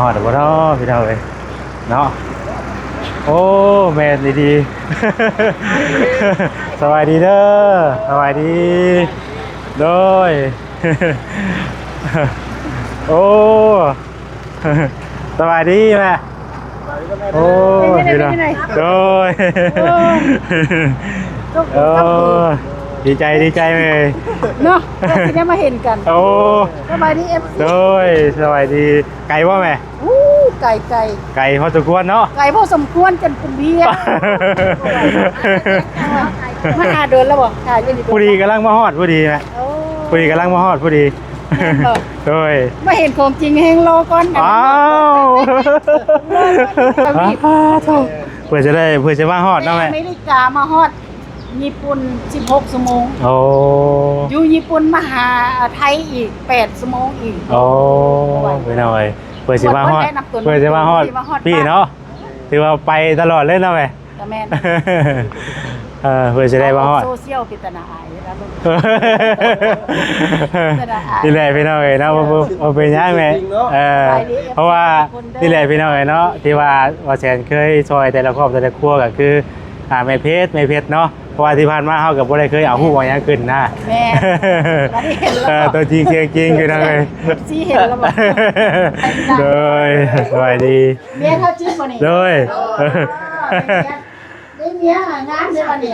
ຮອດແລ້ວບໍ່ເນາະພີ່ນ້ອງເອີຍເນາະ. ໂອ້ ແມ່ນອີ່ຫຼີ. ສະບາຍດີເດີ ສະບາຍດີ. ໂດຍ ໂອ້ ສະບາຍດີແມ່. ໂອ້ ເປັນຈັ່ງໃດ ພີ່ນ້ອງ ເປັນຈັ່ງໃດ? ໂດຍ ໂອ້ ໂອ້ ໂຊກດີ ໂຊກດີ ດີໃຈ ດີໃຈເລີຍເນາະ ທີ່ໄດ້ມາເຫັນກັນ. ໂອ້ ສະບາຍດີ ເອັຟຊີ ໂດຍ ສະບາຍດີ. ໄກບໍ່ແມ່? ໂອ້ ໄກ ໄກ ໄກພໍສົມຄວນເນາະ. ໄກພໍສົມຄວນ ຈົນເປັນເວຍ ມາຫາດົນແລ້ວບໍ່? ຖ້າຢູ່ນີ້ ພໍດີກຳລັງມາຮອດພໍດີແມ່. ໂອ້ ພໍດີກຳລັງມາຮອດພໍດີ. ແມ່ນບໍ່? ໂດຍ ມາເຫັນຂອງຈິງແຮງລໍກ່ອນ. ອ້າວ ເພື່ອຈະໄດ້ ເພື່ອຈະມາຮອດເນາະແມ່. ອາເມລິກາມາຮອດຍີ່ປຸ່ນສິບຫົກຊົ່ວໂມງ. ໂອ້ ຢູ່ຍີ່ປຸ່ນມາຫາໄທອີກແປດຊົ່ວໂມງອີກ. ໂອ້ ໂອ້ຍ ພີ່ນ້ອງເອີຍ ເພື່ອຊິມາຮອດ ເພື່ອຊິມາຮອດ ເພື່ອຊິມາຮອດ ພີ່ເນາະ. ຖືວ່າໄປຕະຫຼອດເລີຍເນາະແມ່. ກະແມ່ນ ເອີ ເພື່ອຊິໄດ້ມາຮອດ. ໂຊຊຽວເປັນຕາໜ້າອາຍເດ້ອລູກ ເປັນຕາໜ້າອາຍ. ນີ້ແຫຼະພີ່ນ້ອງເອີຍເນາະ ບໍ່ ບໍ່ ບໍ່ເປັນຫຍັງແມ່. ເອີ ເພາະວ່ານີ້ແຫຼະພີ່ນ້ອງເອີຍເນາະ ທີ່ວ່າ ວ່າແສນເຄີຍຊ່ອຍແຕ່ລະຄອບແຕ່ລະຄົວ ກະຄື ອ່າ ແມ່ເພັດ ແມ່ເພັດເນາະ. ເພາະວ່າທີ່ຜ່ານມາເຮົາກະບໍ່ໄດ້ເຄີຍເອົາຮູບເອົາຫຍັງຂຶ້ນນະ. ແມ່ນ ເອີ ຕົວຈິງສຽງຈິງພີ່ນ້ອງເອີຍ. ເອັຟຊີເຫັນແລ້ວບໍ່? ໂດຍ ສະບາຍດີ. ເມຍເຮົາຈິບບໍ່ນີ້? ໂດຍ ໂອ້ ເມຍ ໄດ້ເມຍງາມເດ້ບັດນີ້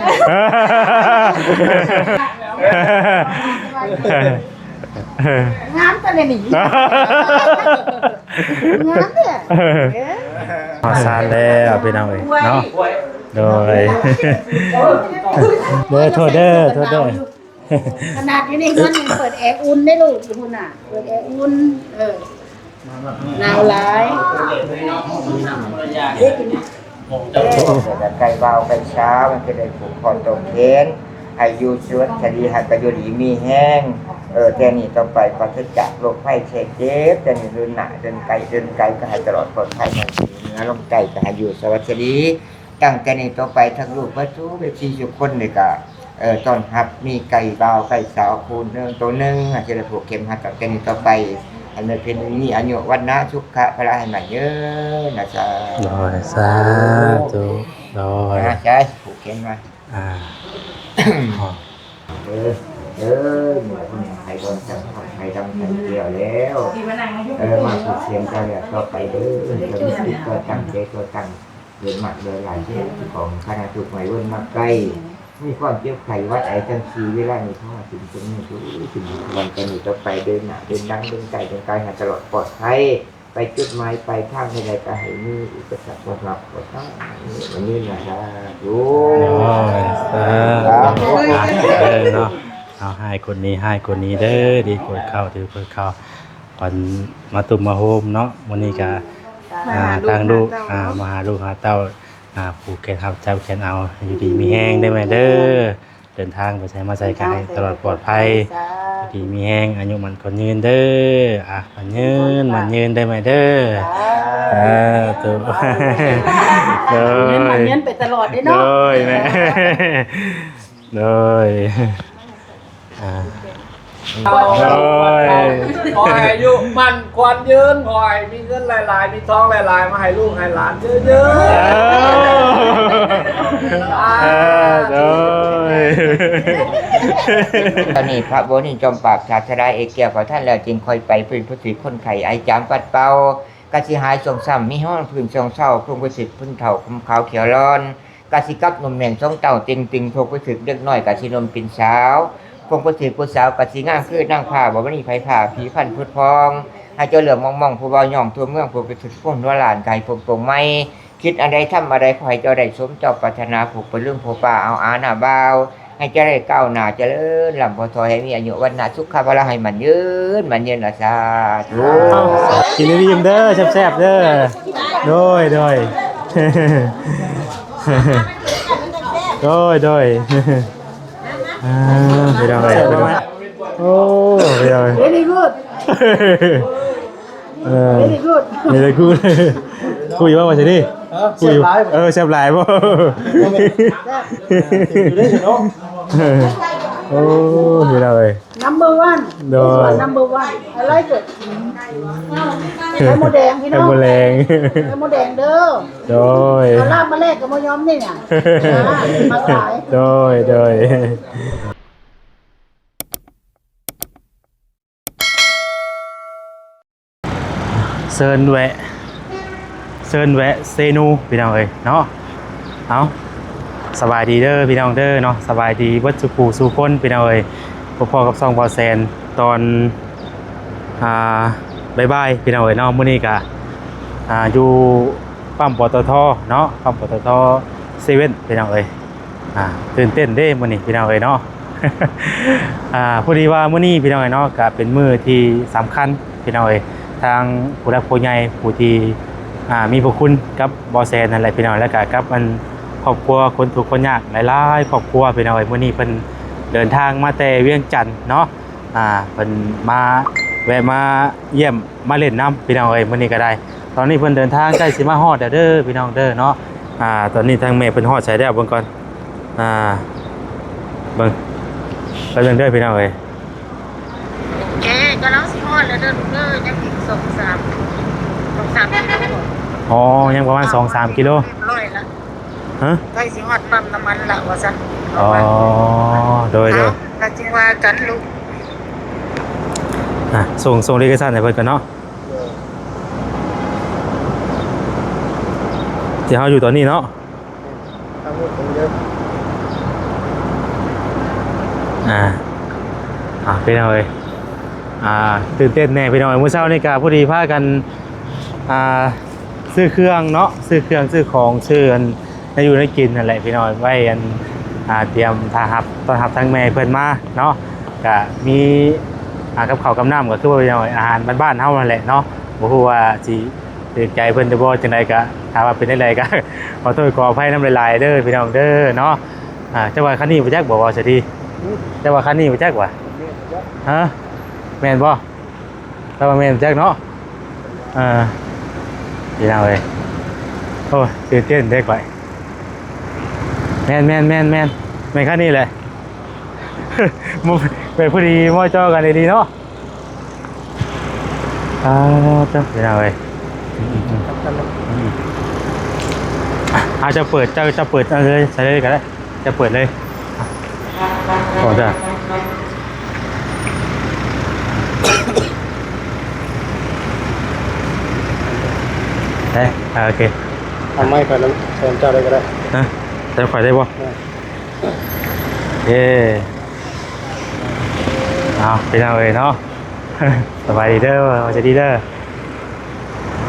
ງາມປານນີ້ ງາມເດ້. ຮອດຊານແລ້ວພີ່ນ້ອງເອີຍເນາະ. ໂດຍ ເດີ ໂທດເດີ ໂທດເດີ. ຂະໜາດຢູ່ໃນເຮືອນຍັງເປີດແອອຸ່ນເດ້ລູກ ຢູ່ພຸ້ນນະ ເປີດແອອຸ່ນ. ເອີ ໜາວຫຼາຍ. ເຮັດຫຍັງ? ເອີ ໃກ້ບ່າວໃກ້ສາວ ມັນຈະໄດ້ຜູກຄອຕອບແຂນ ໃຫ້ຢູ່ສະຫວັດສະດີ ໃຫ້ກະຢູ່ດີມີແຮງ. ເອີ ແຕ່ນີ້ຕໍ່ໄປປາສະຈາກໂລກໄພໄຂ້ເຈັບ ແຕ່ນີ້ເດີນໜ້າເດີນໄກ ເດີນໄກກະໃຫ້ຕະຫຼອດປອດໄພ ໃຫ້ເໜືອລົງໃຕ້ກະໃຫ້ຢູ່ສະຫວັດສະດີ. ຕັ້ງແຕ່ນີ້ຕໍ່ໄປທັງລູກເບິດສູ່ເອັຟຊີທຸກຄົນນີ້ກະ ເອີ ຕ້ອນຮັບ ມີໄກ່ບ່າວໄກ່ສາວຄູ່ໜຶ່ງໂຕໜຶ່ງ ໃຫ້ຊິໄດ້ຜູກເຂັມຮັດ. ຕັ້ງແຕ່ນີ້ຕໍ່ໄປ ໃຫ້ແມ່ເພັດມີອາຍຸວັນນະສຸຂະພະລະໃຫ້ໝັ້ນຍືນນະ. ສາ ໂດຍ ສາທຸ. ໂດຍ ອ່າ ໃຊ້ຜູກເຂັມມາ. ອ່າ ເອີ ເອີ ໝົດໃຫ້ດອນຈັງ ໃຫ້ດຳໃສ່ແກ້ວແລ້ວ. ເອີ ມາຜູກເຂັມກັນແລ້ວຕໍ່ໄປເດີ ເອີ ມີຈິດກໍຕັ້ງ ໃຈກໍຕັ້ງ ໂດຍມາກໂດຍຫຼາຍເດ້ ຂອງຄະນະທຸກໄໝເວີນມາໄກ ມີຄວາມເຈັບໄຂ້ຫວັດໄອທັງສີ່ເວລານີ້ ຂໍໃຫ້ເປັນຄົນມີສຸກ ເປັນວັນແຕ່ນີ້ຕໍ່ໄປ ເດີນໜ້າເດີນຫຼັງ ເດີນໃກ້ເດີນໄກ ໃຫ້ຕະຫຼອດປອດໄພ ໄປຈຸດໝາຍປາຍທາງໃດໆ ກະໃຫ້ມີອຸປະສັກບໍ່ຮັບບໍ່ທັນ ນີ້ ວັນນີ້ນະ ສາທຸ. ໂອ້ຍ ສາທຸ ສາທຸເດີເນາະ. ເອົາ ໃຫ້ຄົນນີ້ ໃຫ້ຄົນນີ້ເດີ ດີກວ່າເຂົາ ຖືກວ່າເຂົາ ຂວັນມາຕຸ້ມມາໂຮມເນາະ. ມື້ນີ້ກະ ອ່າ ທາງລູກ ອ່າ ມາຫາລູກຫາເຕົ້າ ອ່າ ຜູກແຂນຮັບຈັບແຂນເອົາ ຢູ່ດີມີແຮງເດີແມ່ເດີ. ເດີນທາງໄປໃສມາໃສກະໃຫ້ຕະຫຼອດປອດໄພ ຢູ່ດີມີແຮງ ອາຍຸໝັ້ນຂວັນຍືນເດີ. ອ່າ ໝັ້ນຍືນ ໝັ້ນຍືນເດີແມ່ເດີ. ສາທຸ ໂດຍ ໝັ້ນຍືນໄປຕະຫຼອດເດີເນາະ. ໂດຍແມ່ ໂດຍ ອ່າ ໂອ້ຍ ຂໍໃຫ້ອາຍຸໝັ້ນຂວັນຍືນ ຂໍໃຫ້ມີເງິນຫຼາຍໆ ມີທອງຫຼາຍໆ ມາໃຫ້ລູກໃຫ້ຫຼານເຍີະໆ. ເອີ ເອີ ໂດຍ ຕອນນີ້ພະບໍວນິນຈອມປາບ ສາດສະດາເອກແກ້ວ ເຂົ້າທັນແລ້ວ ຈຶ່ງຄ່ອຍໄປເປັນຜູ້ຖືກຄົນໄຂ້ ໄອຈາມປັດເປົ່າ ກະຊິຫາຍຊ່ວງຊ້ຳ ມີຮອງພື້ນຊ່ວງເຊົາ ພວງປະສິດພື້ນເຖົ້າ ຜົມຂາວຂຽວລອນ ກະຊິກັບໜຸ່ມແໜ້ນສອງເຕົ້າເຕັງຕຶງ ພວກປະສຶກເດັກນ້ອຍກະຊິໜຸ່ມເປັນສາວ ພວກປະສຶກຜູ້ສາວກະຊິງາມຄືນາງຟ້າ ບໍ່ມີໃຜຜ່າຜີພັນຜຸດຜ່ອງ ໃຫ້ເຈົ້າເຫຼືອມມອງໆ ຜູ້ເວົ້າຍ້ອງທົ່ວເມືອງ ຜູ້ປະສຶກຄົນຫົວລ້ານກະໃຫ້ພົບໂປງໃໝ່ ຄິດອັນໃດທຳອັນໃດ ຂໍໃຫ້ເຈົ້າໄດ້ສົມເຈົ້າປາດຖະໜາ ຜູ້ປະລຶງຜູ້ປາເອົາອານາບ່າວ ໃຫ້ເຈະເລີນກ້າວໜ້າ ຈະເລີນລ່ຳບໍ່ຖອຍ ໃຫ້ມີອາຍຸວັນນະສຸຂະພະລະ ໃຫ້ໝັ້ນຍືນ ໝັ້ນຍືນລະ ສາທຸ. ກິນອີ່ມເດີ ແຊບໆເດີ. ໂດຍ ໂດຍ ໂດຍ ໂດຍ. ອ່າ ພີ່ນ້ອງເອີຍ ໂອ້ ພີ່ນ້ອງເອີຍ Very good. ເອີ Very good. Very good. ຄຸຍວ່າວ່າຊິດີ ຄຸຍ ເອີ ແຊບຫຼາຍບໍ່? ບໍ່ແມ່ນ ແຊບ ເອີ ຢູ່ເດ້ເນາະ. ໂອ້ ພີ່ນ້ອງເອີຍ number one ໂດຍ number one I like it ໄຂ່ມົດແດງພີ່ນ້ອງ ໄຂ່ມົດແດງ ໄຂ່ມົດແດງເດີ ໂດຍ ເອົາລາບມາແລກກັບໝູ່ຍອມນີ້ນະ ມາຂາຍ ໂດຍ ໂດຍ. ເຊີນແວະ ເຊີນແວະເຊນູພີ່ນ້ອງເອີຍເນາະ ເອົາ ສະບາຍດີເດີພີ່ນ້ອງເດີເນາະ ສະບາຍດີເບິດສູ່ຜູ້ສູ່ຄົນພີ່ນ້ອງເອີຍ ພົບພໍ້ກັບຊ່ອງບ່າວແສນຕອນ ອ່າ ບ່າຍໆ ພີ່ນ້ອງເອີຍເນາະ ມື້ນີ້ກະ ອ່າ ຢູ່ປ້ຳ ປຕທ ເນາະ ປ້ຳ ປຕທ ເຊເວັນ ພີ່ນ້ອງເອີຍ. ອ່າ ຕື່ນເຕັ້ນເດ້ມື້ນີ້ພີ່ນ້ອງເອີຍເນາະ ອ່າ ພໍດີວ່າມື້ນີ້ພີ່ນ້ອງເອີຍເນາະ ກະເປັນມື້ທີ່ສຳຄັນພີ່ນ້ອງເອີຍ ທາງຜູ້ຫຼັກຜູ້ໃຫຍ່ຜູ້ທີ່ ອ່າ ມີພະຄຸນກັບບ່າວແສນນັ້ນແຫຼະພີ່ນ້ອງ ແລ້ວກະກັບອັນຄອບຄົວຄົນທຸກຄົນຍາກຫຼາຍໆຄອບຄົວພີ່ນ້ອງເອີຍ ມື້ນີ້ເພິ່ນເດີນທາງມາແຕ່ວຽງຈັນເນາະ ອ່າ ເພິ່ນມາແວະມາຢ້ຽມມາຫຼິ້ນນຳພີ່ນ້ອງເອີຍ ມື້ນີ້ກະໄດ້ ຕອນນີ້ເພິ່ນເດີນທາງໃກ້ຊິມາຮອດແລ້ວເດີພີ່ນ້ອງເດີເນາະ ອ່າ ຕອນນີ້ທາງແມ່ເພິ່ນຮອດໃສແລ້ວເບິ່ງກ່ອນ ອ່າ ເບິ່ງ ແປັບໜຶ່ງເດີພີ່ນ້ອງເອີຍ ໂອເຄ ກຳລັງຊິຮອດແລ້ວເດີລູກເດີ ຍັງອີກສອງສາມ ສອງສາມກິໂລ ອໍ ຍັງປະມານສອງສາມກິໂລ ຮະ ໃກ້ຊິຮອດປ້ຳນ້ຳມັນລະວ່າຊັ້ນ ອໍ ໂດຍ ໂດຍ ກະຈຶ່ງວ່າກັນລູກ ອ່ະ ສົ່ງ ສົ່ງເອກະສານໃຫ້ເພິ່ນກ່ອນເນາະ ທີ່ເຮົາຢູ່ຕອນນີ້ເນາະ ອ່າ ອ່າ ພີ່ນ້ອງເອີຍ ອ່າ ຕື່ນເຕັ້ນແດ່ພີ່ນ້ອງເອີຍ ມື້ເຊົ້ານີ້ກະພໍດີພາກັນ ອ່າ ຊື້ເຄື່ອງເນາະ ຊື້ເຄື່ອງ ຊື້ຂອງ ຊື້ອັນ ແນວຢູ່ແນວກິນຫັ້ນແຫຼະພີ່ນ້ອງ ໄວ້ອັນ ອ່າ ຕຽມຖ້າຮັບ ຕ້ອນຮັບທາງແມ່ເພິ່ນມາເນາະ ກະມີ ອ່າ ກັບເຂົ້າກັບນ້ຳ ກະຄືວ່າພີ່ນ້ອງ ອາຫານບ້ານໆເຮົາຫັ້ນແຫຼະເນາະ ບໍ່ຮູ້ວ່າຊິຖືກໃຈເພິ່ນຫຼືບໍ່ ຈັ່ງໃດກະ ຖ້າວ່າເປັນຈັ່ງໃດກະ ຂໍໂທດຂໍອະໄພນຳຫຼາຍໆເດີພີ່ນ້ອງເດີເນາະ ອ່າ ເຈົ້າວ່າຄັນນີ້ບໍ່ຈັກບໍ່ ເວົ້າສະດີ ເຈົ້າວ່າຄັນນີ້ບໍ່ຈັກຫວາ ຮະ ແມ່ນບໍ່? ລາວວ່າແມ່ນຈັກເນາະ ເອີ ພີ່ນ້ອງເອີຍ ໂອ້ຍ ຕື່ນເຕັ້ນເດ້ຂ້ອຍ ແມ່ນໆໆໆ ແມ່ນຄັນນີ້ແຫຼະ ແມ່ນພໍດີເໝາະຈໍກັນອີ່ຫຼີເນາະ ອ່າ ເຈົ້າ ພີ່ນ້ອງເອີຍ ອືມໆ ອາດຈະເປີດ ເຈົ້າ ເຈົ້າເປີດເອົາເລີຍ ໃສ່ເລີຍກະໄດ້. ຈະເປີດເລີຍ ຂໍເດີ ເອີ ອ່າ ໂອເຄ ເອົາໄມ້ໄປນຳແຟນເຈົ້າໄດ້ກະໄດ້ ຮະ ແຕ່ຂ້ອຍໄດ້ບໍ່ ເອີ ເອີ ເອົາ ພີ່ນ້ອງເອີຍເນາະ ສະບາຍດີເດີ ສະບາຍດີເດີ.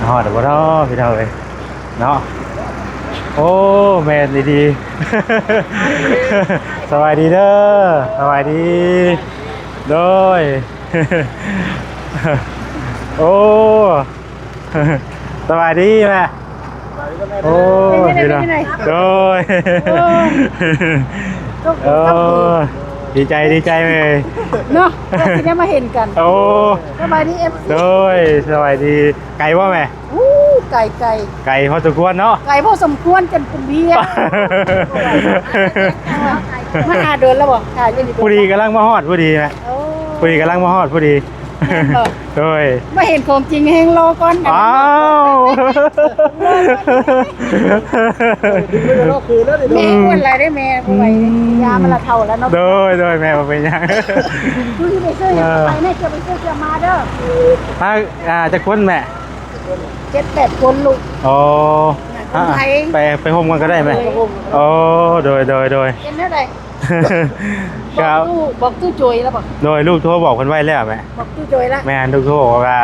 ຮອດແລ້ວບໍ່ເນາະ ພີ່ນ້ອງເອີຍເນາະ ໂອ້ ແມ່ນອີ່ຫຼີ ສະບາຍດີເດີ ສະບາຍດີ ໂດຍ ໂອ້ ສະບາຍດີແມ່ ໂອ້ ເປັນຈັ່ງໃດ ພີ່ນ້ອງ ເປັນຈັ່ງໃດ ໂດຍ ໂອ້ ໂຊກດີ ໂອ້ ໂຊກດີ ດີໃຈ ດີໃຈເລີຍ ເນາະ ເພື່ອຊິໄດ້ມາເຫັນກັນ ໂອ້ ສະບາຍດີ ເອັຟຊີ ໂດຍ ສະບາຍດີ ໄກບໍ່ແມ່? ໂອ້ ໄກ ໄກ ໄກພໍສົມຄວນເນາະ ໄກພໍສົມຄວນ ຈົນເປັນເພຍ ມາຫາດົນແລ້ວບໍ່? ຖ້າຢູ່ນີ້ ພໍດີກຳລັງມາຮອດພໍດີແມ່ ໂອ້ ພໍດີກຳລັງມາຮອດພໍດີ ແມ່ນບໍ່? ໂດຍ ມາເຫັນຂອງຈິງແຮງລໍກ່ອນ ອ້າວ ແມ່ອ້ວນຫຼາຍເດ້ແມ່ ບໍ່ໄຫວເດ້ ອືມ ຍາມັນລະເຖົ້າແລ້ວເນາະ ໂດຍ ໂດຍ ແມ່ບໍ່ເປັນຫຍັງ ເອີ ໄປແມ່ ຈະໄປຊື້ເຄື່ອງມາເດີ ມາ ອ່າ ຈັກຄົນແມ່? ເຈັດແປດຄົນລູກ ອໍ ຄົນໄທ ໄປ ໄປໂຮມກັນກະໄດ້ແມ່ ໂດຍ ອໍ ໂດຍ ໂດຍ ໂດຍ ເປັນແນວໃດ? ບອກຕູ້ ບອກຕູ້ໂຈຍແລ້ວບໍ່? ໂດຍ ລູກໂທບອກເພິ່ນໄວ້ແລ້ວແມ່ ບອກຕູ້ໂຈຍແລ້ວ ແມ່ນ ລູກໂທບອກວ່າ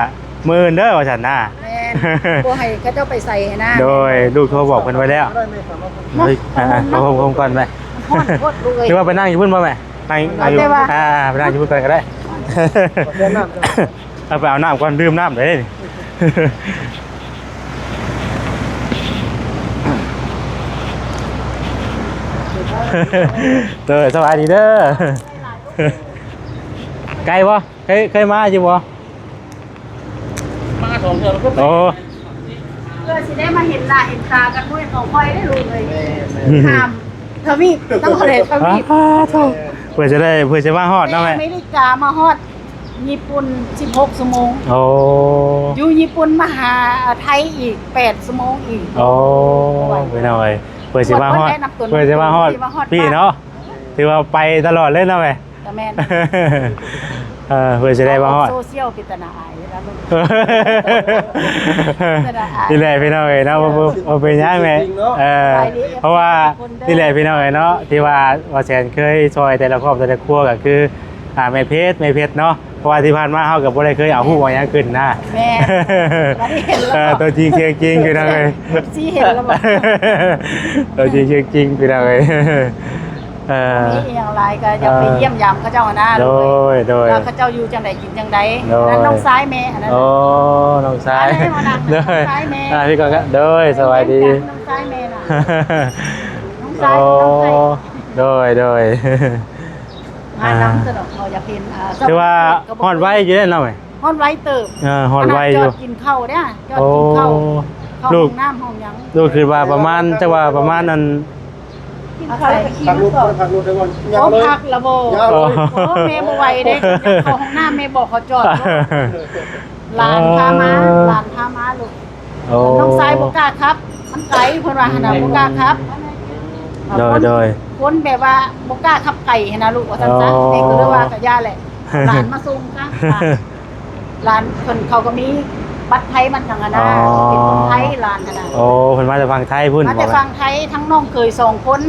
ມື້ອື່ນເດີວ່າຊັ້ນນະ ແມ່ນ ບໍ່ໃຫ້ເຂົາເຈົ້າໄປໃສຫັ້ນນະ ໂດຍ ລູກໂທບອກເພິ່ນໄວ້ແລ້ວ ເນາະ ອ່າ ເອົາໂຮມ ໂຮມກ່ອນແມ່ ຮ້ອນໂພດລູກເອີຍ ຫຼືວ່າໄປນັ່ງຢູ່ພຸ້ນບໍ່ແມ່? ນັ່ງ ເອົາຢູ່ ແຕ່ວ່າ ອ່າ ໄປນັ່ງຢູ່ພຸ້ນກ່ອນກະໄດ້ ເອົາໄປເອົານ້ຳກ່ອນ ດື່ມນ້ຳເດ້ ເດີ ສະບາຍດີເດີ ໄກບໍ່? ເຄີຍ ເຄີຍມາຢູ່ບໍ່? ມາສອງເທື່ອແລ້ວ ໂອ້ ເພື່ອຊິໄດ້ມາເຫັນໜ້າເຫັນຕາກັນ ມື້ຂອງຂ້ອຍເດ້ລູກເອີຍ ຂ້າມທະວີບ ຕ້ອງເຂົ້າໃຈທະວີບ ອ້າ ໂທ້ ເພື່ອຈະໄດ້ ເພື່ອຈະມາຮອດເນາະແມ່. ແຕ່ອາເມລິກາມາຮອດຍີ່ປຸ່ນສິບຫົກຊົ່ວໂມງ. ໂອ້ ຢູ່ຍີ່ປຸ່ນມາຫາໄທອີກແປດຊົ່ວໂມງອີກ. ໂອ້ ໂອ້ຍ ພີ່ນ້ອງເອີຍ ເພື່ອຊິມາຮອດ ເພື່ອຊິມາຮອດ ເພື່ອຊິມາຮອດ ພີ່ເນາະ ຖືວ່າໄປຕະຫຼອດເລີຍເນາະແມ່. ກໍແມ່ນ ເອີ ເພື່ອຊິໄດ້ມາຮອດ ໂຊຊຽວເປັນຕາໜ້າອາຍເດ້ອ. ນີ້ແຫຼະພີ່ນ້ອງເອີຍເນາະ ບໍ່ ບໍ່ ບໍ່ເປັນຫຍັງແມ່. ເອີ ເພາະວ່ານີ້ແຫຼະພີ່ນ້ອງເອີຍເນາະ ທີ່ວ່າ ວ່າແສນເຄີຍຊ່ອຍແຕ່ລະຄອບແຕ່ລະຄົວ ກໍຄື ອ່າ ແມ່ເພັດ ແມ່ເພັດເນາະ. ເພາະວ່າທີ່ຜ່ານມາເຮົາກໍບໍ່ໄດ້ເຄີຍເອົາຮູບເອົາຫຍັງຂຶ້ນນະ. ແມ່ນ ເອີ ຕົວຈິງສຽງຈິງພີ່ນ້ອງເອີຍ ເອັຟຊີເຫັນແລ້ວບໍ່? ຕົວຈິງສຽງຈິງພີ່ນ້ອງເອີຍ. ເອີ ມີອີ່ຫຍັງຫຼາຍກໍຢາກໄປ ເອີ ຢ້ຽມຢາມເຂົາເຈົ້ານະ. ໂດຍ ໂດຍ ວ່າເຂົາເຈົ້າຢູ່ຈັ່ງໃດກິນຈັ່ງໃດ. ໂດຍ ອັນນັ້ນນ້ອງຊາຍແມ່ ອັນນັ້ນ ໂອ້ ນ້ອງຊາຍ ອັນນັ້ນ ນ້ອງຊາຍແມ່. ອ່າ ພີ່ກ່ອນ ໂດຍ ສະບາຍດີ ນ້ອງຊາຍແມ່ນະ ນ້ອງຊາຍ ໂອ້ ນ້ອງຊາຍ ໂດຍ ໂດຍ ມານຳ ອ່າ ສະດອກ ເຮົາຢາກເຫັນ ອ່າ ຖືວ່າຮອດໄວຢູ່ເດ້ເນາະແມ່. ຮອດໄວເຕີບ ເອີ ຮອດໄວຢູ່ ຂະໜາດຈອດກິນເຂົ້າເດ້ ຈອດກິນເຂົ້າ ໂອ້ ເຂົ້າຫ້ອງນ້ຳຫ້ອງຫຍັງ. ລູກຄິດວ່າປະມານ ຈັກວ່າປະມານນັ້ນ ກິນເຂົ້າແລ້ວກໍຂີ່ລົດຕໍ່ ພັກລົດໄດ້ບໍ່? ຍັງເລີຍ ພັກລະບໍ່? ຍັງເລີຍ ໂອ້ ແມ່ບໍ່ໄຫວເດ້ ເຂົ້າຫ້ອງນ້ຳແມ່ບອກເຂົາຈອດໂລດ. ຫຼານພາມາ ເອີ ຫຼານພາມາລູກ. ໂອ້ ນ້ອງຊາຍບໍ່ກ້າຂັບ ມັນໄກ ເພິ່ນວ່າຫັ້ນນະ ບໍ່ກ້າຂັບ. ໂດຍ ຄົນ ໂດຍ ຄົນແບບວ່າບໍ່ກ້າຂັບໄກຫັ້ນນະລູກ ວ່າຊັ້ນຊະ. ອໍ ແມ່ກໍເລີຍວ່າກໍຢ່າແຫຼະ ຫຼານມາສົ່ງຊະ. ຫຼານ ຫຼານເພິ່ນເຂົາກໍມີບັດໄທບັດຫຍັງຫັ້ນນະ. ອໍ ເປັນຄົນໄທຫຼານຫັ້ນນະ. ໂອ້ ເພິ່ນມາແຕ່ຝັ່ງໄທພຸ້ນ ມາແຕ່ຝັ່ງໄທ ທັງນ້ອງເຂີຍສອງຄົນ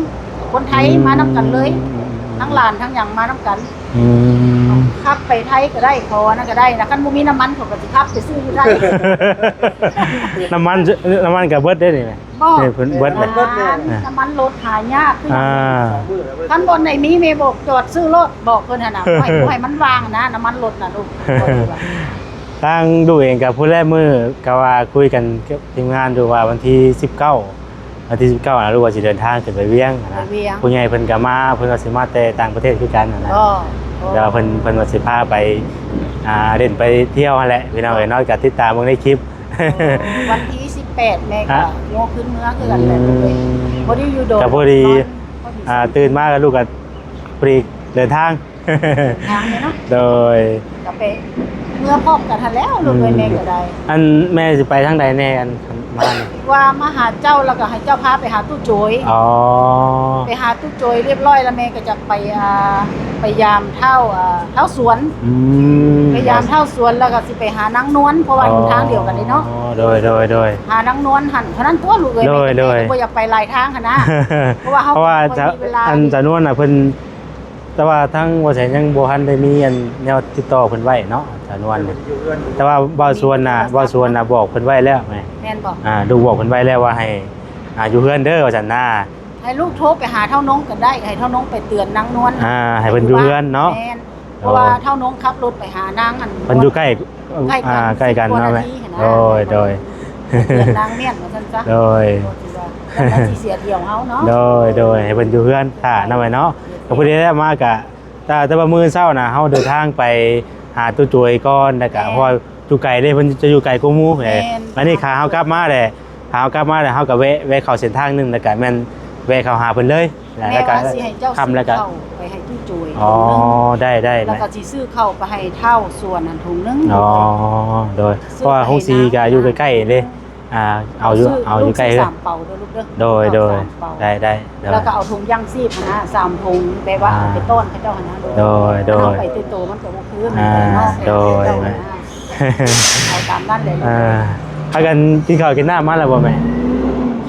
ຄົນໄທ ອືມ ມານຳກັນເລີຍ ທັງຫຼານທັງຫຍັງມານຳກັນ. ອືມ ຂັບໄປໄທກໍໄດ້ ເຂົາອັນນັ້ນກໍໄດ້ນະ ຄັນບໍ່ມີນ້ຳມັນເຂົາກໍຊິຂັບໄປຊື້ຢູ່ໄທ. ນ້ຳມັນ ນ້ຳມັນກໍເບິດເດ້ນີ້ແມ່. ບໍ່ ນີ້ເພິ່ນເບິດແລ້ວ ນ້ຳມັນລົດຫາຍາກຄືຫຍັງ. ອ່າ ຄັນບ່ອນໃດມີແມ່ບອກຈອດຊື້ໂລດ ບອກເພິ່ນຫັ້ນນະ ບໍ່ໃຫ້ ບໍ່ໃຫ້ມັນວ່າງນະ ນ້ຳມັນລົດນະລູກ. ທາງລູກເອງກໍພຸ້ນແຫຼະ ມື້ກໍວ່າຄຸຍກັນກັບທີມງານຢູ່ວ່າວັນທີສິບເກົ້າ ວັນທີສິບເກົ້ານະ ຫຼືວ່າຊິເດີນທາງຂຶ້ນໄປວຽງນະ. ໄປວຽງ ຜູ້ໃຫຍ່ເພິ່ນກໍມາ ເພິ່ນວ່າຊິມາແຕ່ຕ່າງປະເທດຄືກັນນະ. ອໍ ແຕ່ວ່າເພິ່ນ ເພິ່ນວ່າຊິພາໄປ ອ່າ ຫຼິ້ນໄປທ່ຽວຫັ້ນແຫຼະ ພີ່ນ້ອງເອີຍເນາະ ກໍຕິດຕາມເບິ່ງໃນຄລິບ. ອໍ ວັນທີສິບແປດແມ່ກໍ ຮະ ໂຍຂຶ້ນເມືອຄືກັນແຫຼະ ອືມ ບໍ່ໄດ້ຢູ່ດົນ ກໍພໍດີ ອ່າ ຕື່ນມາກໍລູກກໍພໍດີເດີນທາງ ເດີນທາງເລີຍເນາະ. ໂດຍ ກໍໄປເມືອພ້ອມກັນຫັ້ນແຫຼະລູກເອີຍ. ອືມ ແມ່ກໍໄດ້ ອັນແມ່ຊິໄປທາງໃດແດ່ ອັນມານີ້ ວ່າມາຫາເຈົ້າ ແລ້ວກໍໃຫ້ເຈົ້າພາໄປຫາຕູ້ໂຈຍ. ອໍ ໄປຫາຕູ້ໂຈຍຮຽບຮ້ອຍແລ້ວ ແມ່ກໍຈະໄປ ອ່າ ໄປຢາມທ້າວ ອ່າ ທ້າວສວນ. ອືມ ໄປຢາມທ້າວສວນ ແລ້ວກໍຊິໄປຫານາງນວນ ເພາະວ່າ ອໍ ຫົນທາງດຽວກັນເດ້ເນາະ. ໂດຍ ໂດຍ ໂດຍ ຫານາງນວນຫັ້ນເທົ່ານັ້ນຕົວະລູກເອີຍ. ໂດຍ ແມ່ກໍບໍ່ຢາກໄປຫຼາຍທາງຫັ້ນນະ ເພາະວ່າເຮົາ ເພາະວ່າ ບໍ່ມີເວລາ. ອັນ ສາວນວນນະ ເພິ່ນ ແຕ່ວ່າທາງບໍ່ແສນຍັງບໍ່ທັນໄດ້ມີອັນແນວຕິດຕໍ່ເພິ່ນໄວ້ເນາະ ສາວນວນນີ້. ແຕ່ວ່າບ່າວສວນນະ ບ່າວສວນນະບອກເພິ່ນໄວ້ແລ້ວແມ່. ແມ່ນບໍ່? ອ່າ ລູກບອກເພິ່ນໄວ້ແລ້ວວ່າໃຫ້ ອ່າ ຢູ່ເຮືອນເດີວ່າຊັ້ນນາ. ໃຫ້ລູກໂທໄປຫາທ້າວນົງກໍໄດ້ ໃຫ້ທ້າວນົງໄປເຕືອນນາງນວນ ອ່າ ໃຫ້ເພິ່ນຢູ່ເຮືອນເນາະ. ແມ່ນ ເພາະວ່າທ້າວນົງຂັບລົດໄປຫານາງ ອັນ ເພິ່ນຢູ່ໃກ້ ໃກ້ກັນ ອ່າ ໃກ້ກັນເນາະແມ່. ໂດຍ ໂດຍ ເຮືອນນາງແມ່ນວ່າຊັ້ນຊະ. ໂດຍ ກໍຖືວ່າ ກໍຊິເສຍທ່ຽວເຮົາເນາະ. ໂດຍ ໂດຍ ໃຫ້ເພິ່ນຢູ່ເຮືອນຖ້ານຳໄວ້ເນາະ. ກໍພໍດີແລ້ວມາກະ ແຕ່ ແຕ່ວ່າມື້ເຊົ້ານະ ເຮົາເດີນທາງໄປຫາຕູ້ໂຈຍກ່ອນ ແລ້ວກະ ແມ່ນ ເພາະວ່າຢູ່ໄກເດ້ ເພິ່ນຈະຢູ່ໄກກວ່າໝູ່. ແມ່ນ ອັນນີ້ຂາເຮົາກັບມາແຫຼະ ຂາເຮົາກັບມາແລ້ວ ເຮົາກໍແວະ ແວະເຂົ້າເສັ້ນທາງໜຶ່ງ ແລ້ວກໍແມ່ນແວະເຂົ້າຫາເພິ່ນເລີຍ. ແລ້ວກໍ ແມ່ວ່າຊິໃຫ້ເຈົ້າຊື້ເຂົ້າໄປໃຫ້ຕູ້ໂຈຍ ອໍ ຖົງໜຶ່ງ. ໄດ້ ໄດ້ ແລ້ວກໍຊິຊື້ເຂົ້າໄປໃຫ້ທ້າວສວນຫັ້ນຖົງໜຶ່ງ. ອໍ ໂດຍ ເພາະວ່າໂຮງສີກໍຢູ່ໃກ້ໆເດ້. ອ່າ ເອົາຢູ່ ເອົາຢູ່ໃກ້ເຮືອນ ສາມເປົາເດີລູກເດີ. ໂດຍ ໂດຍ ສາມເປົາ ໄດ້ ໄດ້ ໂດຍ ແລ້ວກໍເອົາຖົງຢາງຊີບຫັ້ນນະ ສາມຖົງ ແບບວ່າ ອ່າ ເອົາໄປຕ້ອນເຂົາເຈົ້າຫັ້ນນະ. ໂດຍ ໂດຍ ເຮົາໄປແຕ່ໂຕມັນກໍບໍ່ຄື ອ່າ ແມ່ນເນາະ. ໂດຍ ເອົາຕາມນັ້ນເລີຍ. ອ່າ ພາກັນກິນເຂົ້າກິນນ້ຳມາແລ້ວບໍ່ແມ່?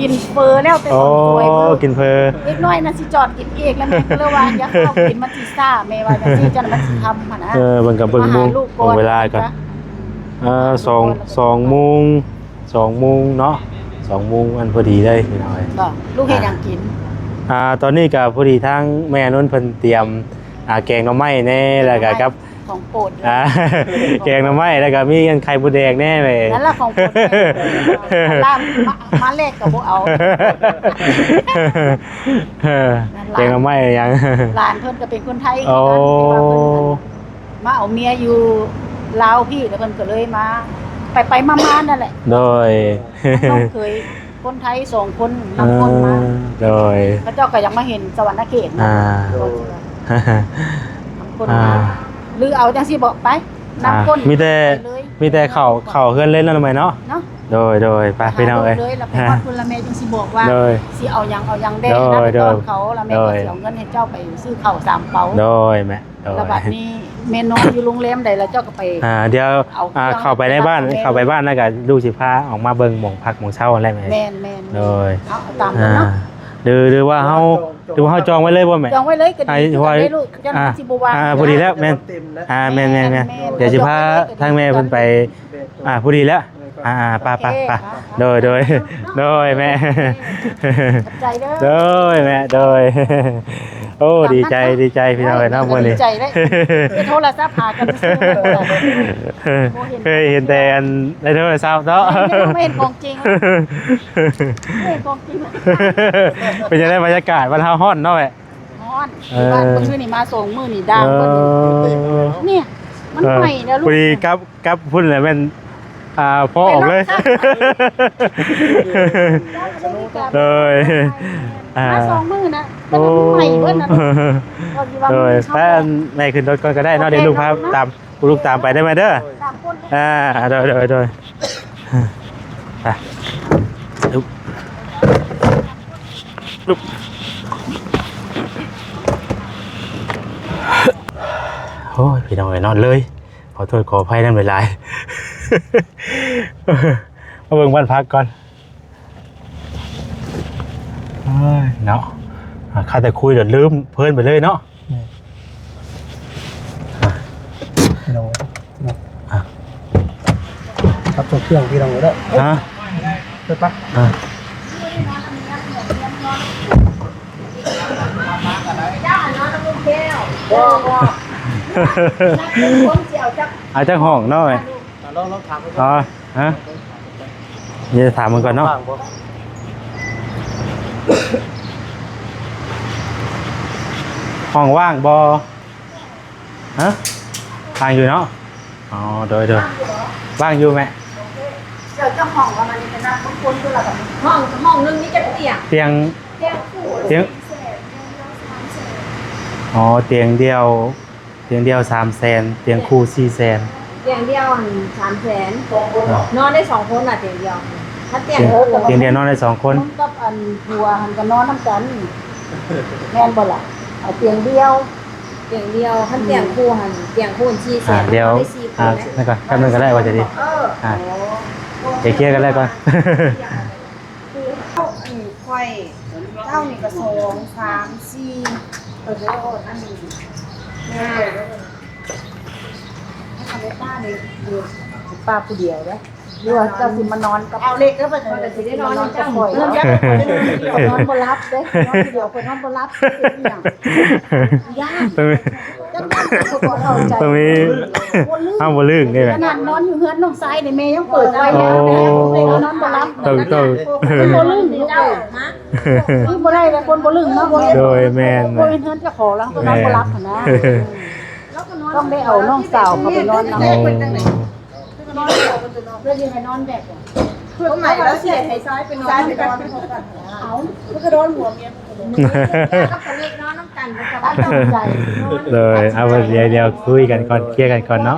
ກິນເຝີແລ້ວແຕ່ ໂອ້ ຕອນສວຍ ກິນເຝີ ເດັກນ້ອຍນັ້ນຊິຈອດກິນອີກແລ້ວ ແມ່ກໍເລີຍວ່າຢ່າເຂົ້າກິນ ມັນຊິຊ້າ ແມ່ວ່າຈັ່ງຊີ້ ຈັ່ງມັນຊິຄ່ຳຫັ້ນນະ. ເອີ ເບິ່ງກັບເບິ່ງໂມງ ເວລາກ່ອນ. ເອີ ສອງ ສອງໂມງ ສອງໂມງເນາະ ສອງໂມງ ອັນພໍດີເລີຍພີ່ນ້ອງເອີຍ. ບໍ່ ລູກເຮັດຫຍັງກິນ? ອ່າ ອ່າ ຕອນນີ້ກໍພໍດີທາງແມ່ນົນເພິ່ນຕຽມ ອ່າ ແກງໜໍ່ໄມ້ແດ່ ແລ້ວກໍກັບ ຂອງໂປດເລີຍ ອ່າ ແກງໜໍ່ໄມ້ ແລ້ວກໍມີອັນໄຂ່ມົດແດງແດ່ແມ່. ນັ້ນລະຂອງໂປດແມ່ ລາບມາ ມາແລກກໍບໍ່ເອົາ ແກງໜໍ່ໄມ້ຫຍັງ. ຫຼານເພິ່ນກໍເປັນຄົນໄທຄືກັນ ໂອ້ ແຕ່ວ່າເພິ່ນ ມາເອົາເມຍຢູ່ລາວພີ້ ແລ້ວເພິ່ນກໍເລີຍມາ ໄປໆມາໆນັ້ນແຫຼະ. ໂດຍ ນ້ອງເຂີຍຄົນໄທສອງຄົນນຳຄົນມາ. ເອີ ໂດຍ ເຂົາເຈົ້າກໍຢາກມາເຫັນສະຫວັນນະເຂດນະ. ອ່າ ກໍຊິວ່າ ຄົນ ອ່າ ຫຼືເອົາຈັ່ງຊີ້ບໍ ໄປ ອ່າ ນຳຄົນ ມີແຕ່ ໄປເລີຍ ມີແຕ່ເຂົ້າ ເຂົ້າເຮືອນເລີຍເນາະ ນ້ອງໃໝ່ເນາະ ເນາະ ໂດຍ ໂດຍ ໄປ ໄປຫາ ພີ່ນ້ອງເອີຍ ເລີຍ ແລ້ວໄປຮອດພຸ້ນ ລະແມ່ຈັ່ງຊິບອກວ່າ ໂດຍ ຊິເອົາຫຍັງ ເອົາຫຍັງແດ່ ໂດຍ ນະ ໄປຕ້ອນເຂົາ ໂດຍ ລະແມ່ ໂດຍ ກໍຊິເອົາເງິນໃຫ້ເຈົ້າໄປຊື້ເຂົ້າສາມເປົາ ໂດຍ ແມ່ ໂດຍ ລະບັດນີ້ແມ່ນອນຢູ່ໂຮງແຮມໃດ ລະເຈົ້າກໍໄປ ອ່າ ດຽວ ເອົາ ອ່າ ເຄື່ອງ ເຂົ້າໄປໃນບ້ານ ເຂົ້າໄປບ້ານ ແລ້ວກໍລູກຊິພາອອກມາເບິ່ງໝ່ອງພັກໝ່ອງເຊົາຫັ້ນແຫຼະແມ່ ແມ່ນໆ ໂດຍ ເອົາຕາມນັ້ນເນາະ ອ່າ ຫຼື ຫຼືວ່າເຮົາ ຫຼືວ່າເຮົາຈອອງໄວ້ເລີຍບໍ່ແມ່ ຈອງໄວ້ເລີຍກໍດີ ເພາະວ່າ ເຈົ້າ ອ່າ ຊິບໍ່ວ່າ ອ່າ ພໍດີແລ້ວແມ່ນ ອ່າ ແມ່ນໆໆ ແມ່ນໆ ດຽວຊິພາທາງແມ່ເພິ່ນໄປ ອ່າ ພໍດີແລ້ວ ອ່າໆ ໄປໆໆ ໂດຍ ໂດຍ ໂດຍແມ່ ຂອບໃຈເດີ ໂດຍແມ່ ໂດຍ ໂອ້ ດີໃຈ ດີໃຈພີ່ນ້ອງເອີຍເນາະ ມື້ນີ້ ດີໃຈເດ້ ໄປໂທລະສັບຫາກັນຊື່ໆ ບໍ່ເຫັນ ເຄີຍເຫັນແຕ່ອັນໃນໂທລະສັບເນາະ ແມ່ນ ບໍ່ເຫັນຂອງຈິງ ບໍ່ເຫັນຂອງຈິງ ເປັນຈັ່ງໃດບັນຍາກາດບ້ານເຮົາ ຮ້ອນເນາະແມ່ ຮ້ອນ ເອີ ຢູ່ບ້ານມື້ນີ້ມາສອງມື້ນີ້ ດ່າງເບິດນີ້ ເອີ ນີ້ ມັນ ເອີ ໃໝ່ແລ້ວລູກ ພໍດີກັບ ກັບພຸ້ນແຫຼະແມ່ນ ອ່າ ພໍອອກເລີຍ ໂດຍ ອ່າ ມາສອງມື້ນະ ແຕ່ວ່າມັນໃໝ່ເບິດນະ ໂດຍ ແມ່ຂຶ້ນລົດກ່ອນກໍໄດ້ເນາະ ດຽວລູກພາຕາມ ລູກຕາມໄປໄດ້ໄໝເດີ ຕາມຄົນ ອ່າ ໂດຍ ໂດຍ ໂດຍ ໄປ ໂອ້ຍ ພີ່ນ້ອງເອີຍ ນອນເລີຍ ຂໍໂທດຂໍອະໄພນຳຫຼາຍໆ ມາເບິ່ງບ້ານພັກກ່ອນ ເອີຍ ເນາະ ອ່າ ຂ້າແຕ່ຄຸຍແລ້ວລືມເພີນໄປເລີຍເນາະ ແມ່ນ ອ່າ ພີ່ນ້ອງເນາະ ອ່າ ກັບເຄື່ອງ ພີ່ນ້ອງເດີ ຮະ ໄປປະ ອ່າ ເອົາຈັກຫ້ອງເນາະ ອ່າ ລອງ ລອງຖາມເບິ່ງ ອໍ ຮະ ດຽວຖາມເບິ່ງກ່ອນເນາະ ຫ້ອງວ່າງບໍ່? ຮະ? ວ່າງຢູ່ເນາະ ອໍ ໂດຍ ໂດຍ ວ່າງຢູ່ແມ່ ເຈົ້າ ເຈົ້າຫ້ອງປະມານນີ້ ເປັນນຳຄົນຄົນລະ ຫ້ອງ ຫ້ອງໜຶ່ງມີຈັກຕຽງ? ຕຽງ ຕຽງ ຕຽງ ອໍ ຕຽງດຽວ ຕຽງດຽວສາມແສນ ຕຽງຄູ່ສີ່ແສນ ຕຽງດຽວຫັ້ນສາມແສນ ນອນໄດ້ສອງຄົນນະ ຕຽງດຽວ ຖ້າຕຽງ ຕຽງດຽວນອນໄດ້ສອງຄົນ ກັບອັນຜົວຫັ້ນກໍນອນນຳກັນ ແມ່ນບໍ່ລະ? ເອົາຕຽງດຽວ ຕຽງດຽວ ຄັນຕຽງຄູ່ຫັ້ນ ຕຽງຄູ່ສີ່ແສນ ດຽວ ນອນໄດ້ສີ່ຄົນ ອ່າ ແລ້ວກໍແປັບໜຶ່ງກໍໄດ້ວ່າຈະດີ ເອີ ອ່າ ເຄຍກັນແລ້ວກ່ອນ ອັນຂ້ອຍ ເຈົ້ານີ້ກໍສອງ ສາມ ສີ່ ເອີ ອັນນີ້ ຫ້າ ແລ້ວກໍແມ່ປ້ານີ້ ປ້າຜູ້ດຽວເດ້ ຫຼືວ່າເຈົ້າຊິມານອນກັບ ເອົາເລັກເດີ ເພິ່ນຊິໄດ້ນອນນຳເຈົ້າ ນອນບໍ່ຫຼັບເດ້ ນອນຜູ້ດຽວ ເພິ່ນນອນບໍ່ຫຼັບ ເປັນຫຍັງ ຢ້ານ ຕ້ອງມີ ຕ້ອງມີ ເຮົາບໍ່ລຶ້ງເດ້ ຂະໜາດນອນຢູ່ເຮືອນນ້ອງຊາຍນີ້ ແມ່ຍັງເປີດໄຟນອນ ໂອ້ ນອນບໍ່ຫຼັບ ຕ້ອງ ຕ້ອງ ບໍ່ລຶ້ງ ເຈົ້າ ຄືບໍ່ໄດ້ແລ້ວ ຄົນບໍ່ລຶ້ງເນາະ ໂດຍ ແມ່ນ ບໍ່ແມ່ນເຮືອນເຈົ້າຂອງແລ້ວ ນອນບໍ່ຫຼັບຫັ້ນນະ ຕ້ອງໄດ້ເອົານ້ອງສາວເຂົ້າໄປນອນນຳ ໂອ້ ເພື່ອຊິໃຫ້ນອນແບບ ເພື່ອໃໝ່ແລ້ວຊິໃຫ້ຊາຍໄປນອນ ຊາຍໄປນອນ ເອົາ ເພິ່ນກໍນອນຫົວເມຍ ເອີ ເຂົາເລກນອນນຳກັນ ເຂົາກໍຕັ້ງໃຈ ໂດຍ ເອົາ ດຽວ ດຽວຄຸຍກັນກ່ອນ ເຄຍກັນກ່ອນເນາະ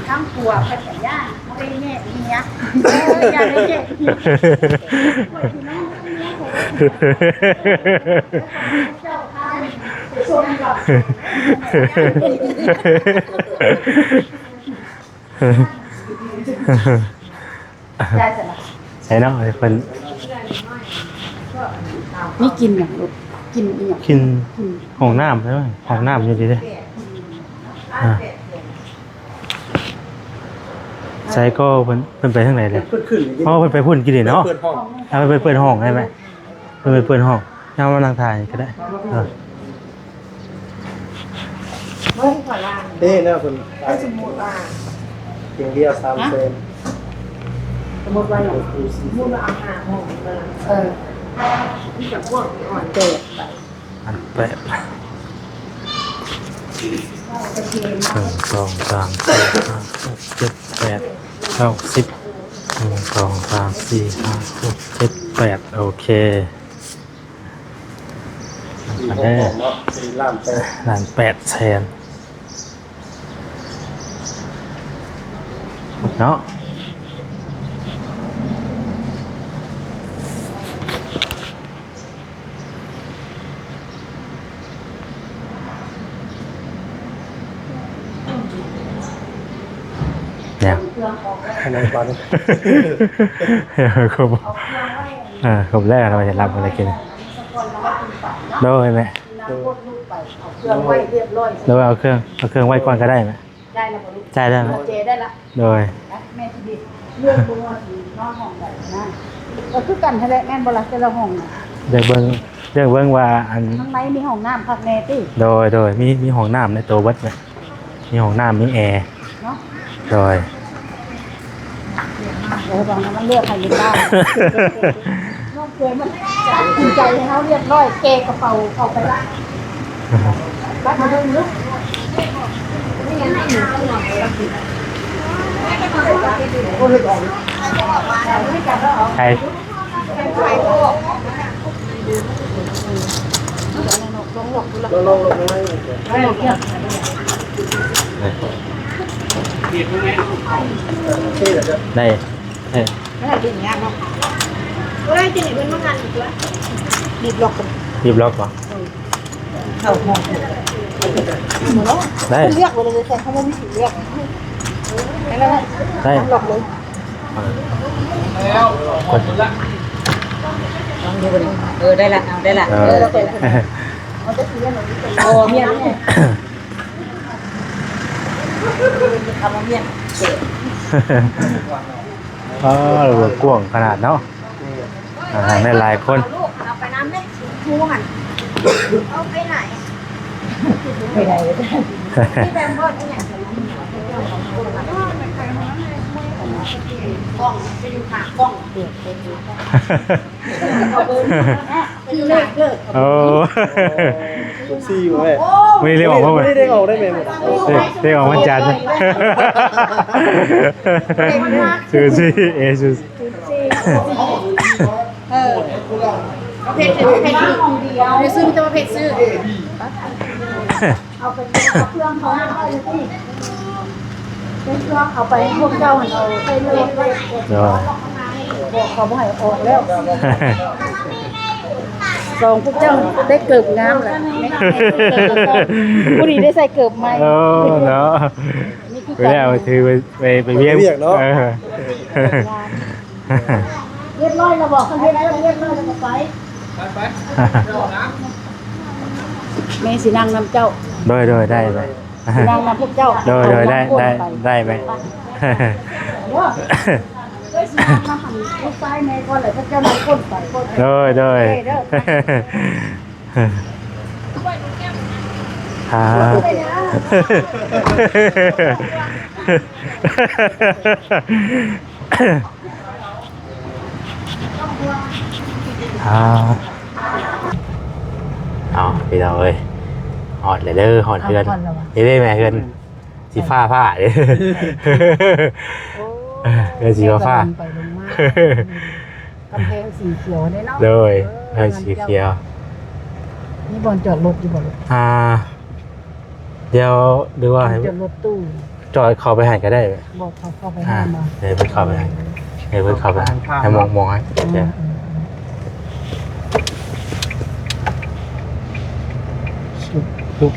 ທັງຜົວເພິ່ນກໍຢ້ານ ບໍ່ໄດ້ແຍກເມຍ ເອີ ຢ້ານໄດ້ແຍກເມຍ ໃສ່ເນາະ ເພິ່ນ ນີ້ກິນຫຍັງລູກ ກິນອີ່ຫຍັງ ກິນ ກິນຫ້ອງນ້ຳ ໃຊ່ໄໝ ຫ້ອງນ້ຳຢູ່ນີ້ເດ້ ອ່າ ໃສກໍເພິ່ນ ເພິ່ນໄປທາງໃດແລ້ວ ເພິ່ນຂຶ້ນ ອໍ ເພິ່ນໄປພຸ້ນກິນນີ້ເນາະ ເພິ່ນເປີດຫ້ອງ ອ່າ ເພິ່ນໄປເປີດຫ້ອງໃຊ່ໄໝ ເພິ່ນໄປເປີດຫ້ອງ ເຮົາມານັ່ງຖ່າຍກໍໄດ້ ເອີ ເບິ່ງກ່ອນວ່າ ເດ້ແລ້ວເພິ່ນ ຖ້າສົມມຸດວ່າ ຕຽງດຽວສາມແສນ ຮະ? ສົມມຸດວ່າຫຍັງ? ສົມມຸດວ່າເອົາຫ້າຫ້ອງມາ ເອີ ມີແຕ່ພວກອ່ອນແຕກໄປ ອັນແປດ ໜຶ່ງ ສອງ ສາມ ສີ່ ຫ້າ ຫົກ ເຈັດ ແປດ ເກົ້າ ສິບ ໜຶ່ງ ສອງ ສາມ ສີ່ ຫ້າ ຫົກ ເຈັດ ແປດ ໂອເຄ ອັນນີ້ ສີ່ ລ້ານແປດ ລ້ານແປດແສນເນາະ. ແນວ ອັນນັ້ນກ່ອນ ຄົບ ເອີ ຄົບແລ້ວ ເຮົາຈະລັບໄປກິນ ໂດຍແມ່ ໂດຍ ເອົາເຄື່ອງໄວ້ຮຽບຮ້ອຍ ໂດຍ ເອົາເຄື່ອງ ເອົາເຄື່ອງໄວ້ກ່ອນກໍໄດ້ແມ່. ໄດ້ແລ້ວບໍ່ລູກ? ໃຊ້ແລ້ວ ເອົາແຈໄດ້ລະ ໂດຍ ແມ່ຊິເຮັດເລື່ອງບໍ່ວ່າຊິນອນຫ້ອງໃດນະ ກໍຄືກັນຫັ້ນແຫຼະ ແມ່ນບໍ່ລະ ແຕ່ລະຫ້ອງນະ ດຽວເບິ່ງ ດຽວເບິ່ງວ່າອັນ ຂ້າງໃນມີຫ້ອງນ້ຳຄັກແນ່ຕິ? ໂດຍ ໂດຍ ມີ ມີຫ້ອງນ້ຳໃນໂຕເບິດແຫຼະ ມີຫ້ອງນ້ຳ ມີແອເນາະ ໂດຍ. ເອີ ບາງມັນເລືອກໃຫ້ຢູ່ບ້ານ ນ້ອງເຄີຍມັນຕັດສິນໃຈໃຫ້ເຮົາຮຽບຮ້ອຍ ແກະກະເປົາເຂົ້າໄປລະ ບັດມາເບິ່ງລູກ ໃຫ້ ໄດ້ ເອີ ມັນຫາດຶງຍາກເນາະ ບໍ່ໄດ້ ຈະໃຫ້ເພິ່ນມາງັດອີກຕົວະ ບີບລັອກ ບີບລັອກບໍ່? ເອີ ເຂົ້າຫ້ອງ ໄດ້ ເລືອກໄວ້ເລີຍ ໃສ່ເຂົ້າບໍ່ມີສິດເລືອກ ໄດ້ ໄດ້ ລັອກເລີຍ ເອີ ລອງດູບັດນີ້ ເອີ ໄດ້ລະ ເອົາ ໄດ້ລະ ເອີ ເອີ ເອົາແຕ່ສີອັນນີ້ ໂອ້ ມຽນ ເອົາມາມຽນ ເອີ ອໍ ກວ້າງຂະໜາດເນາະ ອາ ໃຫ້ຫຼາຍຄົນ ເອົາໄປນຳແມ່ ໝູຫັ້ນ ເອົາໄປໄຫນ ໄປໄຫນ ທີ່ແບມບອດອີ່ຫຍັງ ກ້ອງ ໄປຢູ່ຂ້າງກ້ອງ ເອົາເບິ່ງ ເປັນເລກເດີ ໂອ້ ສູນສີ່ບໍ່ແມ່? ມື້ນີ້ເລກອອກບໍ່ແມ່? ເລກອອກໄດ້ແມ່? ເລກ ເລກອອກວັນຈັນ ສູນສີ່ ເອ ສູນສີ່ ເອີ ເຜັດ ເຜັດ ເອົາໄປຊື້ ມີແຕ່ວ່າເຜັດຊື້ ເອົາໄປເອົາເຄື່ອງເຂົາໄປເລີຍຕິ ເປັນເຄື່ອງເອົາໄປໃຫ້ພວກເຈົ້າຫັ້ນ ເອົາໃສ່ລົດໄວ້ ເອີ ບອກເຂົາບໍ່ໃຫ້ອອກແລ້ວ ສອງພວກເຈົ້າໄດ້ເກີບງາມແລ້ວ ຜູ້ນີ້ໄດ້ໃສ່ເກີບໃໝ່ ເອີ ເນາະ ນີ້ຄື ແລ້ວຖືໄປ ໄປ ໄປວຽກ ໄປວຽກເນາະ ເອີ ຮຽບຮ້ອຍແລ້ວບໍ່? ຄັນຮຽບ ຮຽບຮ້ອຍແລ້ວກໍໄປ ໄປ ໄປ ແມ່ຊິນັ່ງນຳເຈົ້າ ໂດຍ ໂດຍ ໄດ້ ໄດ້ ຊິນັ່ງນຳພວກເຈົ້າ ໂດຍ ໂດຍ ໄດ້ ໄດ້ ໄດ້ແມ່ ເດີ ເອີ ຊິນັ່ງນຳຫັ້ນ ລູກຊາຍແມ່ກ່ອນ ແລ້ວພວກເຈົ້ານັ່ງກົ້ນໄປ ໂດຍ ໂດຍ ເດີ ອ່າ ອ່າ ເອົາ ພີ່ນ້ອງເອີຍ ຮອດແລ້ວເດີ ຮອດເຮືອນ ຮອດແລ້ວຫວາ? ນີ້ເດ້ແມ່ ເຮືອນ ອືມ ສີຟ້າໆ ເດ້ ໂອ້ ເຮືອນສີຟ້າໆ ກຳແພງສີຂຽວເດ້ເນາະ ໂດຍ ເອີ ເຮືອນສີຂຽວ ມີບ່ອນຈອດລົດຢູ່ບໍ່ລູກ? ອ່າ ດຽວ ຫຼືວ່າໃຫ້ ຈອດລົດຕູ້ ຈອດເຂົ້າໄປຫັ້ນກໍໄດ້ ບອກເຂົາເຂົ້າໄປ ອ່າ ໃຫ້ມາ ເອີ ເພິ່ນເຂົ້າໄປໃຫ້ ໃຫ້ເພິ່ນເຂົ້າໄປໃຫ້ ໃຫ້ມອງ ມອງໃຫ້ ອ່າ ເອີ ລຸກ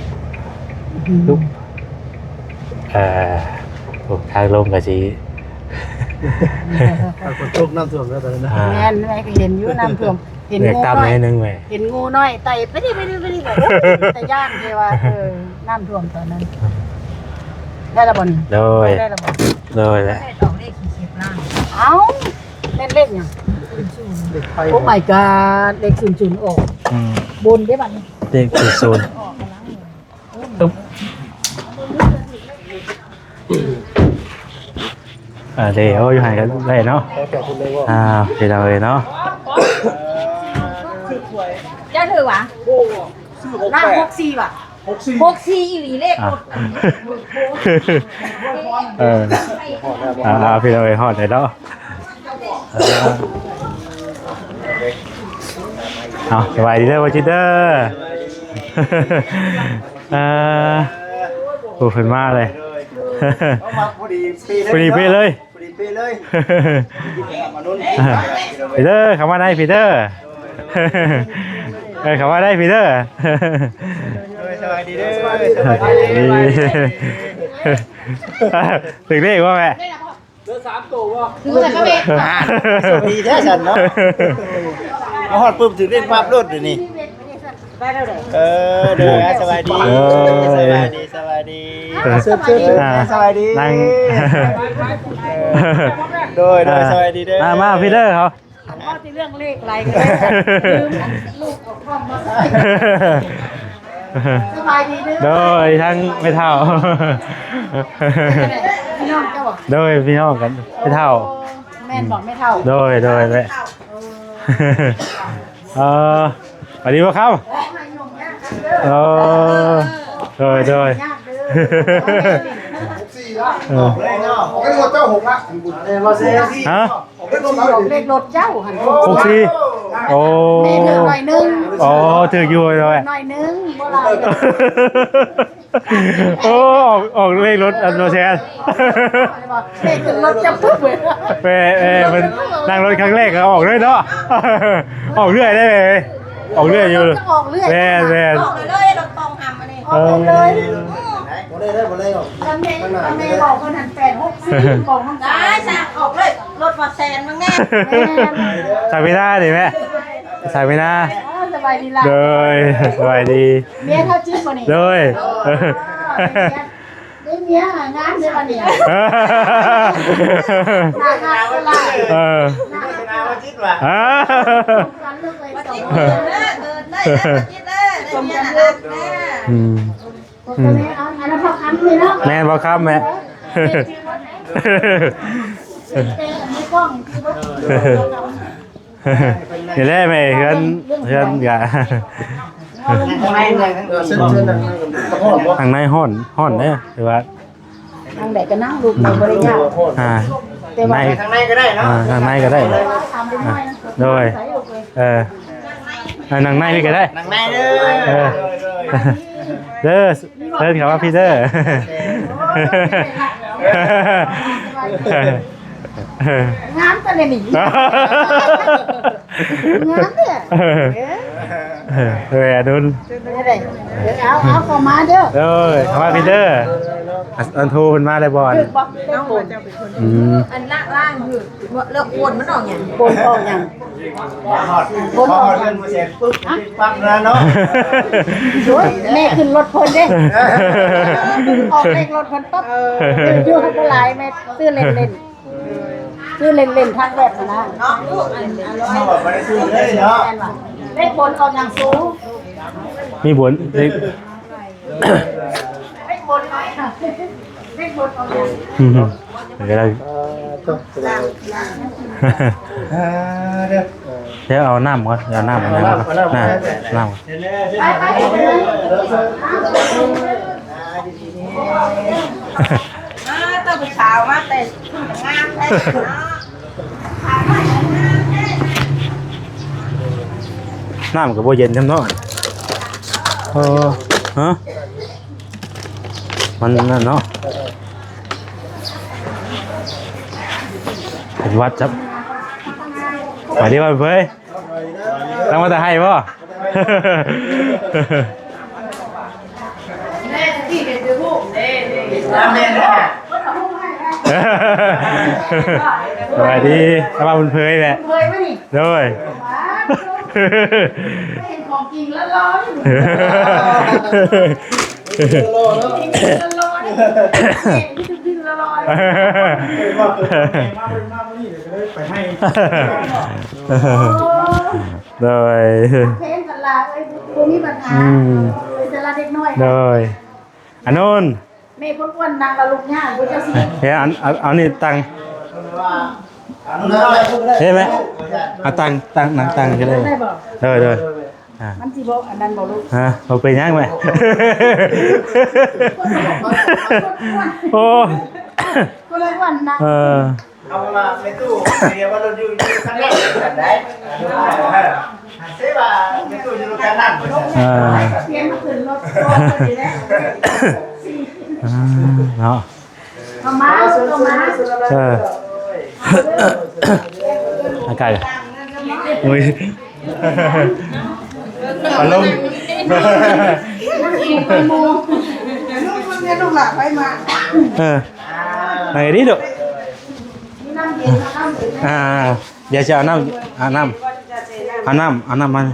ລຸກ ເອີ ໂອ້ ທາງລົງກໍຊິ ຖ້າຝົນຕົກນ້ຳຖ້ວມແລ້ວຕອນນີ້ນະ ອ່າ ແມ່ນ ແມ່ກໍເຫັນຢູ່ນ້ຳຖ້ວມ ເຫັນງູນ້ອຍໜ້ອຍໜຶ່ງແມ່ ເຫັນງູນ້ອຍໄຕ່ໄປນີ້ ໄປນີ້ ໄປນີ້ ໂອ້ຍ ຕາຢ້ານແທ້ວ່າ ເອີ ນ້ຳຖ້ວມຕອນນັ້ນ ໄດ້ລະບໍ່ນີ້? ໂດຍ ໄດ້ລະບໍ່? ໂດຍແຫຼະ ເອົ້າ ແມ່ນເລກຫຍັງ? ເລກໄທ Oh my god ເລກສູນສູນອອກ ອືມ ບົນເດ້ບັດນີ້ ເລກສູນສູນ ອອກມາຫຼັງ ຕຶບ ອ່າ ເດ ໂອ້ ຢູ່ຫັ້ນກໍໄດ້ເນາະ ອ່າ ເປັນເອົາເລີຍເນາະ ເຈົ້າຖືຫວາ? ບໍ່ ຊື້ຫົກແປດ ຫົກສີ່ຫວາ? ຫົກສີ່ ຫົກສີ່ອີ່ຫຼີເລກ ອ່າ ລົດ ເອີ ອ່າ ພີ່ນ້ອງເອີຍ ຮອດແລ້ວເນາະ ເອົາ ສະບາຍດີເດີ ບໍ່ຈິດເດີ. ເອີ ໂອ້ ເພິ່ນມາເລີຍ ເອົາມາພໍດີເປະເລີຍ ພໍດີເປະເລີຍ ພໍດີເປະເລີຍ ມານຸນ ພີເຕີ ເຂົ້າມາໃນ ພີເຕີ ເອີ ເຂົ້າມາໃນ ພີເຕີ. ໂດຍ ສະບາຍດີເດີ ສະບາຍດີ ຖືກເລກບໍ່ແມ່? ເຫຼືອສາມໂຕບໍ່? ຮູ້ແຕ່ເຂົາເຮັດ ໂຊກດີແທ້ຊັ້ນເນາະ ມາຮອດປຶບຖືກເລກປັບໂລດດຽວນີ້. ເອີ ໂດຍ ສະບາຍດີ ເອີ ສະບາຍດີ ສະບາຍດີ ເຊີນ ເຊີນ ອ່າ ສະບາຍດີ ນັ່ງ ເອີ ໂດຍ ໂດຍ ອ່າ ສະບາຍດີເດີ ມາ ມາ ພີເຕີເຮົາ ເວົ້າແຕ່ເລື່ອງເລກຫຼາຍກໍໄດ້ ລືມອັນລູກເອົາຂອງມາໃສ່. ສະບາຍດີເດີ ໂດຍ ທັງແມ່ເຖົ້າ ພີ່ນ້ອງເຈົ້າບໍ່? ໂດຍ ພີ່ນ້ອງກັນ ແມ່ເຖົ້າ ແມ່ນບໍ່ແມ່ເຖົ້າ? ໂດຍ ໂດຍ ແມ່ ເອີ ເອີ ສະບາຍດີບໍ່ຄຳ? ເອີ ໂດຍ ໂດຍ ຍາກເດີ ຫົກສີ່ລະ ເອີ ອອກເລີຍເນາະ ອອກເລີຍເນາະ ເຈົ້າຫົກລະ ຮະ? ອອກເລກລົດເຈົ້າຫັ້ນ ຫົກສີ່ ໂອ້ ແມ່ຖືກໜ້ອຍໜຶ່ງ ອໍ ຖືກຢູ່ ໜ້ອຍໜຶ່ງ ບໍ່ຫຼາຍ. ໂອ້ ອອກ ອອກເລກລົດອັນບໍ່ແຊນ ເລກຂຶ້ນລົດຈຳປຶບເວີຍ ແມ່ ແມ່ເພິ່ນນັ່ງລົດຄັ້ງແລກກໍອອກເລີຍເນາະ ອອກເລື້ອຍໄດ໋ແມ່ ອອກເລື້ອຍຢູ່ ອອກເລື້ອຍ ແມ່ນ ແມ່ນ ອອກເລີຍ ລົດປອງຫຳອັນນີ້ ອອກເລີຍ ບໍ່ໄດ້ ບໍ່ໄດ້ອອກ ຄັນແມ່ ຄັນແມ່ບອກເພິ່ນຫັ້ນ ແປດຫົກສີ່ ບອກນ້ອງສາວ ໄດ້ ສັ່ງອອກເລີຍ ລົດບໍ່ແຊນເບິ່ງແນ່ ແມ່ນ ສາວມີນານີ້ແມ່ ສາຍເວນາ ເອີ ສະບາຍດີຫຼານ ໂດຍ ສະບາຍດີ ເມຍເທົ່າຈິດບໍ່ນີ້ ໂດຍ ເອີ ເມຍ ໄດ້ເມຍງາມເດ້ບັດນີ້ ໜ້າຮັກຫຼາຍ ເອີ ໜ້າຮັກຫຼາຍ ເອີ ສົມກັນລູກເອີຍ ສົມກັນເດີ ເອີ ເອີ ເອີ ສົມກັນເດີ ອືມ ອືມ ອັນນັ້ນພໍ່ຄຳນີ້ເນາະ ແມ່ນພໍ່ຄຳແມ່ ເອີ ເປັນໃນກ້ອງຄືບໍ່ ນີ້ແຫຼະແມ່ ເຮືອນ ເຮືອນກະ ທາງໃນຮ້ອນ ຮ້ອນເດ້ ແຕ່ວ່າ ທາງໃດກໍນັ່ງ ລູກ ອືມ ບໍ່ໄດ້ຍາກ ອ່າ ແຕ່ວ່າ ໃນ ທາງໃນກໍໄດ້ເນາະ ອ່າ ທາງໃນກໍໄດ້ ແຕ່ວ່າຖາມເດັກນ້ອຍນະ ອ່າ ໂດຍ ເອີ ອ່າ ນັ່ງໃນພີ້ກໍໄດ້ ນັ່ງໃນເດີ ເອີ ເດີ ເຊີນເຂົ້າມາພີ້ເດີ ງາມປານໃດນີ້ ງາມເດ້ ເອີ ເອີ ອະດຸນ ເອີ ເອົາ ເອົາເຂົ້າມາເດີ ເອີ ເຂົ້າມາພີ້ເດີ ອັນ ອັນໂທເພິ່ນມາແລ້ວບໍ່ ຖືກບໍ່ ອືມ ອັນລະ ລ້າງຄື ບໍ່ ແລ້ວໂອນມັນອອກຫຍັງ ໂອນອອກຫຍັງ ມາຮອດ ມາຮອດເຮືອນບໍ່ແຊນປຶບ ປັບແລ້ວເນາະ ໂອ້ຍ ແມ່ຂຶ້ນລົດເພິ່ນເດ້ ອອກເລກລົດເພິ່ນປັບ ເອີ ຢູ່ບໍ່ຫຼາຍ ແມ່ຊື້ເລ່ນໆ ຊື້ເລ່ນໆ ທັງແບບຫັ້ນນະ ເຮົາບໍ່ໄດ້ຊື້ເລີຍເນາະ ແມ່ນວ່າ ເລກບົນອອກຫຍັງສູ ມີບົນ ເລກ ເລກບົນອອກຫຍັງ ເລກບົນອອກຫຍັງ ອືມ ກໍໄດ້ ອ່າ ຕົກ ອ່າ ເດີ ດຽວເອົານ້ຳກ່ອນ ເອົານ້ຳ ເອົານ້ຳ ເອົານ້ຳ ນ້ຳ ນ້ຳ ໄປ ໄປ ໄປ ອ່າ ເຈົ້າຜູ້ສາວມາແຕ່ງາມແທ້ເນາະ ນ້ຳກໍບໍ່ເຢັນຊ້ຳເນາະ ເອີ ຮະ ມັນນັ້ນເນາະ ເປັນຫວັດຈັບ ສະບາຍດີບໍ່ເພິ່ນ ຕັ້ງວ່າຈະໃຫ້ບໍ່ ສະບາຍດີ ສະບາຍດີ ເພິ່ນເຜີຍແຫຼະ ເຜີຍມານີ້ ໂດຍ ເຫັນຂອງຈິງຫຼໍ່ໆ ຫຼໍ່ໆ ເຫັນຈິງຫຼໍ່ໆ ເອີ ມາ ມາ ມານີ້ເລີຍ ໄປໃຫ້ ໂດຍ ເພງກັນລາເອີຍ ບໍ່ມີບັນຫາ ອືມ ເປັນແຕ່ລະເດັກນ້ອຍ ໂດຍ ອານົນ ແມ່ຄົນອ້ວນນັ່ງລະລຸກຍາກ ບໍ່ຈັກຊິ ເຮັດອັນ ເອົາ ເອົານີ້ຕັ້ງ ເຫັນໄໝ ເອົາຕັ້ງ ຕັ້ງ ນັ່ງຕັ້ງກໍໄດ້ ໄດ້ບໍ່ ໂດຍ ໂດຍ ອ່າ ມັນຊິບໍ່ອັນນັ້ນບໍ່ລູກ ຮະ ບໍ່ເປັນຫຍັງແມ່ ໂອ້ ຄົນອ້ວນນະ ເອີ ເອົາມາແມ່ຕູ້ ເດີວ່າລົດຢູ່ ຢູ່ຄັນນັ້ນ ຄັນໃດ ເອີ ເສວ່າແມ່ຕູ້ຢູ່ຄັນນັ້ນ ເອີ ສຽງມັນຂຶ້ນລົດ ເອີ ເນາະ ເອົາມາ ເອົາມາ ເອີ ອາກາດ ໂອ້ຍ ອາລົມ ເອີ ໄປດີລູກ ອ່າ ດຽວຈະເອົານ້ຳ ເອົານ້ຳ ເອົານ້ຳ ເອົານ້ຳມາ ດ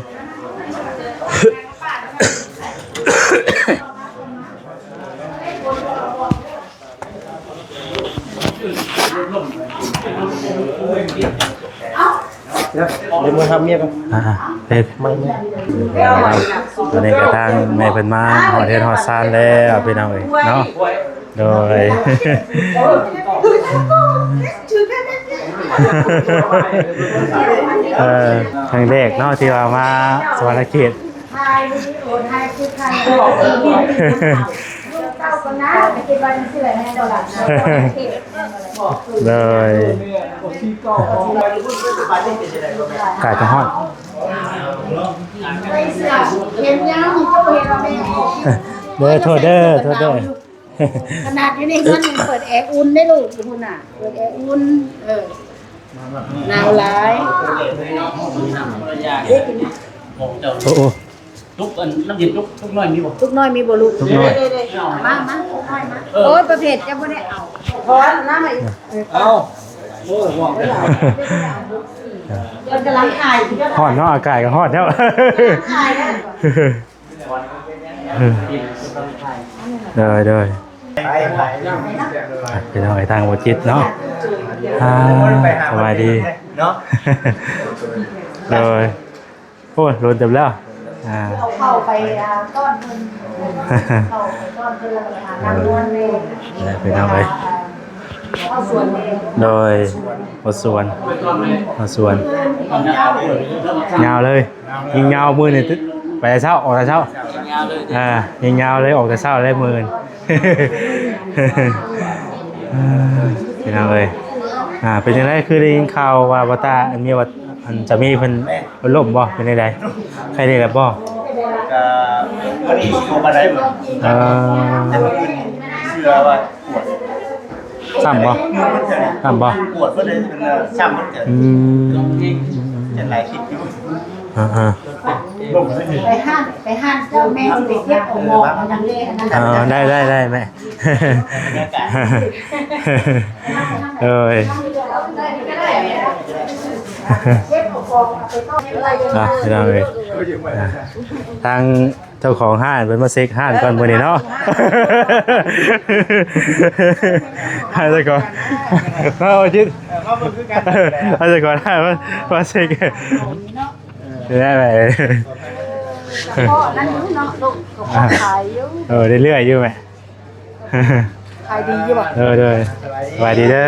ຽວມາຖາມເມຍກ່ອນ ອ່າ ເອີ ມາ ຕອນນີ້ກະທາງແມ່ເພິ່ນມາຮອດເຮືອນຮອດຊານແລ້ວ ພີ່ນ້ອງເອີຍເນາະ ໂດຍ ເອີ ຄັ້ງແລກເນາະ ທີ່ວ່າມາສະຫວັນນະເຂດ ຖ່າຍວິດີໂອ ຖ່າຍຄລິບ ຖ່າຍ ເກົ່າກ່ອນນະ ໄປເກັບໄວ້ຈັ່ງຊີ້ແຫຼະ ແມ່ນບໍ່ລະ ໂດຍ ອາກາດກະຮ້ອນ ເດີ ໂທດເດີ ໂທດເດີ ຂະໜາດຢູ່ໃນເຮືອນຍັງເປີດແອອຸ່ນເດ້ລູກ ຢູ່ພຸ້ນນະ ເປີດແອອຸ່ນ ເອີ ໜາວຫຼາຍ ເດ້ກິນ ໂອ້ ໂອ້ ຕຸກອັນນ້ຳເຢັນ ຕຸກ ຕຸກນ້ອຍມີບໍ່? ຕຸກນ້ອຍມີບໍ່ລູກ? ຕຸກນ້ອຍ ເດ້ໆໆ ມາ ມາ ຕຸກນ້ອຍມາ ເອີ ໂອ້ຍ ປະເພດຈະບໍ່ໄດ້ເອົາ ຮ້ອນນະ ເອົາ ໂອ້ຍ ຮ້ອນເນາະ ອາກາດກະຮ້ອນແລ້ວ ໂດຍ ໂດຍ ພີ່ນ້ອງເອີຍ ທາງບໍ່ຈິດເນາະ ອ່າ ສະບາຍດີ ໂດຍ ໂອ້ຍ ໂດນເຕີບແລ້ວ ອ່າ ເອົາເຂົ້າໄປ ອ່າ ຕ້ອນເພິ່ນ ເຂົ້າໄປຕ້ອນເພິ່ນ ແລ້ວກໍໄປຫານາງນວນແດ່ ພີ່ນ້ອງເອີຍ ເຂົ້າສວນແດ່ ໂດຍ ເຂົ້າສວນ ເຂົ້າສວນ ຍາວເລີຍ ຍິງຍາວມື້ນີ້ ໄປແຕ່ເຊົ້າ ອອກແຕ່ເຊົ້າ ອ່າ ຍິງຍາວເລີຍ ອອກແຕ່ເຊົ້າເລີຍມື້ອື່ນ ພີ່ນ້ອງເອີຍ ອ່າ ເປັນຈັ່ງໃດ ຄືໄດ້ຍິນຂ່າວວ່າ ວ່າຕາ ອັນມີວ່າ ອັນສາມີເພິ່ນ ເພິ່ນລົ້ມບໍ່ ເປັນຈັ່ງໃດ ໄຂ້ແດ່ແລ້ວບໍ່? ກະບໍ່ດີຊິບໍ່ປານໃດ ເອີ ແຕ່ມື້ອື່ນນີ້ເຊື່ອວ່າປວດ ຊ້ຳບໍ່? ຊ້ຳບໍ່? ປວດເບິດເລີຍ ເປັນຊ້ຳເບິດເລີຍ ອືມ ເປັນຫຼາຍທິດຢູ່ ອ່າໆ ໄປຮ້ານ ໄປຮ້ານເຈົ້າແມ່ຊິໄປເກັບເອົາໝອກເອົາຫຍັງເດ້ ເອີ ໄດ້ ໄດ້ ໄດ້ແມ່ ເອີຍ ອ່ະ ພີ່ນ້ອງເອີຍ ອ່ະ ທາງເຈົ້າຂອງຮ້ານເພິ່ນມາເຊັກຮ້ານກ່ອນມື້ນີ້ເນາະ ໃຫ້ຊະກ່ອນ ເອົາຈິດ ໃຫ້ຊະກ່ອນ ໃຫ້ມາ ມາເຊັກ ເອີ ໄດ້ໄປ ກະພໍ້ນັ້ນຢູ່ເນາະລູກ ກະພໍ້ຂາຍຢູ່ ເອີ ເລື້ອຍໆຢູ່ແມ່ ຂາຍດີຢູ່ບໍ່? ເດີ ໂດຍ ສະບາຍດີເດີ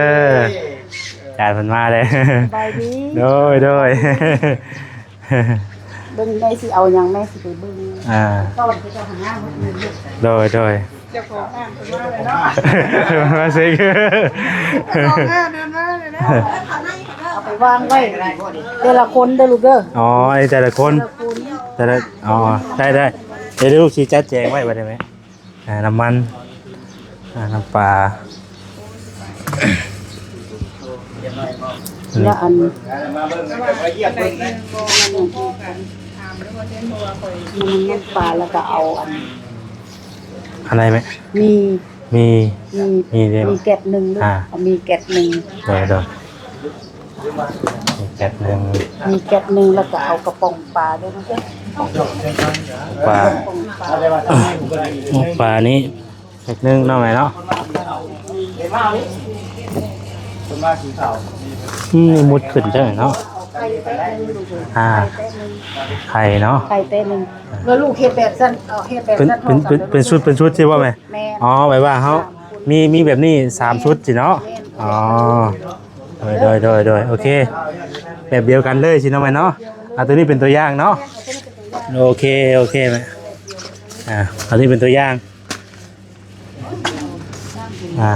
ຈານເພິ່ນມາເລີຍ ສະບາຍດີ ໂດຍ ໂດຍ ເບິ່ງແມ່ຊິເອົາຫຍັງ ແມ່ຊິໄປເບິ່ງ ອ່າ ຕອນເຂົາເຈົ້າຫັ້ນນະ ໂດຍ ໂດຍ ເຈົ້າຂອງຮ້ານເພິ່ນມາເລີຍເນາະ ມາເຊັກ ເຈົ້າຂອງຮ້ານເພິ່ນມາເລີຍເນາະ ເອົາໄປວາງໄວ້ແຕ່ລະຄົນເດີລູກເດີ ອໍ ອັນນີ້ແຕ່ລະຄົນ ແຕ່ລະຄົນ ແຕ່ລະ ອໍ ໄດ້ ໄດ້ ດຽວລູກຊິຈັດແຈງໄວ້ບັດນີ້ແມ່ ອ່າ ນ້ຳມັນ ອ່າ ນ້ຳປາ ແລ້ວອັນ ນ້ຳປາ ແລ້ວກະເອົາອັນ ອັນໃດແມ່? ມີ ມີ ມີ ມີເດ້ ມີແກັດໜຶ່ງ ອ່າ ເອົາມີແກັດໜຶ່ງ ໂດຍ ໂດຍ ມີແກັດໜຶ່ງ ມີແກັດໜຶ່ງ ແລ້ວກໍເອົາກະປ໋ອງປາດ້ວຍນະ ປາ ປ໋ອງປາ ປ໋ອງປານີ້ແກັດໜຶ່ງເນາະແມ່ເນາະ ອືມ ມຸດຂຶ້ນເດີເນາະ ອ່າ ໄຂ່ເນາະ ໄຂ່ແຕະໜຶ່ງ ແລ້ວລູກເຮັດແບບຊັ້ນ ເອົາເຮັດແບບຊັ້ນ ເປັນ ເປັນ ເປັນຊຸດ ເປັນຊຸດຊິບໍ່ແມ່? ແມ່ນ ອໍ ແບບວ່າເຮົາ ມີ ມີແບບນີ້ສາມຊຸດຊິເນາະ ແມ່ນ ອໍ ໂດຍ ໂດຍ ໂດຍ ໂອເຄ ແບບດຽວກັນເລີຍຊິເນາະແມ່ເນາະ ອ່າ ໂຕນີ້ເປັນຕົວຢ່າງເນາະ ໂອເຄ ໂອເຄແມ່ ອ່າ ອັນນີ້ເປັນຕົວຢ່າງ ອ່າ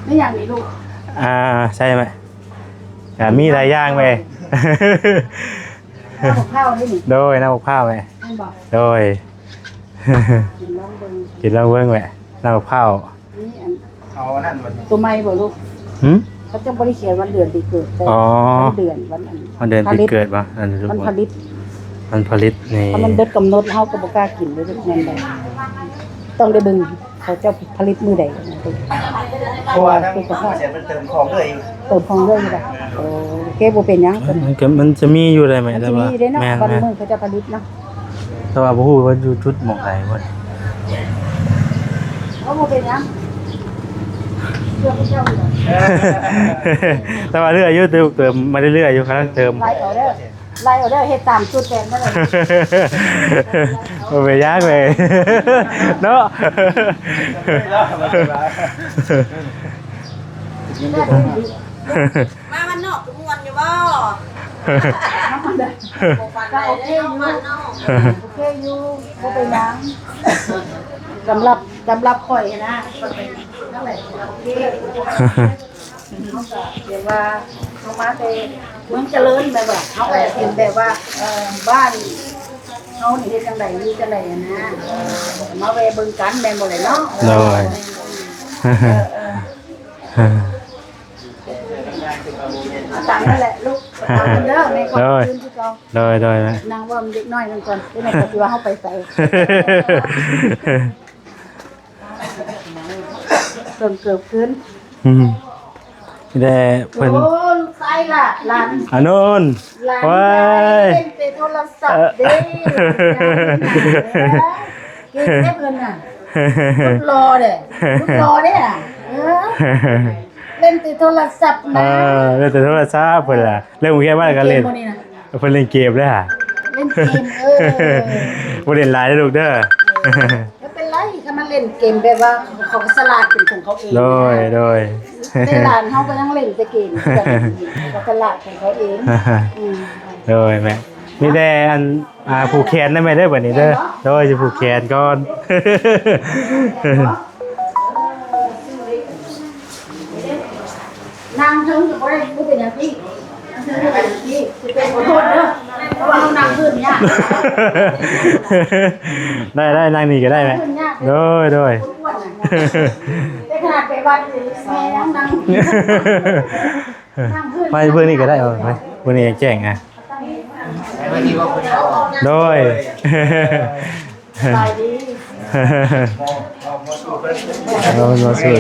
ນີ້ຫຍັງນີ້ລູກ? ອ່າ ໃຊ່ໄໝ? ອ່າ ມີຫຼາຍຢ່າງແມ່. ນ້ຳບັກເພ້າວນີ້ນີ້. ໂດຍ ນ້ຳບັກພ້າວແມ່. ແມ່ນບໍ່? ໂດຍ. ກິນລອງເບິ່ງ ກິນລອງເບິ່ງແມ່ ນ້ຳບັກພ້າວ. ນີ້ອັນ ເອົາອັນນັ້ນບໍ່? ຕົວໃໝ່ບໍ່ລູກ? ຫື? ເຂົາເຈົ້າບໍ່ໄດ້ຂຽນວັນເດືອນປີເກີດ ແຕ່ ອໍ ວັນເດືອນ ວັນອັນ ວັນເດືອນປີເກີດບໍ່? ອັນ ວັນຜະລິດ ວັນຜະລິດນີ້ ຖ້າມັນເບິດກຳນົດ ເຮົາກໍບໍ່ກ້າກິນເດ້ ແມ່ນບໍ່? ຕ້ອງໄດ້ເບິ່ງເຂົາເຈົ້າຜະລິດມື້ໃດ. ເພາະວ່າທາງເສຍເພິ່ນເຕີມຂອງເລື້ອຍຢູ່ ເຕີມຂອງເລື້ອຍຢູ່. ໂອເຄ ບໍ່ເປັນຫຍັງ ມັນກໍ ມັນຈະມີຢູ່ໄດ໋ແມ່ ມັນຈະມີຢູ່ເດ້ເນາະ ແຕ່ວ່າ ບ້ານເມືອງເຂົາເຈົ້າຜະລິດເນາະ. ແຕ່ວ່າບໍ່ຮູ້ວ່າຢູ່ຈຸດໝ່ອງໃດເບິດ. ເອົາ ບໍ່ເປັນຫຍັງ ເຊື່ອພະເຈົ້າຢູ່ດອກ. ແຕ່ວ່າເລື້ອຍຢູ່ ເຕີມ ເຕີມມາເລື້ອຍໆຢູ່ ກຳລັງເຕີມ. ໄລ່ເອົາເດີ້ ໄລ່ເອົາເດີ້ ເຮັດຕາມສູດແປນນັ້ນແຫຼະ. ບໍ່ເປັນຫຍັງເລີຍເນາະ. ມາບ້ານນອກ ມ່ວນຢູ່ບໍ່? ກໍໂອເຄຢູ່ ໂອເຄຢູ່ ບໍ່ເປັນຫຍັງ. ສຳລັບ ສຳລັບຂ້ອຍນະ ນັ້ນແຫຼະ ໂອເຄ. ເຮົາກໍແບບວ່າ ເຮົາມາແຕ່ເມືອງຈະເລີນ ແບບວ່າ ເຮົາກໍເຫັນແບບວ່າ ເອີ ບ້ານເຮົານີ້ເຮັດຈັ່ງໃດ ຢູ່ຈັ່ງໃດຫັ້ນນະ ມາແວ່ເບິ່ງກັນ ແມ່ນບໍ່ແຫຼະເນາະ? ໂດຍ. ເອີ ເອີ ເອີ ຕາມນັ້ນແຫຼະລູກ ຕາມນັ້ນເດີ ແມ່ຂອບຄຸນຄືເກົ່າ. ໂດຍ ໂດຍ ໂດຍແມ່. ນັ່ງເວົ້ານຳເດັກນ້ອຍນັ້ນກ່ອນ ເດັກນ້ອຍກໍຊິວ່າເຮົາໄປໃສ. ເບິ່ງເກີບຂຶ້ນ ອືມ ແຕ່ເພິ່ນ ໂອ້ ລູກຊາຍຫຼານ ອານົນ ຫຼານ ໂອ້ຍ ເຫຼັ້ນແຕ່ໂທລະສັບເດ້. ເອີ ເກັ່ງເດ້ເພິ່ນນະ ລູກຫຼໍ່ເດ້ ລູກຫຼໍ່ເດ້. ເອີ ເຫຼັ້ນແຕ່ໂທລະສັບນະ ເອີ ເຫຼັ້ນແຕ່ໂທລະສັບເພິ່ນລະ ເລີກໂຮງຮຽນມາກໍເຫຼັ້ນ ເກັ່ງບໍ່ນີ້ນະ? ເພິ່ນເຫຼັ້ນເກມເດ້ຫາ ເຫຼັ້ນເກມ ເອີ ບໍ່ເຫຼັ້ນຫຼາຍເດີລູກເດີ. ເອີ ບໍ່ເປັນໄລ ຄັນມັນເຫຼັ້ນເກມແບບວ່າເຂົາກໍສະຫຼາດເປັນຂອງເຂົາເອງ. ໂດຍ ໂດຍ ແຕ່ຫຼານເຮົາກໍຍັງເຫຼັ້ນແຕ່ເກມ ເຂົາສະຫຼາດຂອງເຂົາເອງ. ອືມ ໂດຍແມ່ ມີແຕ່ອັນ ອ່າ ຜູກແຂນນະແມ່ເດີ ບັດນີ້ເດີ. ໂດຍ ຊິຜູກແຂນກ່ອນ. ນັ່ງເທິງກໍບໍ່ໄດ້ ບໍ່ເປັນຫຍັງຕິ ນັ່ງເທິງກໍບໍ່ເປັນຫຍັງຕິ ຊິເປັນ ຂໍໂທດເດີ ເພາະວ່າເຮົານັ່ງພື້ນຍາກ. ໄດ້ໆ ນັ່ງນີ້ກໍໄດ້ແມ່. ນັ່ງພື້ນຍາກ ໂດຍໆ ຄົນອ້ວນນະ ແຕ່ຂະໜາດໄປວັດແມ່ຍັງນັ່ງ ນັ່ງພື້ນ ໄປເບິ່ງນີ້ກໍໄດ້ ເອີ ໄປເບິ່ງນີ້ແຈ້ງນະ. ໂດຍ ສະບາຍດີ ໂດຍ ມາສູ່ ຮ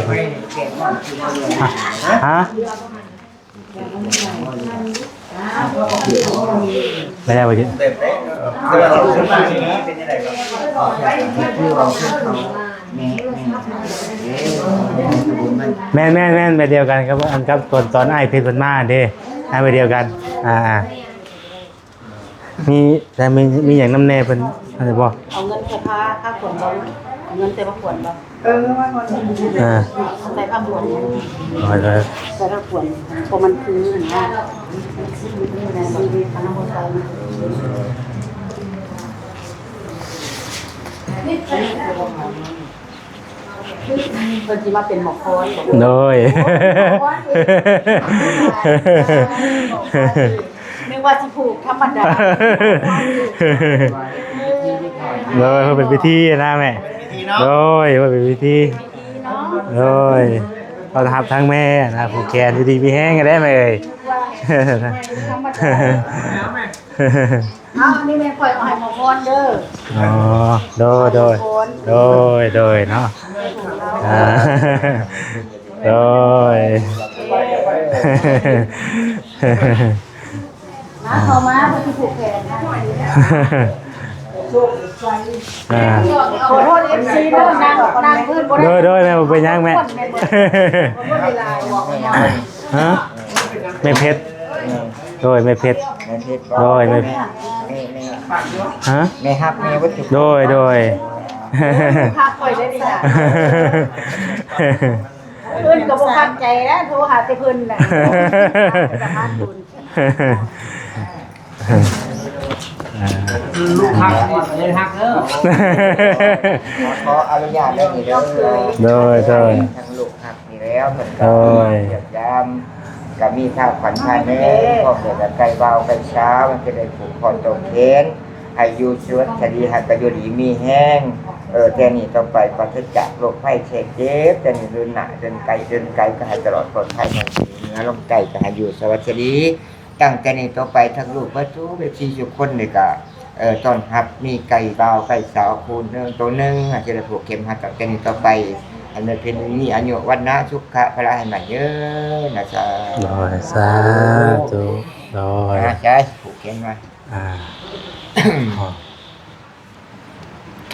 ະ ໄດ້ແລ້ວບໍ່? ແມ່ນໆໆ ແບບດຽວກັນກັບອັນກັບຕອນ ຕອນອ້າຍເພັດເພິ່ນມາຫັ້ນເດ້ ອ້າຍແບບດຽວກັນ ອ່າໆ. ມີ ແຕ່ມີ ມີຫຍັງນຳແດ່ເພິ່ນ ອັນນີ້ບໍ່? ເອົາເງິນໃສ່ຜ້າ ຜ້າຂວັນບໍ່? ເອົາເງິນໃສ່ຜ້າຂວັນບໍ່? ເອີ ວ່າກ່ອນ ອ່າ ໃສ່ຜ້າຂວັນ ໂດຍ ໂດຍ ໃສ່ຜ້າຂວັນ ເພາະມັນຄືຫັ້ນນະ ໃນຊີວິດອັນນັ້ນບໍ່ໃສ່ ເພິ່ນຊິມາເປັນໝໍພອນ ໂດຍ ໂອ້ຍ ໝໍພອນເອີງ ນຶກວ່າຊິຜູກທຳມະດາ ໂດຍ ເພື່ອເປັນພິທີນະແມ່ ໂດຍ ເພື່ອເປັນພິທີ ໂດຍ ຕ້ອນຮັບທັງແມ່ນະ ຜູກແຂນ ຢູ່ດີມີແຮງເດີແມ່ເອີຍ. ເອົາ ອັນນີ້ແມ່ນຂ້ອຍເອົາໃຫ້ໝໍພອນເດີ ອໍ ໂດຍ ໂດຍ ໝໍພອນ ໂດຍ ໂດຍເນາະ ອ່າ ໂດຍ ມາ ເຂົ້າມາ ເພິ່ນຊິຜູກແຂນໃຫ້ ອ່າ ຂໍໂທດ ເອັຟຊີ ເດີ ນັ່ງ ນັ່ງພື້ນບໍ່ໄດ້ ໂດຍ ໂດຍ ແມ່ ບໍ່ເປັນຫຍັງແມ່ ແມ່ນບໍ່ ຮະ ແມ່ເພັດ ໂດຍ ແມ່ເພັດ ແມ່ເພັດ ໂດຍ ແມ່ ແມ່ ແມ່ ຮະ ແມ່ຮັກແມ່ບໍ່ ໂດຍ ໂດຍ ຄັກຂ້ອຍເດ້ນີ້ນະ ເພິ່ນກໍບໍ່ຄັກໃຈນະ ໂທຫາແຕ່ເພິ່ນນະ ສະພາບບຸນ ອ່າ ລູກຮັກ ເອີ ຮັກເດີ ຂໍອະນຸຍາດເດີນີ້ເດີ ໂດຍ ໂດຍ ທັງລູກຮັກນີ້ແລ້ວ ເພິ່ນກໍ ໂດຍ ຢ້ຽມຢາມ ກໍມີທ້າວຂວັນພາແນງ ພ້ອມດ້ວຍກັບໄກ່ບ່າວໄກ່ສາວ ມັນຈະໄດ້ຜູກຂ້ອນຕໍ່ແຂນ ໃຫ້ຢູ່ສະຫວັດສະດີ ໃຫ້ກໍຢູ່ດີມີແຮງ ເອີ ແຕ່ນີ້ຕໍ່ໄປປາສະຈາກໂລກໄພໄຂ້ເຈັບ ແຕ່ນີ້ເດີນໜ້າເດີນໄກ ເດີນໄກກໍໃຫ້ຕະຫຼອດປອດໄພ ເໜືອລົມໃຕ້ກໍໃຫ້ຢູ່ສະຫວັດສະດີ ຕັ້ງແຕ່ນີ້ຕໍ່ໄປທັງລູກເບິດທຸກເອັຟຊີທຸກຄົນນີ້ກໍ ເອີ ຕ້ອນຮັບມີໄກ່ບ່າວໄກ່ສາວຄູ່ໜຶ່ງໂຕໜຶ່ງ ໃຫ້ຊິໄດ້ຜູກເຂັມຮັດ ຕັ້ງແຕ່ນີ້ຕໍ່ໄປ ໃຫ້ແມ່ເພັນມີອາຍຸວັນນະສຸຂະພະລະໃຫ້ໝັ້ນຍືນນະ ສາ ໂດຍ ສາທຸ ໂດຍ ອ່າ ໃສ່ຜູກເຂັມມາ ອ່າ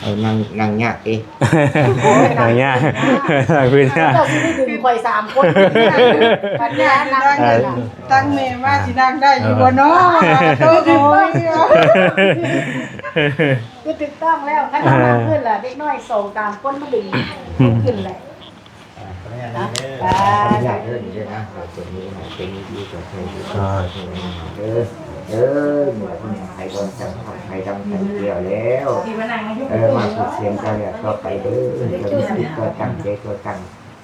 ເອີ ນັ່ງ ນັ່ງຍາກຕິ ນັ່ງຍາກ ນັ່ງພື້ນຍາກ ເຈົ້າຊິໄດ້ດຶງຂ້ອຍສາມຄົນ ປັນຍານັ່ງ ອ່າ ຕັ້ງແມ່ວ່າຊິນັ່ງໄດ້ຢູ່ບໍ່ເນາະ ໂອ້ຍ ຄືຖືກຕ້ອງແລ້ວ ຄັນເຮົານັ່ງຂຶ້ນລະ ເດັກນ້ອຍສອງສາມຄົນມາດຶງຂຶ້ນແຫຼະ ອ່າ ຂໍອະນຸຍາດເດີ ຂອອະນຸຍາດເດີ ນີ້ເດີນະ ຕົວນີ້ໃຫ້ເປັນດີຕໍ່ໃຈເດີ ເອີ ເອີ ໝົດໃຜກໍຈັງໄປດຳກັນແລ້ວ ເອີ ມາສຸກເສນກັນແລ້ວຕໍ່ໄປເດີ ຕົວນີ້ຕົວຕັ້ງໃຈຕົວຕັ້ງ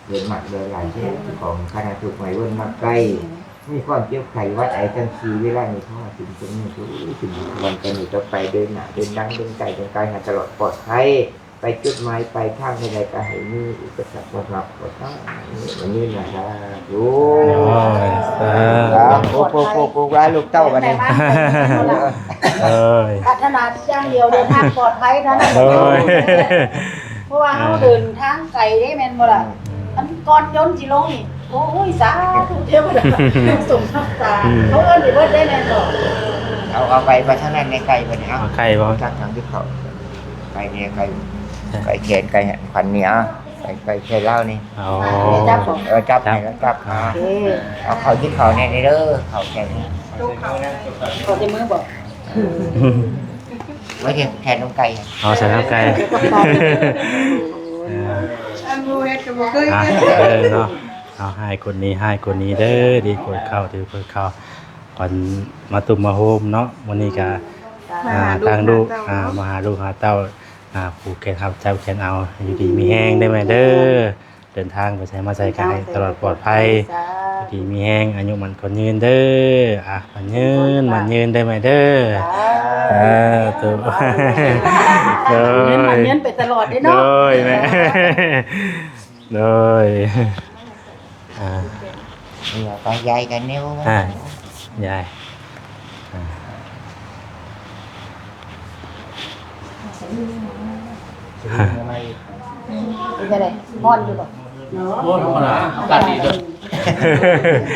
ເກີດມາເກີດຫຼາຍເດ້ ຂອງຄະນະທຸກໄຫວເວີນມາໄກ ມີຄວາມເຈັບໄຂ້ຫວັດໄອ ທັງສີ່ເວລານີ້ ຂໍໃຫ້ເປັນຄົນມີສຸຂ ເປັນຄົນຈະມີຕໍ່ໄປ ເດີນໜ້າເດີນຫຼັງ ເດີນໃກ້ເດີນໄກ ໃຫ້ຕະຫຼອດປອດໄພ ໄປຈຸດໝາຍປາຍທາງໃດໆ ກໍໃຫ້ມີອຸປະສັກບໍ່ຮັບບໍ່ຕ້າງ ນີ້ວັນນີ້ນະ ສາທຸ ໂອ້ຍ ສາທຸ ໂອ້ ໂອ້ ໂອ້ ລູກເຕົ້າບັດນີ້ ໂອ້ຍ ປາດຖະໜາຢ່າງດຽວ ເດີນທາງປອດໄພເທົ່ານັ້ນ ໂອ້ຍ ເພາະວ່າເຮົາເດີນທາງໄກເດ້ ແມ່ນບໍ່ລະ? ອັນກ່ອນຈົນຊິລົງນີ້ ໂອ້ຍ ສາທຸ ເທວະດາ ສົມທັບຕາ ອືມ ເຂົາເອີ້ນໄປເບິດໄດ້ແມ່ນບໍ່? ເອົາ ເອົາໄປ ໄປທາງນັ້ນແມ່ນໄກ່ບໍ່ນີ້ ເອົາ ເອົາໄກ່ບໍ່? ຈັບທາງທີ່ເຂົາ ໄກ່ນີ້ ໄກ່ ໄກ່ແຂນ ໄກ່ຂວັນນີ້ ເອົາ ໄກ່ ໄກ່ແຂນລາວນີ້ ອໍ ຈັບບໍ່? ເອີ ຈັບໃຫ້ລາວຈັບ ອ່າ ໂອເຄ ເອົາເຂົ້າທີ່ເຂົາແນ່ນີ້ເດີ ເຂົ້າໃຈນີ້ ເຂົ້າໃຈມືບໍ່? ໄວ້ແທນ ແທນນ້ຳໄກ່ ເອົາໃສ່ນ້ຳໄກ່ ອັນບໍ່ເຮັດກໍບໍ່ເຄີຍ ອ່ະ ເອີເນາະ ເອົາໃຫ້ຄົນນີ້ ໃຫ້ຄົນນີ້ເດີ ດີກວດເຂົ້າ ດີກວດເຂົ້າ ເພິ່ນມາຕຸ້ມມາໂຮມເນາະ ມື້ນີ້ກະ ອ່າ ທາງລູກ ອ່າ ມາຫາລູກຫາເຕົ້າ ອ່າ ຜູກແຂນຮັບ ຈັບແຂນເອົາ ຢູ່ດີມີແຮງເດີແມ່ເດີ. ເດີນທາງໄປໃສມາໃສກໍໃຫ້ຕະຫຼອດປອດໄພ ສາທຸ ຢູ່ດີມີແຮງ ອາຍຸໝັ້ນຂວັນຍືນເດີ ອ່ະ ໝັ້ນຍືນ ໝັ້ນຍືນເດີແມ່ເດີ ສາທຸ ເອີ ໂດຍ ໝັ້ນຍືນໄປຕະຫຼອດເດ້ເນາະ ໂດຍແມ່ ໂດຍ ອ່າ ເອີ ໄປ ຢາຍກັນແນວ ອ່າ ຢາຍ ອ່າ ເປັນຈັ່ງໃດ? ຮ້ອນຢູ່ບໍ່? ໂອ້ ທຳມະດາ ອາກາດດີເດີ ຍ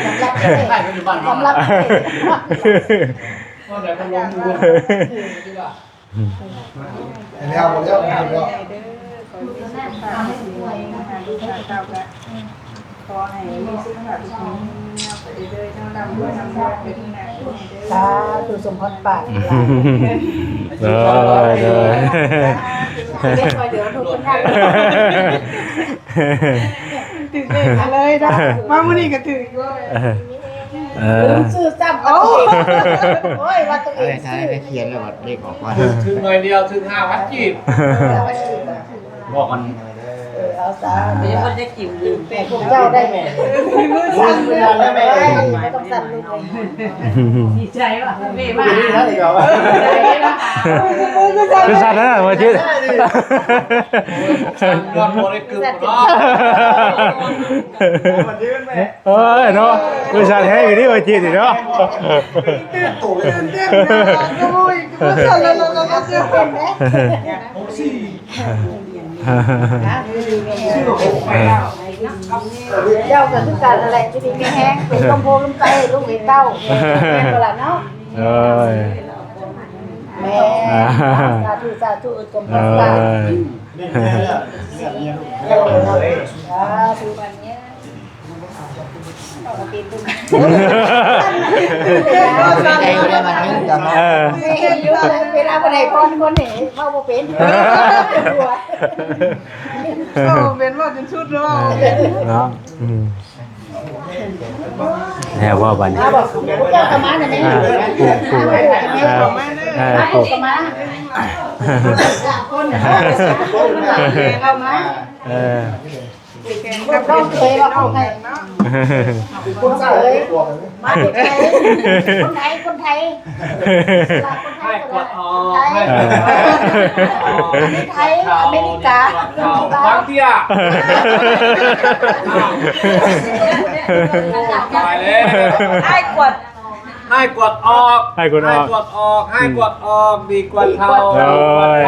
ອມຮັບເດີ ຍອມຮັບເດີ ຮ້ອນໃດກໍລົມຢູ່ ແລ້ວ ແລ້ວ ແລ້ວ ເດີ ຂໍໃຫ້ສຸຂະພາບແຂງແຮງ ຫາລູກຫາເຕົ້າກະ ຂໍໃຫ້ມີສຸຂະພາບທີ່ດີ ໄປເລື້ອຍໆເນາະ ລ່ຳລວຍ ລ່ຳລວຍ ໄປເຖິງໜ້າເຖິງໃນເດີ ສາທຸ ສົມພອນປາກຫຼາຍ ໂດຍ ໂດຍ ເຮັດຊ່ອຍເຫຼືອທຸກຄົນຍາກ ຖືກເລກເລີຍເນາະ ມາມື້ນີ້ກໍຖືກເລີຍ ເອີ ລືມຊື່ຊ້ຳ ໂອ້ຍ ວ່າຕົວເອງ ເອົາໄປຂຽນແລ້ວ ເລກອອກມາ ຖືກໜ້ອຍດຽວ ຖືກຫ້າພັນກີບ ເອີ ຫ້າພັນກີບ ບອກກັນ ເອີ ເອົາຊະ ເອີ ເພິ່ນຈະກິນ ແຕ່ພວກເຈົ້າໄດ້ແມ່ ສັ່ນເລີຍ ບໍ່ຕ້ອງສັ່ນລູກເອີຍ ດີໃຈວ່າແມ່ມາ ດີໃຈວ່າ ຄືສັ່ນນະ ວ່າຈິ ສັ່ນ ຍ້ອນບໍ່ໄດ້ກຶບເນາະ ເອີຍເນາະ ຄືສັ່ນແຮງຢູ່ນີ້ວ່າຈິນີ້ເນາະ ຕື່ນເຕັ້ນນະ ໂອ້ຍ ຄືສັ່ນແລ້ວ ເຈົ້າເປັນແດ່ ເຈົ້າກໍຄືກັນນັ້ນແຫຼະ ຢູ່ດີມີແຮງ ເປັນລົມໂພລົມໄຊໃຫ້ລູກໃຫ້ເຕົ້າ ແມ່ນບໍ່ລະເນາະ? ໂອ້ຍ ແມ່ນ ອ່າ ສາທຸ ສາທຸ ເອີ ສົມພອນປາກ ໂອ້ຍ ສາທຸ ເອີ ເວລາບໍ່ໄດ້ພອນຄົນນີ້ເວົ້າບໍ່ເປັນ ເອີ ເວົ້າບໍ່ເປັນ ເວົ້າຈົນສຸດແລ້ວ ເນາະ ອືມ ແລ້ວບໍ່ບັດນີ້ ອ່າ ຜູ້ ຜູ້ ອ່າ ເອີ ເຂົ້າມາ ເຂົ້າມາ ເອີ ເອີ ເອີ ຄົນໄທ ຄົນໄທ ຄົນໄທ ໃຫ້ກວດອອກ ໃຫ້ກວດອອກ ອັນນີ້ໄທ ອາເມລິກາ ຟັງເທື່ອ ຕາຍແລ້ວ ໃຫ້ກວດ ໃຫ້ກວດອອກ ໃຫ້ກວດອອກ ໃຫ້ກວດອອກ ໃຫ້ກວດອອກ ດີກວ່າເຖົ້າ ໂອ້ຍ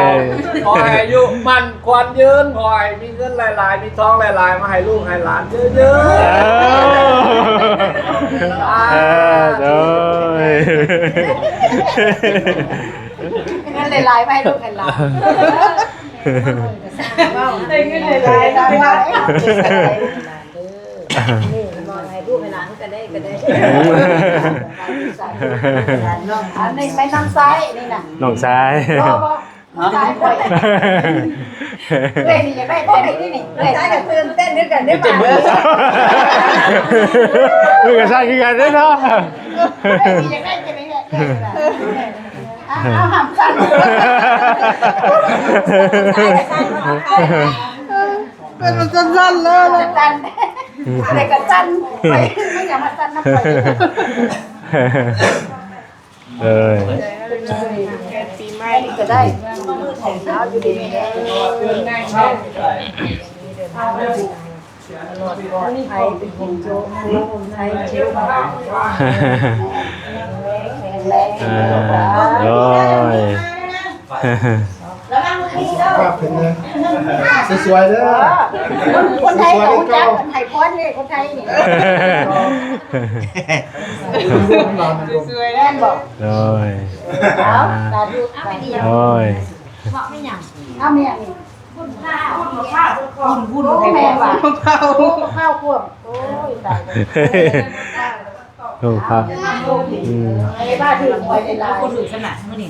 ຂໍໃຫ້ອາຍຸໝັ້ນຂວັນຍືນ ຂໍໃຫ້ມີເງິນຫຼາຍໆ ມີທອງຫຼາຍໆ ມາໃຫ້ລູກໃຫ້ຫຼານເຍີະໆ ເອີ ເອີ ໂດຍ ເງິນຫຼາຍໆ ມາໃຫ້ລູກໃຫ້ຫຼານ ໄດ້ເງິນຫຼາຍໆ ມາໃຫ້ລູກໃຫ້ຫຼານ ໃຫ້ລູກໃຫ້ຫຼານ ໃຫ້ລູກໃຫ້ຫຼານ ໃຫ້ຫຼານເນາະ ອັນນີ້ແມ່ນນ້ອງຊາຍ ອັນນີ້ນະ ນ້ອງຊາຍ ບໍ່ ບໍ່ ນ້ອງຊາຍຂ້ອຍ ເອື້ອຍນີ້ຢາກໄດ້ແທ້ນີ້ ນີ້ ເອື້ອຍຊາຍກໍຕື່ນເຕັ້ນຄືກັນເດ້ ເຕັ້ນມື ມືກໍສັ່ນຄືກັນເດ້ເນາະ ເອື້ອຍນີ້ຢາກໄດ້ແທ້ນີ້ ເອື້ອຍ ເອົາ ຫ້າມສັ່ນ ເປັນມັນສັ່ນໆ ເລີຍ ສັ່ນ ແຕ່ກໍສັ່ນ ມັນຢາກມາສັ່ນນຳຂ້ອຍ ເອີ ປີໃໝ່ກໍໄດ້ ເອົາ ຢູ່ດີມີແຮງ ເອີ ໂດຍ ສຸຂະພາບແຂງແຮງ ສວຍໆ ເດີ ຄົນ ຄົນໄທກໍຮູ້ຈັກ ໃຫ້ພອນເດ້ ຄົນໄທນີ້ ສວຍໆ ແມ່ນບໍ່ ໂດຍ ເອົາ ສາທຸ ໂດຍ ເອົາແມ່ຫຍັງ ບຸນ ບຸນ ແມ່ວ່າ ບຸນ ບຸນ ເຂົ້າ ໂອ້ຍ ຕາຍ ໂອ້ ພະ ອືມ ເອີ ບ້າຖືກຫວຍຫຼາຍໆ ບໍ່ຖືກຊະນະມື້ນີ້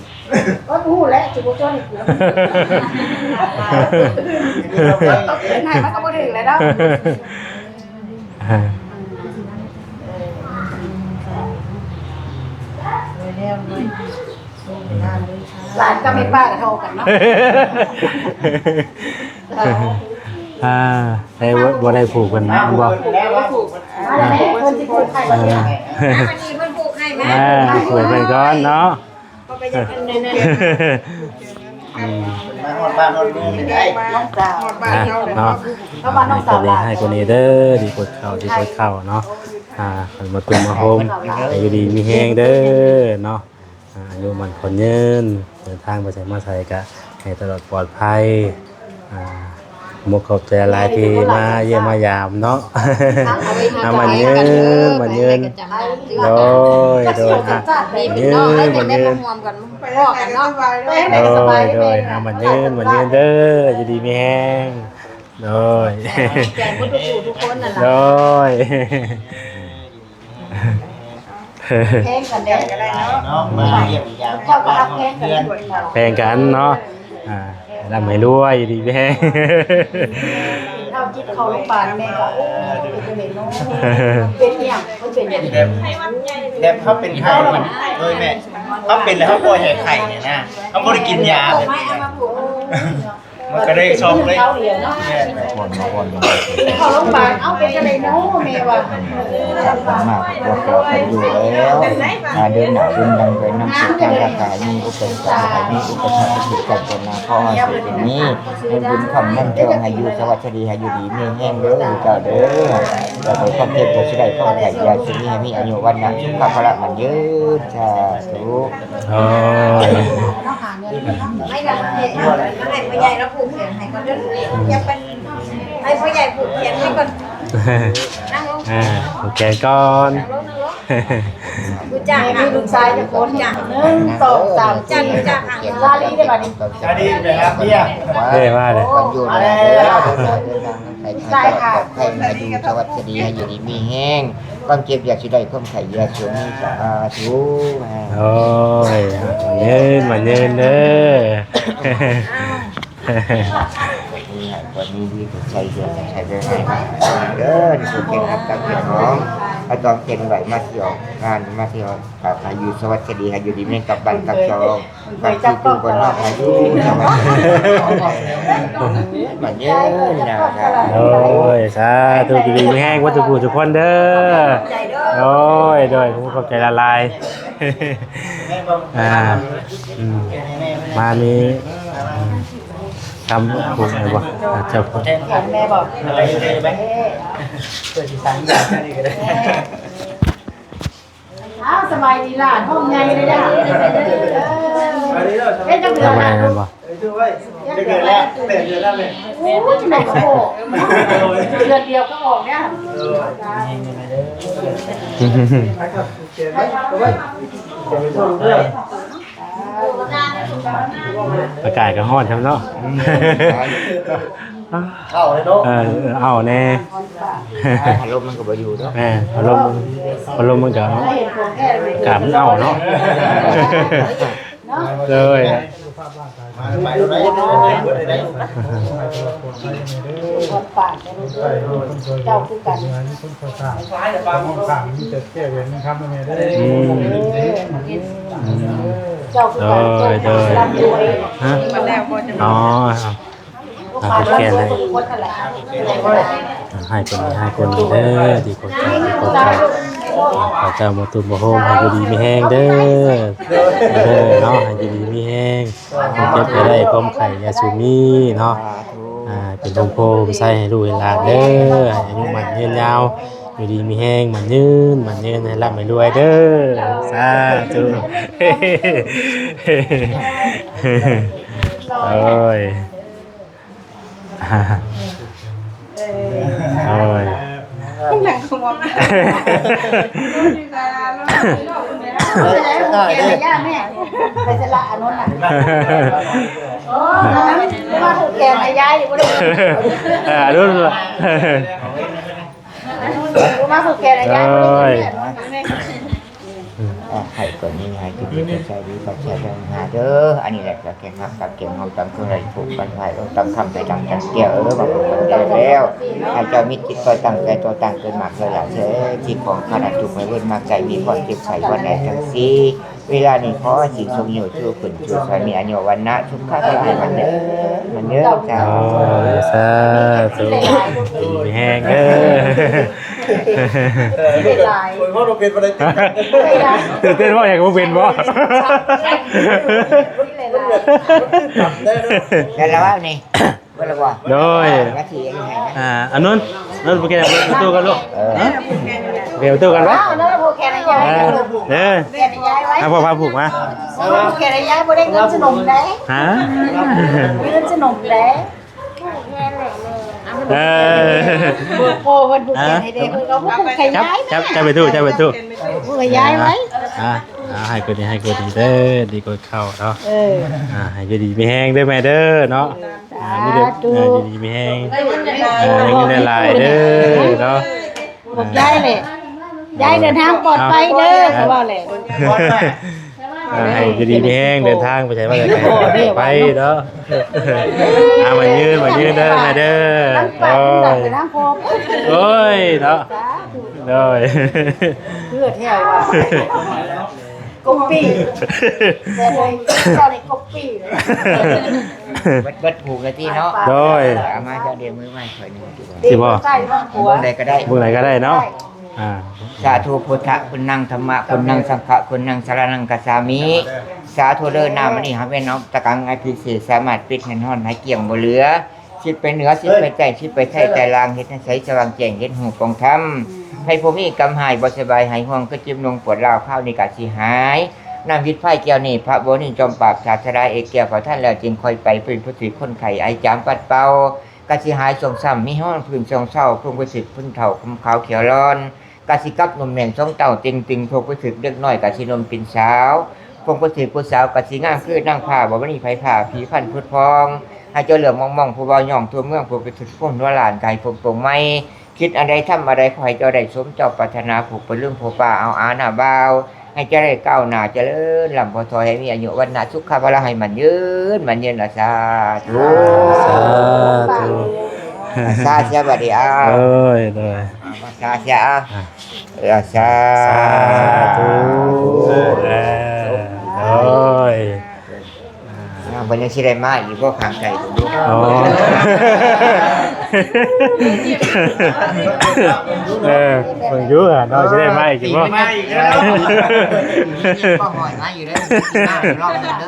ກໍຮູ້ແຫຼະ ຊິບໍ່ຊົນໃຫ້ກູ ເປັນໃຫ້ມັນກໍບໍ່ຖືກແຫຼະເນາະ ຫຼານກັບແມ່ປ້າກໍເທົ່າກັນເນາະ ອ່າ ແຕ່ວ່າບໍ່ໄດ້ຜູກເພິ່ນນະ ແມ່ນບໍ່? ອ່າ ເພິ່ນຊິຜູກໃຫ້ ອ່າ ເພິ່ນຜູກໃຫ້ແມ່ ອ່າ ຜູກໃຫ້ເພິ່ນກ່ອນເນາະ ອືມ ມາຮອດບ້ານຮອດເມືອງນີ້ໄດ້ ນ້ອງສາວ ຮອດບ້ານເຮົາເນາະ ເຮົາບ້ານນ້ອງສາວຫຼາຍ ໃຫ້ກວ່ານີ້ເດີ ດີກວ່າເກົ່າ ດີກວ່າເກົ່າເນາະ ອ່າ ໃຫ້ມາຕຸ້ມມາໂຮມ ໃຫ້ຢູ່ດີມີແຮງເດີເນາະ ອ່າ ອາຍຸໝັ້ນຂວັນຍືນ ເດີນທາງໄປໃສມາໃສກະໃຫ້ຕະຫຼອດປອດໄພ ອ່າ ໝົກຂອບໃຈຫຼາຍທີ່ມາຢ້ຽມມາຢາມເນາະ ອ່າ ໝັ້ນຍືນ ໝັ້ນຍືນ ໂດຍ ໂດຍ ອ່າ ໝັ້ນຍືນ ໝັ້ນຍືນ ໂດຍ ໂດຍ ອ່າ ໝັ້ນຍືນ ໝັ້ນຍືນເດີ ຢູ່ດີມີແຮງ ໂດຍ ແກງເບິດທຸກຜູ້ທຸກຄົນນັ້ນລະ ໂດຍ ແພງກັນແດ່ ເນາະ ມາຢ້ຽມຢາມ ເຈົ້າກໍຮັກແພງກັນ ແພງກັນເນາະ ອ່າ ໃຫ້ລ່ຳໃຫ້ລວຍ ຢູ່ດີມີແຮງ ເຮົາຈິດເຂົ້າໂຮງບານແມ່ກໍ ໂອ້ ເປັນຈັ່ງໃດເນາະ ເປັນອີຫຍັງ ມັນເປັນຫຍັງ ແບບ ແບບເຮົາເປັນໄຂ້ ໂດຍແມ່ ເຮົາເປັນແລ້ວເຮົາປ່ອຍໃຫ້ໄຂ້ນີ້ນະ ເຮົາບໍ່ໄດ້ກິນຢາແບບນີ້ນະ ມັນກໍໄດ້ຊອກເລີຍ ເຂົ້າດຽວເນາະ ແມ່ນ ກ່ອນມາກ່ອນ ກິນເຂົ້າໂຮງບານ ເອົ້າ ເປັນຈັ່ງໃດເນາະແມ່ວ່າ ມາກພວກເຮົາກັນຢູ່ແລ້ວ ອ່າ ເດີນໜ້າເດີນຫຼັງໄປນຳ ສຸກທາງຄ້າຂາຍ ມີອຸປະສັກໃຫ້ມີອຸປະສັກ ເຮັດການກ່ອນໜ້າ ຂໍໃຫ້ເສດເປັນໜີ້ ເງິນບຸນຄ້ຳເງິນທອງ ໃຫ້ຢູ່ສະຫວັດສະດີ ໃຫ້ຢູ່ດີມີແຮງເດີ ເຈົ້າເດີ ແລ້ວກໍຄວາມເຈັບຢ່າຊິໄດ້ ຄວາມໄຂ້ຢ່າຊິມີ ໃຫ້ມີອາຍຸວັນນະ ສຸຂະພະລະໝັ້ນຍືນ ສາທຸ. ໂອ້ຍ ໃຫ້ພໍ່ໃຫຍ່ລາວຜູກແຂນໃຫ້ກ່ອນເດີ ຢ່າໄປ ໃຫ້ພໍ່ໃຫຍ່ຜູກແຂນໃຫ້ກ່ອນ ນັ່ງລົງ ອ່າ ຜູກແຂນກ່ອນ ນັ່ງລົງ ນັ່ງລົງ ຮູ້ຈັກ ມີລູກຊາຍຈັກຄົນ ໜຶ່ງ ສອງ ສາມ ສີ່ ຮູ້ຈັກ ຮູ້ຈັກ ລາລີເດ້ບັດນີ້ ລາລີໄປຫາເມຍ ເດ້ ມາເດ້ ມາແລ້ວ ເດີນທາງໄປ ໃຫ້ປອດໄພ ໃຫ້ຢູ່ສະຫວັດສະດີ ໃຫ້ຢູ່ດີມີແຮງ ຄວາມເຈັບຢ່າຊິໄດ້ ຄວາມໄຂ້ຢ່າຊິມີ ສາທຸ ໂອ້ຍ ໝັ້ນຍືນ ໝັ້ນຍືນເດີ ມີໃຫ້ຄວາມມີດີ ໃສ່ເດີ ໃສ່ເດີ ໃຫ້ເດີ ທີ່ສຸດເກັບຮັບກັບເກັບຫອມ ເອົາຕອນເປັນໄວ້ມາທ່ຽວງານ ມາທ່ຽວ ກໍໃຫ້ຢູ່ສະຫວັດສະດີ ໃຫ້ຢູ່ດີມີແຮງກັບບ້ານກັບຊ່ອງ ກັບທີ່ຢູ່ບ່ອນເຮົາ ໃຫ້ຢູ່ສະຫວັດສະດີ ບັດນີ້ນະ ໂອ້ຍ ສາທຸ ຢູ່ດີມີແຮງເບິດທຸກຜູ້ທຸກຄົນເດີ. ໂດຍ ໂດຍ ຂອບໃຈຫຼາຍໆ. ອ່າ ອືມ ມາມີ ອືມ ຄຳພູດແມ່ນບໍ່? ເຈົ້າພູດ ແມ່ບໍ່? ອ້າວ ສະບາຍດີຫຼານ ຫ້ອງໃຫຍ່ເລີຍເດີ້. ເຮັດຈັກເດືອນລະ? ເດືອນແລ້ວ ແປດເດືອນແລ້ວແມ່. ໂອ້ຍ ຈັ່ງໃດກໍອອກ ເດືອນດຽວກໍອອກແລ້ວ. ອາກາດກໍຮ້ອນຊ້ຳເນາະ. ອືມ ເອົາເລີຍເນາະ. ເອີ ເອົາແດ່. ພັດລົມມັນກໍບໍ່ຢູ່ເນາະ. ແມ່ນ ພັດລົມ ພັດລົມມັນກໍ ອາກາດມັນເອົາເນາະ. ໂດຍ ມາໄປໂດນໄດ້ ເບິດໄດ້ ເຈົ້າຄືກັນ ມີແຕ່ແກ້ວແຫວນເງິນຄຳນຳແມ່ເດີ. ອືມ ເຈົ້າຄືກັນ ໂດຍ ໂດຍ ຮ່ຳລວຍ. ຮະ? ອໍ ອ່າ ຜູ້ແກ່ນໃຫ້ ໃຫ້ຄົນ ໃຫ້ຄົນເດີ ທີ່ຄົນເฒ່າ ທີ່ຄົນເຖົ້າ ພະເຈົ້າບໍ່ທຸກບໍ່ໂຮມ ໃຫ້ຢູ່ດີມີແຮງເດີ ເດີເນາະ ໃຫ້ຢູ່ດີມີແຮງ ຄວາມເຈັບຢ່າໄດ້ ຄວາມໄຂ້ຢ່າສູ່ມີເນາະ. ອ່າ ເປັນຮົ່ມໂພຮົ່ມໄຊໃຫ້ລູກໃຫ້ຫຼານເດີ ໃຫ້ອາຍຸໝັ້ນຍືນຍາວ ຢູ່ດີມີແຮງ ໝັ້ນຍືນ ໝັ້ນຍືນ ໃຫ້ຮ່ຳໃຫ້ລວຍເດີ ສາທຸ. ໂອ້ຍ ໂອ້ຍ ນັ່ງຂະຫວ່ຳ ໄປໃສລະອານົນນະ? ໂອ້ຍ ມາຜູກແຂນໃຫ້ຍາຍຢູ່ບໍ່ໄດ້? ເອີ ອານຸນ ມາຜູກແຂນໃຫ້ຍາຍບໍ່ໄດ້? ໂອ້ຍ ອ່າ ໃຫ້ກວ່ານີ້ ໃຫ້ຄືດີ ໃຈດີ ຂອບໃຈທາງມະຫາເດີ. ອັນນີ້ແຫຼະ ກໍແຂ່ງຮັກກັບແຂ່ງເຮົາ ຕາມເຄື່ອງໄຫຼຜູກບັ້ນພາຍ ຕ້ອງຕາມຄຳໄປດັ່ງຈັນແກ້ວ ເອີ ວ່າຄົນເດີແລ້ວ ໃຫ້ເຈົ້າມີຈິດໃຈຕັ້ງໃຈຕໍ່ຕັ້ງເກີດມາເກີດຫຼານເສ ທີ່ຂອງຂ້ານະ ທຸກໃຫ້ເວີນມາໄກ ມີຄວາມເຈັບໄຂ້ວັນໃດທັງສີ່ ເວລານີ້ຂໍໃຫ້ສິ່ງຊົງຢູ່ ຊູ້ຂຶ້ນ ຊູ້ສາມີ ອາຍຸວັນນະ ສຸຂະພະລະໃຫ້ໝັ້ນເນີ ໝັ້ນເນີ ເຈົ້າ. ໂອ້ຍ ສາທຸ ດີແຮງເດີ. ເສຍດາຍ ໂອ້ຍ ເວົ້າບໍ່ເປັນປານໃດ ຕື່ນເຕັ້ນ ເວົ້າຫຍັງກໍບໍ່ເປັນບໍ? ແລ້ວລະວ່ານີ້ ເບິດລະບໍ່? ໂດຍ ມາທີ່ອັນນີ້ໃຫ້ນະ. ອ່າ ອານົນ ອານົນ ໄປເປີດປະຕູກັນລູກ. ເອີ ຮະ? ໄປເປີດປະຕູກັນບໍ່? ອ້າວ ນັ້ນຜູກແຂນໃຫ້ຍາຍ. ເອີ ເອີ ແຂນໃຫ້ຍາຍໄວ້ ໃຫ້ພໍ່ພາຜູກມາ. ເອີ ຜູກແຂນໃຫ້ຍາຍ ບໍ່ໄດ້ເງິນສະໜົມໃດ. ຮະ? ເງິນສະໜົມໃດ. ເອີ ໂອ້ ເພິ່ນຜູກແຂນໃຫ້ເດ້ ເພິ່ນກໍຜູກໃຫ້ຍາຍ. ຈັບ ຈັບໄປຕູ້ ຈັບໄປຕູ້ ຜູກໃຫ້ຍາຍໄວ້. ອ່າ ອ່າ ໃຫ້ກວ່ານີ້ ໃຫ້ກວ່ານີ້ເດີ ດີກວ່າເກົ່າເນາະ. ເອີ ອ່າ ໃຫ້ຢູ່ດີມີແຮງເດີແມ່ເດີເນາະ. ອ່າ ມີແຕ່ ສາທຸ ອ່າ ຢູ່ດີມີແຮງ ອ່າ ເງິນຫຼາຍໆເດີເນາະ. ບອກຍາຍແຫຼະ ຍາຍເດີນທາງປອດໄພເດີ ເຂົາວ່າແຫຼະ. ອ່າ ໃຫ້ຢູ່ດີມີແຮງ ເດີນທາງໄປໃສມາໃສປອດໄພເນາະ. ອ່າ ໝັ້ນຍືນ ໝັ້ນຍືນເດີແມ່ເດີ. ໂອ້ຍ ໂອ້ຍເນາະ ໂດຍ ເພື່ອແທ້ວ່າ ກົບປີ້ ເຈົ້ານີ້ກົບປີ້ ເບິດ ເບິດຜູກແລ້ວຕິເນາະ. ໂດຍ ເອົາມາ ເຈົ້າເດມືໃໝ່ຂ້ອຍໜຶ່ງ ຊິບໍ່ ເບິ່ງໃດກໍໄດ້ ເບິ່ງໃດກໍໄດ້ເນາະ. ອ່າ ສາທຸ ພຸດທະຄຸນນັງ ທຳມະຄຸນນັງ ສັງຄະຄຸນນັງ ສະລະນັງຄັດສາມິ. ສາທຸເດີ ນ້ຳອັນນີ້ຫາແມ່ນເອົາຕະກັງອະພິເສກ ສາມາດປິດໃຫ້ຮ້ອນໃຫ້ກ້ຽງບໍ່ເຫຼືອ ຊິໄປເໜືອ ຊິໄປໃຕ້ ຊິໄປໄທໃຕ້ລ່າງ ເຮັດໃຫ້ໃສສະຫວ່າງແຈ້ງ ເຫັນຮູ້ປ່ອງທຳ ໃຫ້ຜູ້ມີກຳຮ້າຍບໍ່ສະບາຍ ຫາຍຫ່ວງຄືເຈັບໜ່ວງປວດຮ້າວ ຄາວນີ້ກະຊິຫາຍ. ນ້ຳວິດພາຍແກ້ວນີ້ ພະບໍນີຈອມປາບ ສາດສະດາເອກແກ້ວ ເຂົ້າທັນແລ້ວຈຶ່ງຄ່ອຍໄປ ເປັນຜູ້ຖືກຄົນໄຂ້ ໄອຈາມປັດເປົ່າ ກະຊິຫາຍ. ຊ່ວງຊ້ຳມີຮອງພື້ນຊ່ອງເຊົາ ເພິ່ງໄປຖືກຄົນເຖົ້າ ຜົມຂາວຂຽວຫຼອນ ກະຊິກັບໜຸ່ມແໜ້ນສອງເຕົ້າເຕັງຕຶງ ເພິ່ງໄປຖືກເດັກນ້ອຍ ກະຊິໜຸ່ມເປັນສາວ ເພິ່ງໄປຖືກຜູ້ສາວ ກະຊິງາມຄືນາງຟ້າ ບໍ່ມີໃຜຜ່າ ຜີພັນຜຸດຜ່ອງ ໃຫ້ເຈົ້າເຫຼືອມມອງໆ ຜູ້ເວົ້າຍ້ອງທົ່ວເມືອງ ຜູ້ໄປຖືກຄົນຫົວລ້ານ ກະໃຫ້ພົບຕົງໃໝ່ ຄິດອັນໃດທຳອັນໃດ ຂໍໃຫ້ເຈົ້າໄດ້ສົມເຈົ້າປາດຖະໜາ ຜູ້ໄປລືມຜູ້ປາເອົາອານາບ່າວ ໃຫ້ເຈົ້າໄດ້ກ້າວໜ້າຈະເລີນ ລ່ຳບໍ່ຖອຍ ໃຫ້ມີອາຍຸວັນນະສຸຂະພະລະ ໃຫ້ໝັ້ນຍືນ ໝັ້ນຍືນລະ ສາທຸ ສາທຸ ສາທຸ ສະບາຍດີ ອ້າວ ໂດຍ ໂດຍ. ສາ ສາ ອ່າ ເອີ ສາ ສາທຸ ທຸ ເອີ ໂດຍ ອ່າ ເພິ່ນຍັງຊິໄດ້ມາອີກບໍ່ ຂ້າງໄກພຸ້ນ? ອໍ ເອີ ເບິ່ງຢູ່ເນາະ ຊິໄດ້ມາອີກຢູ່ບໍ່? ມາອີກແລ້ວ ມາຢູ່ເດີ ມາອີກລອບໜຶ່ງເດີ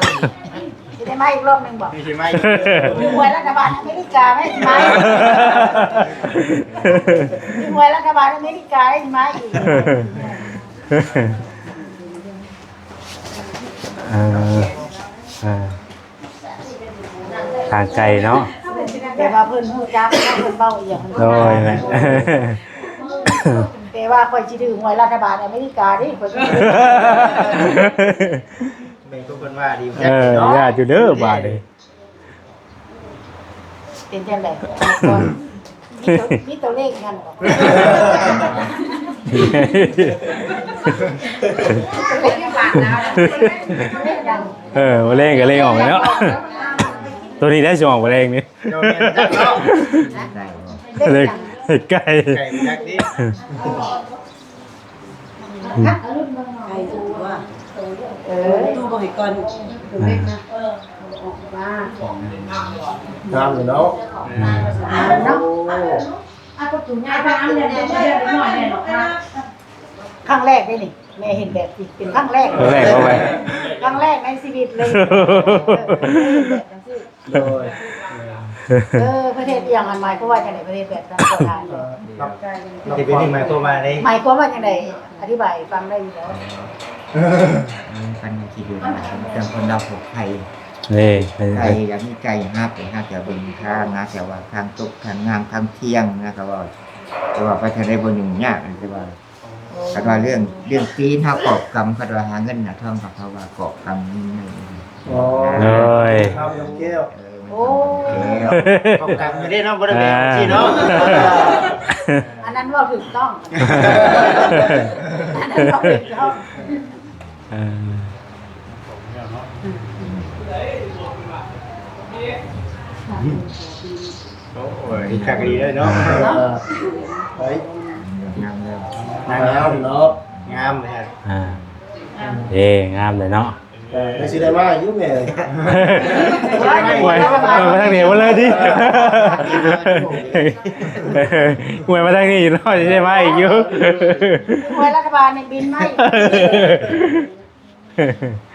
ຊິໄດ້ມາອີກລອບໜຶ່ງບໍ່? ຊິມາອີກ ຖືກຫວຍລັດຖະບານອາເມລິກາໄໝ ຊິມາອີກ ຖືກຫວຍລັດຖະບານອາເມລິກາໄໝ ຊິມາອີກ ເອີ ເອີ ທາງໄກເນາະ ແຕ່ວ່າເພິ່ນຮູ້ຈັກເນາະ ເພິ່ນເວົ້າອີ່ຫຍັງ ໂດຍ ແຕ່ວ່າຂ້ອຍຊິຖືກຫວຍລັດຖະບານອາເມລິກາເດ້ ຂ້ອຍຊິຖືກ ແມ່ນຄືເພິ່ນວ່າດີ ເອີ ເນາະ ຢ້ານຢູ່ເດີບາດນີ້ ເປັນຈັ່ງໃດ? ມີຕົວ ມີຕົວເລກນຳບໍ່? ເອີ ບໍ່ເລກກໍເລກອອກເນາະ ຕົວນີ້ໄດ້ຊິອອກບໍ່ແລງນີ້ ເຈົ້າແມ່ນຈັກເນາະ ເລກ ເລກໄກ່ ໄກ່ຈັກຕິ ໄກ່ຈັກຕິ ໄກ່ຈັກຕົວ ເອີ ຕູ້ບໍ່ໃຫ້ກ່ອນ ອ່າ ງາມຢູ່ເນາະ ງາມເນາະ ໂອ້ ຄັ້ງແລກເດ້ນີ້ ແມ່ເຫັນແບບນີ້ເປັນຄັ້ງແລກ ຄັ້ງແລກບໍ່ແມ່? ຄັ້ງແລກໃນຊີວິດເລີຍ ເອີ ແບບຈັ່ງຊີ້ ໂດຍ ເອີ ປະເທດອີ່ຫຍັງຫັ້ນ ໝາຍຄວາມວ່າຈັ່ງໃດ? ປະເທດແບບນັ້ນ ເອີ ທີ່ເປັນນີ້ໝາຍຄວາມວ່າໃດ? ໝາຍຄວາມວ່າຈັ່ງໃດ? ອະທິບາຍໃຫ້ຟັງໄດ້ຢູ່ບໍ່? ເອີ ຄັນຄິດຢູ່ນະ ເປັນຄົນລາວພວກໄທ ເອີ ໄທກໍມີໄກ່ຮັບ ຮັບຈາກເບິ່ງທາງນະ ແຕ່ວ່າທາງຕົກທາງງາມທາງທ່ຽງນະ ກໍເວົ້າ ແຕ່ວ່າໄປທາງໃດບໍ່ຫຍຸ້ງຍາກ ແຕ່ວ່າ ຄັນວ່າເລື່ອງ ເລື່ອງຕີນເຮົາກອບກຳ ຄັນວ່າຫາເງິນຫາທອງ ເຂົາເວົ້າວ່າກອບກຳເງິນ ອໍ ໂດຍ ເຮົາຢອກແກ້ວ ເອີ ໂອ້ ກອບກຳຢູ່ເດ້ເນາະ ບໍ່ໄດ້ແບບຊີ້ເນາະ ອ່າ ອັນນັ້ນເວົ້າຖືກຕ້ອງ ອັນນັ້ນເວົ້າຖືກຕ້ອງ ເອີ ໂອ້ຍ ຄັກດີເລີຍເນາະ ອ່າ ເອີ ເຮີ້ຍ ງາມເລີຍ ງາມເນາະ ງາມເລີຍ ອ່າ ເອີ ງາມເລີຍເນາະ ເອີ ຊິໄດ້ມາຢູ່ແມ່ ໂອ້ຍ ໂອ້ຍ ມາທາງນີ້ໝົດເລີຍຕິ ໂອ້ຍ ມາທາງນີ້ເນາະ ຊິໄດ້ມາອີກຢູ່ ໂອ້ຍ ລັດຖະບານນີ້ບິນມາອີກ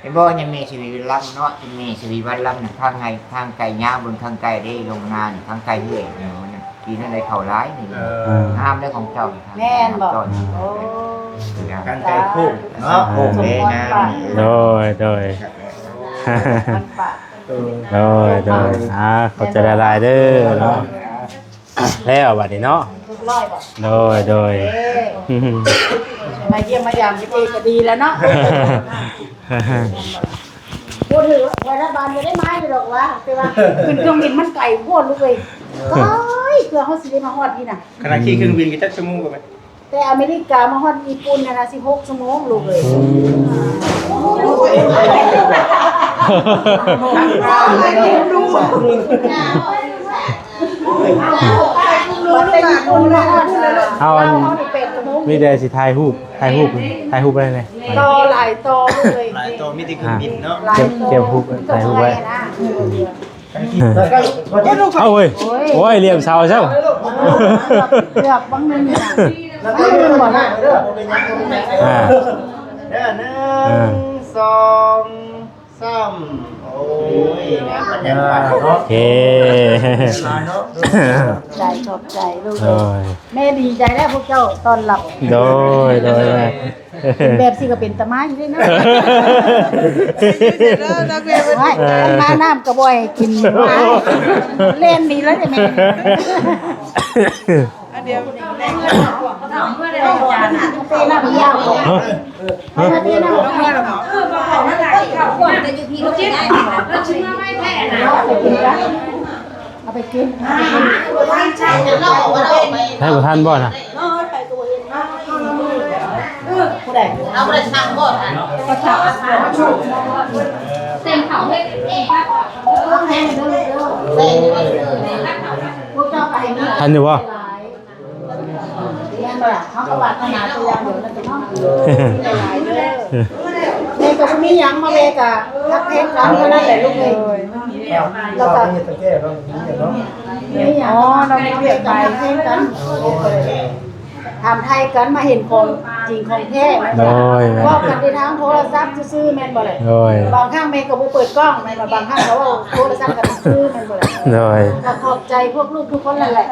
ເຫັນບໍ່ ຍັງມີຊີວິດລຳເນາະ ຍັງມີຊີວິດວັນລຳ ທາງໄກ ທາງໄກຍາວ ເບິ່ງທາງໄກເດ້ ລົງນານ ທາງໄກເລື້ອຍ ປີນັ້ນໄດ້ເຂົ້າຫຼາຍນີ້ ເອີ ງາມເດ້ຂອງເຈົ້າ ແມ່ນບໍ່? ໂອ້ ທາງໄກໂຄ້ງເນາະ ໂຄ້ງເດ້ ງາມ ໂດຍ ໂດຍ ໂດຍ ໂດຍ ອ່າ ຂອບໃຈຫຼາຍໆເດີເນາະ. ແລ້ວບັດນີ້ເນາະ ຮຽບຮ້ອຍບໍ່? ໂດຍ ໂດຍ ເອີ ມາຢ້ຽມມາຢາມເອກະດີແລ້ວເນາະ ບໍ່ຖືກວ່າລັດຖະບານບໍ່ໄດ້ມາຢູ່ດອກວ່າ ແຕ່ວ່າຂຶ້ນເຄື່ອງບິນມັນໄກໂພດລູກເອີຍ ໄກ ເພື່ອເຮົາຊິໄດ້ມາຮອດພີ້ນະ ຂະໜາດຂີ່ເຄື່ອງບິນກໍຈັກຊົ່ວໂມງກໍແມ່ນ ແຕ່ອາເມລິກາມາຮອດຍີ່ປຸ່ນຫັ້ນນະ ສິບຫົກຊົ່ວໂມງລູກເອີຍ ເຮົາອັນ ມີແຕ່ຊິຖ່າຍຮູບ ຖ່າຍຮູບ ຖ່າຍຮູບໄດ້ແດ່ ຕໍ່ຫຼາຍຕໍ່ເລີຍ ຫຼາຍຕໍ່ ມີແຕ່ເຄື່ອງບິນເນາະ ກຽມ ກຽມຮູບ ຖ່າຍຮູບໄວ້ ເອົາເວີຍ ໂອ້ຍ ໂອ້ຍ ຫຼຽມເສົາເຈົ້າ ເກືອບບາງໜຶ່ງນີ້ນະ ອ່າ ເດີ ໜຶ່ງ ອ່າ ສອງ ສາມ ໂອ້ຍ ງາມປານໃດເນາະ ໂອເຄ ຂອບໃຈ ຂອບໃຈລູກເອີຍ ໂດຍ ແມ່ດີໃຈແລ້ວພວກເຈົ້າຕ້ອນຮັບ ໂດຍ ໂດຍ ແມ່ ເປັນແບບຊີ້ກໍເປັນຕາມາຢູ່ເດ້ເນາະ ໂອ້ຍ ມານ້ຳກໍບໍ່ໃຫ້ກິນ ມາ ແລ່ນໜີແລ້ວເດ້ແມ່ ອັນດຽວ ເອົາໄປກິນ ໃຫ້ບໍ່ທັນບໍ່ນະ ຜູ້ໃດ ເອົາບໍ່ໄດ້ສັ່ງບໍ່ ທັນຢູ່ບໍ່? ເຮົາກໍປາດຖະໜາແຕ່ຢ່າງດຽວນັ້ນເນາະ. ແມ່ກໍບໍ່ມີຫຍັງ ມາແມ່ກໍຮັກແພງກັນເທົ່ານັ້ນແຫຼະລູກເອີຍ. ແລ້ວກໍ ມີຫຍັງ ອໍ ເຮົາມີວຽກໄປ ຮັກແພງກັນ ຖາມໄຖ່ກັນ ມາເຫັນຂອງຈິງຂອງແທ້. ໂດຍ ເວົ້າກັນແຕ່ທາງໂທລະສັບຊື່ໆ ແມ່ນບໍ່ແຫຼະ? ໂດຍ ບາງຄັ້ງແມ່ກໍບໍ່ເປີດກ້ອງ ແມ່ນບໍ່? ບາງຄັ້ງກໍເວົ້າໂທລະສັບກັນຊື່ໆ ແມ່ນບໍ່ແຫຼະ? ໂດຍ ກໍຂອບໃຈພວກລູກທຸກຄົນນັ້ນແຫຼະ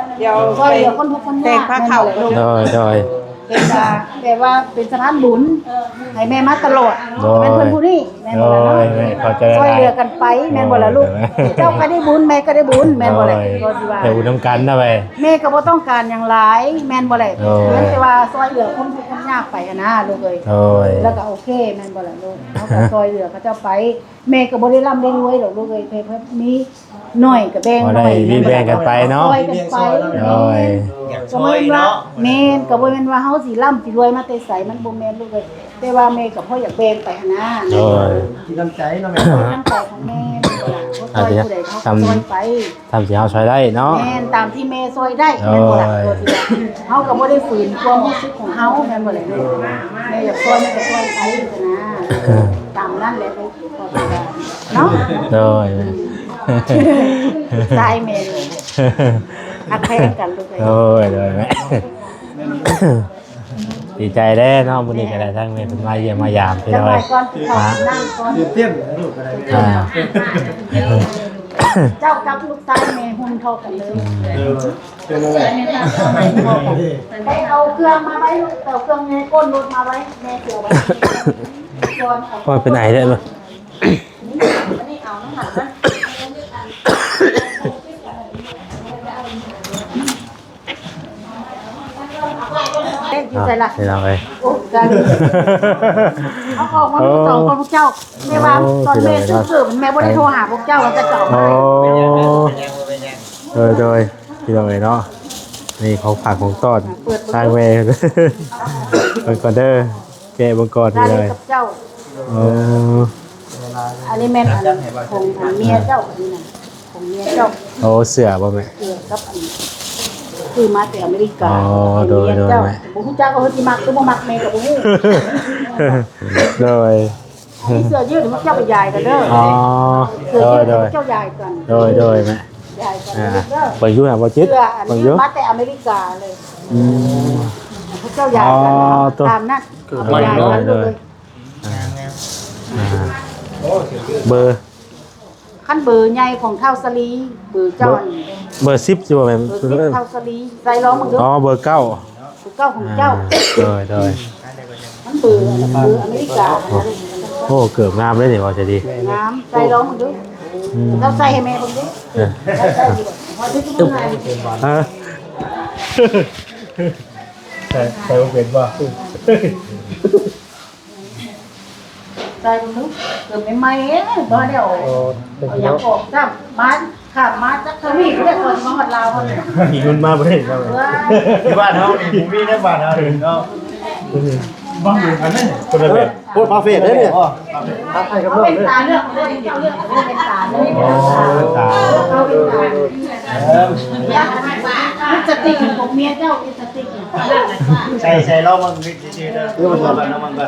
ຊ່ວຍເຫຼືອຄົນທຸກຄົນຍາກ. ໂດຍ ໂດຍ ເປັນວ່າ ແບບວ່າເປັນສະພານບຸນໃຫ້ແມ່ມາຕະຫຼອດ. ໂດຍ ແມ່ນເພິ່ນຜູ້ນີ້ ແມ່ນບໍ່ລະເນາະ? ໂດຍ ແມ່ເຂົ້າໃຈຫຼາຍໆ ຊ່ວຍເຫຼືອກັນໄປ ແມ່ນບໍ່ລະລູກ? ໂດຍ ເຈົ້າກໍໄດ້ບຸນ ແມ່ກໍໄດ້ບຸນ ແມ່ນບໍ່ລະ? ໂດຍ ກໍຊິວ່າໄດ້ບຸນນຳກັນນະເວີຍ. ແມ່ກໍບໍ່ຕ້ອງການຫຍັງຫຼາຍ ແມ່ນບໍ່ລະ? ໂດຍ ພຽງແຕ່ວ່າຊ່ວຍເຫຼືອຄົນທຸກຄົນຍາກໄປຫັ້ນນະລູກເອີຍ. ໂດຍ ແລ້ວກໍໂອເຄ ແມ່ນບໍ່ລະລູກ? ເຮົາກໍຊ່ວຍເຫຼືອເຂົາເຈົ້າໄປ ແມ່ກໍບໍ່ໄດ້ລ່ຳໄດ້ລວຍດອກລູກເອີຍ ເພິ່ນມີ ໜ້ອຍກໍແບ່ງໜ້ອຍ ພໍໄດ້ແບ່ງກັນໄປເນາະ ຊ່ອຍກັນໄປ. ໂດຍ ກໍບໍ່ແມ່ນວ່າ ແມ່ນ ກໍບໍ່ແມ່ນວ່າເຮົາຊິລ່ຳຊິລວຍມາແຕ່ໃສ ມັນບໍ່ແມ່ນລູກເອີຍ ແຕ່ວ່າແມ່ກໍພໍຢາກແບ່ງໄປຫັ້ນນະ. ໂດຍ ກິນນ້ຳໃຈເນາະແມ່ ນ້ຳໃຈຂອງແມ່ ຊ່ອຍຜູ້ໃດເຮົາກໍຊ່ອຍໄປ ຕາມທີ່ເຮົາຊ່ອຍໄດ້ເນາະ. ແມ່ນ ຕາມທີ່ແມ່ຊ່ອຍໄດ້ ໂດຍ ແມ່ນບໍ່ລະ? ເຮົາກໍບໍ່ໄດ້ຝືນຄວາມຮູ້ສຶກຂອງເຮົາ ແມ່ນບໍ່ລະ? ແມ່ຢາກຊ່ອຍ ແມ່ກໍຊ່ອຍໄປຫັ້ນນະ ຕາມນັ້ນແຫຼະລູກ. ເນາະ ໂດຍ ຊາຍແມ່ຮັກແພງກັນລູກເອີຍ. ໂດຍ ໂດຍແມ່ ດີໃຈແລ້ວເນາະ ມື້ນີ້ກໍໄດ້ທັງແມ່ເພິ່ນມາຢ້ຽມມາຢາມພີ່ນ້ອງ. ຈັກໜ້ອຍກ່ອນ ຂໍນັ່ງກ່ອນ ຕື່ນເຕັ້ນລູກກໍໄດ້. ອ່າ ເຈົ້າກັບລູກຊາຍແມ່ຮຸ່ນທໍ່ກັນເລີຍ. ເອີ ໄປເອົາເຄື່ອງມາໄວ້ລູກ ເອົາເຄື່ອງໃນກົ້ນລົດມາໄວ້ ແມ່ຊິເອົາໄວ້ກ່ອນ. ໂອ້ຍ ເປັນໄອແລ້ວ. ເອີ ຢູ່ໃສລະ? ພີ່ນ້ອງເອີຍ ໂອ້ ເອົາອອກມາ ໂອ້ ສອງຄົນພວກເຈົ້າ. ແມ່ວ່າ ໂອ້ ຕອນແມ່ຊື້ເກີບ ແມ່ບໍ່ໄດ້ໂທຫາພວກເຈົ້າ ວ່າຈະເອົາມາໃຫ້. ໂອ້ ໂດຍ ໂດຍ ພີ່ນ້ອງເອີຍເນາະ ນີ້ຂອງຝາກຂອງຕ້ອນ ເປີດເບິ່ງ ທາງແມ່ ເບິ່ງກ່ອນເດີ. ແກະເບິ່ງກ່ອນ ດາລິ ເລີຍ ກັບເຈົ້າ. ເອີ ອັນນີ້ແມ່ນອັນຂອງເມຍເຈົ້າ ອັນນີ້ນະ ຂອງເມຍເຈົ້າ. ໂອ້ ເສື້ອບໍ່ແມ່? ເສື້ອກັບອັນ ຊື້ມາແຕ່ອາເມລິກາ. ອໍ ໂດຍ ໂດຍ ແມ່ ບໍ່ຮູ້ຈັກວ່າເພິ່ນຊິມັກຫຼືບໍ່ມັກ ແມ່ກໍບໍ່ຮູ້. ໂດຍ ອັນນີ້ເສື້ອຢືດ ພວກເຈົ້າໄປຢາຍກັນເດີ. ອໍ ເສື້ອຢືດ ໂດຍ ໂດຍ ພວກເຈົ້າຢາຍກັນ. ໂດຍ ໂດຍ ແມ່ ຢາຍກັນເດີ. ເບິ່ງຢູ່ນະ ບໍ່ຈິດ ເສື້ອອັນນີ້ ເບິ່ງຢູ່ ມາແຕ່ອາເມລິກາເລີຍ. ອືມ ພວກເຈົ້າຢາຍກັນ ອໍ ຕາມນັ້ນ ເກີດໃໝ່ເນາະ. ໂດຍ ໂດຍ ອ່າ ອ່າ ເບີ ຄັນເບີໃຫຍ່ຂອງທ້າວສາລີ ເບີເຈົ້າ ເບີສິບຊິບໍ່ແມ່ນ? ເບີສິບທ້າວສາລີ ໃສ່ລອງເບິ່ງດູ. ອໍ ເບີເກົ້າ ເບີເກົ້າຂອງເຈົ້າ. ອ່າ ໂດຍ ໂດຍ ມັນເບີ ເບີອາເມລິກາ. ໂອ້ ເກີບງາມເລີຍນີ້ ວ່າຈະດີ ງາມ ໃສ່ລອງເບິ່ງດູ. ອືມ ເຈົ້າໃສ່ໃຫ້ແມ່ເບິ່ງດູ. ເອີ ໃສ່ຢູ່ບໍ່? ຮະ ໃສ່ ໃສ່ບໍ່ເປັນບໍ່? ໃສ່ເບິ່ງດູ ເກີບໃໝ່ໆ ບໍ່ໄດ້ເອົາ ເອີ ເອົາຫຍັງອອກຊ້ຳ. ມາ ຂ້າມມາຈາກທະວີບພຸ້ນແຫຼະ ກ່ອນຊິມາຮອດລາວເຮົານີ້. ມີເງິນມາບໍ່ໄດ້ເນາະ. ເອີ ທີ່ບ້ານເຮົານີ້ບໍ່ມີໃນບ້ານເຮົານີ້ເນາະ. ບາງເດືອນອັນນັ້ນຄົນລະແບບ ໂພດມາເຟດເດ້ນີ້. ອໍ ເອົາເປັນຕາເລືອກເລີຍ ເຈົ້າເລືອກເອົາເປັນຕາເລີຍ. ອໍ ເປັນຕາ ເອົາເປັນຕາ ເອີ ລິບສະຕິກຂອງເມຍເຈົ້າ ລິບສະຕິກ ໃສ່ ໃສ່ລອງເບິ່ງຊື່ໆເດີ. ເອີ ລອງເບິ່ງກ່ອນ. ເອີ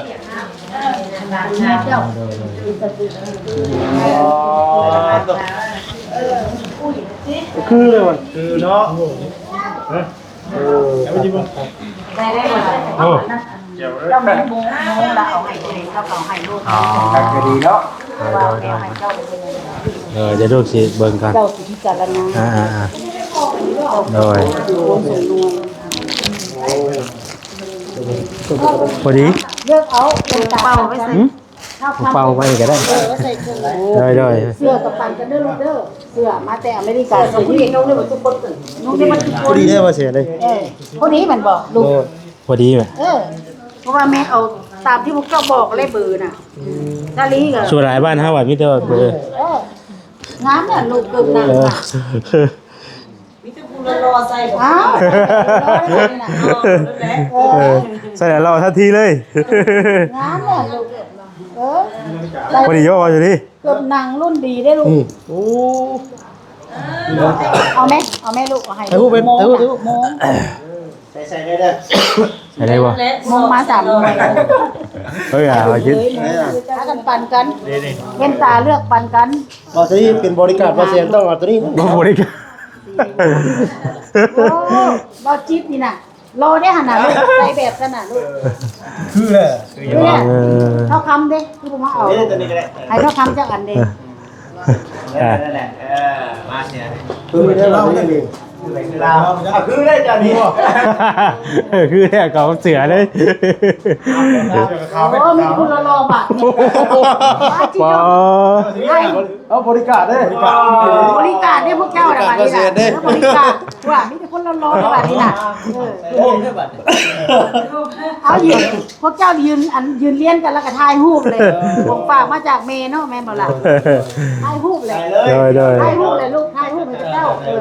ຂອງເມຍເຈົ້າ ລິບສະຕິກ. ອໍ ຄືເລີຍວ່າ ຄືເນາະ. ເອີ ເອີ ໄດ້ ໄດ້ ໂອ້ ເຈົ້າມີໂມ ໂມລະເອົາໃຫ້ເອງ ລະເອົາໃຫ້ລູກ. ອໍ ກໍດີເນາະ. ເອີ ດຽວລູກຊິເບິ່ງກ່ອນ ເຈົ້າຊິພິຈາລະນາ. ອ່າໆໆ ໂດຍ ໂອ້ ສົມນວນ ພໍດີ ເລືອກເອົາເປັນຕາເປົ່າໄວ້ໃສ່. ຫື? ເອົາເປົ່າໄວ້ກໍໄດ້. ເອີ ໃສ່ເຄື່ອງ. ໂດຍໆ ເສື້ອກັບປັນກັນເດີລູກເດີ. ເສື້ອມາແຕ່ອາເມລິກາ ເສື້ອຜູ້ຍິງນຸ່ງໄດ້ໝົດທຸກຄົນ ນຸ່ງໄດ້ໝົດທຸກຄົນ. ພໍດີເດ້ວ່າເສື້ອນີ້. ເອີ ພໍດີແມ່ນບໍ່ລູກ? ໂດຍ ພໍດີແມ່. ເອີ ເພາະວ່າແມ່ເອົາຕາມທີ່ພວກເຈົ້າບອກເລີຍ ເບີນະ. ອືມ ດາລີກໍ ສ່ວນຫຼາຍບ້ານເຮົາອະມີແຕ່ວ່າເບີ. ເອີ ງາມນະລູກ ເກີບນາງ. ເອີ ມີແຕ່ຜູ້ຫຼໍ່ໆໃສ່ບໍ່? ອ້າວ ເອີ ໃສ່ແລ້ວຫຼໍ່ທັນທີເລີຍ. ງາມແຫຼະລູກ. ເອີ ພໍດີຢູ່ ພໍດີ. ເກີບໜັງລຸ້ນດີເດ້ລູກ. ອືມ ໂອ້ ເອົາແມ່ ເອົາແມ່ລູກ ເອົາໃຫ້ລູກ. ຖ່າຍຮູບເປັນ ໂມ ຖ່າຍຮູບ ໂມ. ໃສ່ໄດ້ເດີ ໃສ່ໄດ້ບໍ່? ມຸງມາສາມໜ່ວຍ ເອີຍ ເອົາ ເອົາ ພາກັນປັນກັນ ເວັນຕາເລືອກປັນກັນ. ບໍ່ຊິເປັນບໍລິການ ບໍ່ແຊນຕ້ອງເອົາໂຕນີ້ ບໍ່ບໍລິການ. ໂອ້ ເວົ້າຈິບນີ້ນະ ລໍໄດ້ຫັ້ນນະລູກ ໃສ່ແບບຊັ້ນນະລູກ ຄືແຫຼະ ຄືແຫຼະ. ເອີ ເທົ່າຄຳເດ້ ຄືບໍ່ມາເອົາ ໃຫ້ເທົ່າຄຳຈັກອັນເດ້. ອ່າ ນັ້ນແຫຼະ ເອີ ມາເສຍ ຄືເດ້ ຄືລາວ ຄືລາວ ອ່ະ ຄືໄດ້ເຈົ້ານີ້ ເອີ ຄືແທ້ ເຂົາເສືອເລີຍ. ໂອ້ ມີຄົນຫຼໍ່ໆບາດນີ້ ປາດ ເອົາບໍລິການເດ້ ບໍລິການເດ້ ພວກເຈົ້ານະບາດນີ້ນະ ບໍລິການ ວ່າມີແຕ່ຄົນຫຼໍ່ໆບາດນີ້ນະ. ເອີ ໂອ້ ເອົາຢູ່ ພວກເຈົ້າຢືນ ອັນ ຢືນລຽນກັນ ແລ້ວກໍຖ່າຍຮູບເລີຍ ຂອງຝາກມາຈາກແມ່ເນາະ ແມ່ນບໍ່ລະ? ຖ່າຍຮູບເລີຍ ໂດຍ ໂດຍ ຖ່າຍຮູບເລີຍລູກ ຖ່າຍຮູບໃຫ້ເຂົາເຈົ້າ. ເອີ ອືມ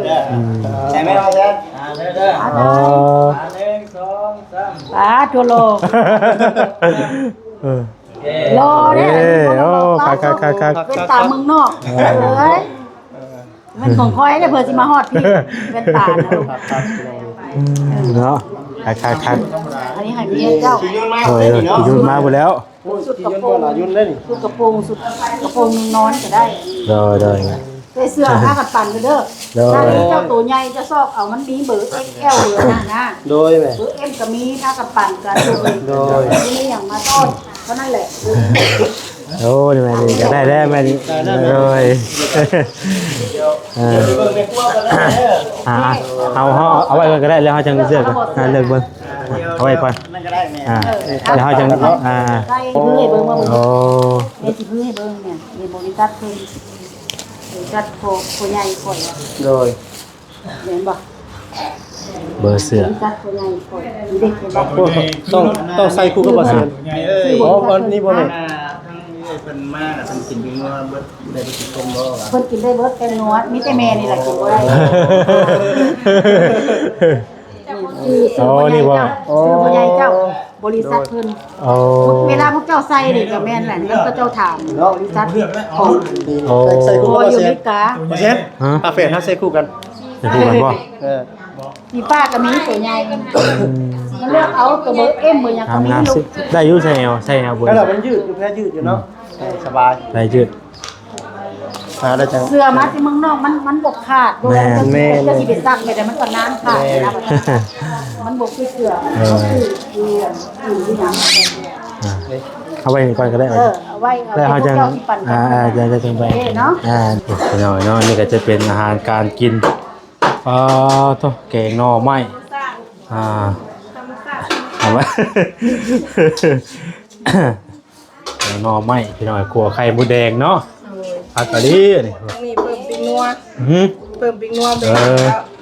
ໃສ່ແມ່ເອົາແຊນ ອ່າ ເດີ ເດີ ເອົາ ອໍ ໜຶ່ງ ສອງ ສາມ ປາດ ໂທ້ ຫຼໍ່ ເອີ ຫຼໍ່ເດ້ ເອີ ໂອ້ ຄັກໆໆໆ ເປັນຕາເມືອງນອກ ເອີ ເອີຍ. ແມ່ນຂອງຂ້ອຍເດ້ ເພື່ອຊິມາຮອດພີ້ ແວ່ນຕານະ ອືມ ເນາະ ຄັກໆໆ ອັນນີ້ໃຫ້ເມຍເຈົ້າ ໂດຍ ໂດຍ ຢູ່ມາພຸ້ນແລ້ວ ຊຸດກະໂປງ ຊຸດກະໂປງ ຊຸດກະໂປງນອນກໍໄດ້ ໂດຍ ໂດຍ ໃສ່ເສື້ອຜ້າກັນປັນເດີ ໂດຍ ຖ້າເຈົ້າໂຕໃຫຍ່ເຈົ້າຊອກເອົາ ມັນມີເບີ ເອັກແອລ ເບີນັ້ນນະ ໂດຍ ເບີ ເອັມ ກໍມີ ຜ້າກັນປັນກໍ ໂດຍ ບໍ່ມີຫຍັງມາຕ້ອນ ເທົ່ານັ້ນແຫຼະ. ໂອ້ ນີ້ແມ່ນ ນີ້ກໍໄດ້ແລ້ວແມ່ນ ໂດຍ ເອີ ອ່າ ເອົາ ເຮົາເອົາໄວ້ກ່ອນກໍໄດ້ ແລ້ວເຮົາຈັ່ງເລືອກ ອ່າ ເລືອກເບິ່ງ ເອົາໄວ້ກ່ອນ ອ່າ ແລ້ວເຮົາຈັ່ງ ອ່າ ໃສ່ມືໃຫ້ເບິ່ງ ໂອ້ ແມ່ຊິມືໃຫ້ເບິ່ງ ນີ້ ນີ້ບໍລິສັດເພິ່ນ ບໍລິສັດພໍ່ ພໍ່ໃຫຍ່ຂ້ອຍ ໂດຍ. ແມ່ນບໍ່? ເບີເສື້ອ ຈັກຜູ້ໃຫຍ່ຂ້ອຍ ເດັກເຫັນບໍ່? ຕ້ອງ ຕ້ອງໃສ່ຄູ່ກັບບໍ່ເສື້ອ ອໍ ອັນນີ້ບໍ່ແມ່ນ ເພິ່ນມາແລ້ວເພິ່ນກິນເປັນນົວເບິດ ໄດ້ເບິດທຸກຄົນບໍ່? ເພິ່ນກິນໄດ້ເບິດແຕ່ນົວ ມີແຕ່ແມ່ນີ້ແຫຼະກິນບໍ່ໄດ້. ອໍ ນີ້ບໍ່? ຊື່ພໍ່ໃຫຍ່ເຈົ້າ ອໍ ຊື່ພໍ່ໃຫຍ່ເຈົ້າ ບໍລິສັດເພິ່ນ ໂອ້ ເວລາພວກເຈົ້າໃສ່ນີ້ກໍແມ່ນແຫຼະ ນຳເຂົາເຈົ້າຖາມບໍລິສັດຂອງ ໂອ້ ໃສ່ຄູ່ກັບບໍ່ເສື້ອ ຢູ່ອາເມລິກາ ບໍ່ເຊື່ອ ຮະ ອາແຟນເຮົາໃສ່ຄູ່ກັນ ໃສ່ຄູ່ກັນບໍ່? ເອີ ມີປ້າກໍມີຕົວໃຫຍ່ ເລືອກເອົາຕົວເບີ ເອັມ ເບີຫຍັງກໍມີ ໄດ້ຢູ່ ໃສ່ແອວ ໃສ່ແອວເບີ ແລ້ວມັນຍືດຢູ່ ແພຍຍືດຢູ່ເນາະ ເອີ ສະບາຍ ໄດ້ຍືດ ອ່າ ໄດ້ຈັງ ເສື້ອມາແຕ່ເມືອງນອກ ມັນ ມັນບໍ່ຂາດ ແມ່ນ ແມ່ນ ເຈົ້າຊິໄປຊັກແບບໃດ ມັນກໍນານຂາດ ແມ່ນ ນະ ມັນບໍ່ຄືເສື້ອ ເອີ ຄື ຄື ຄືຫຍັງ ອ່າ ເອົາໄວ້ນີ້ກ່ອນກໍໄດ້ ເອີ ເອົາໄວ້ ແລ້ວເຮົາຈັ່ງ ເອົາໄວ້ ອ່າ ອ່າ ຈັ່ງ ຈັ່ງໄປ ເອີ ເນາະ ອ່າ ພີ່ນ້ອງເນາະ ນີ້ກໍຈະເປັນອາຫານການກິນ ອ່າ ໂທ້ ແກງໜໍ່ໄມ້ ອ່າ ເອົາໄວ້ ແກງໜໍ່ໄມ້ ພີ່ນ້ອງ ຂົ້ວໄຂ່ມົດແດງເນາະ ໂດຍ ຜັກກະຫຼີ່ນີ້ ອັນນີ້ເພີ່ມຕີນນົວ ຫື ເພີ່ມຕີນນົວ ເອີ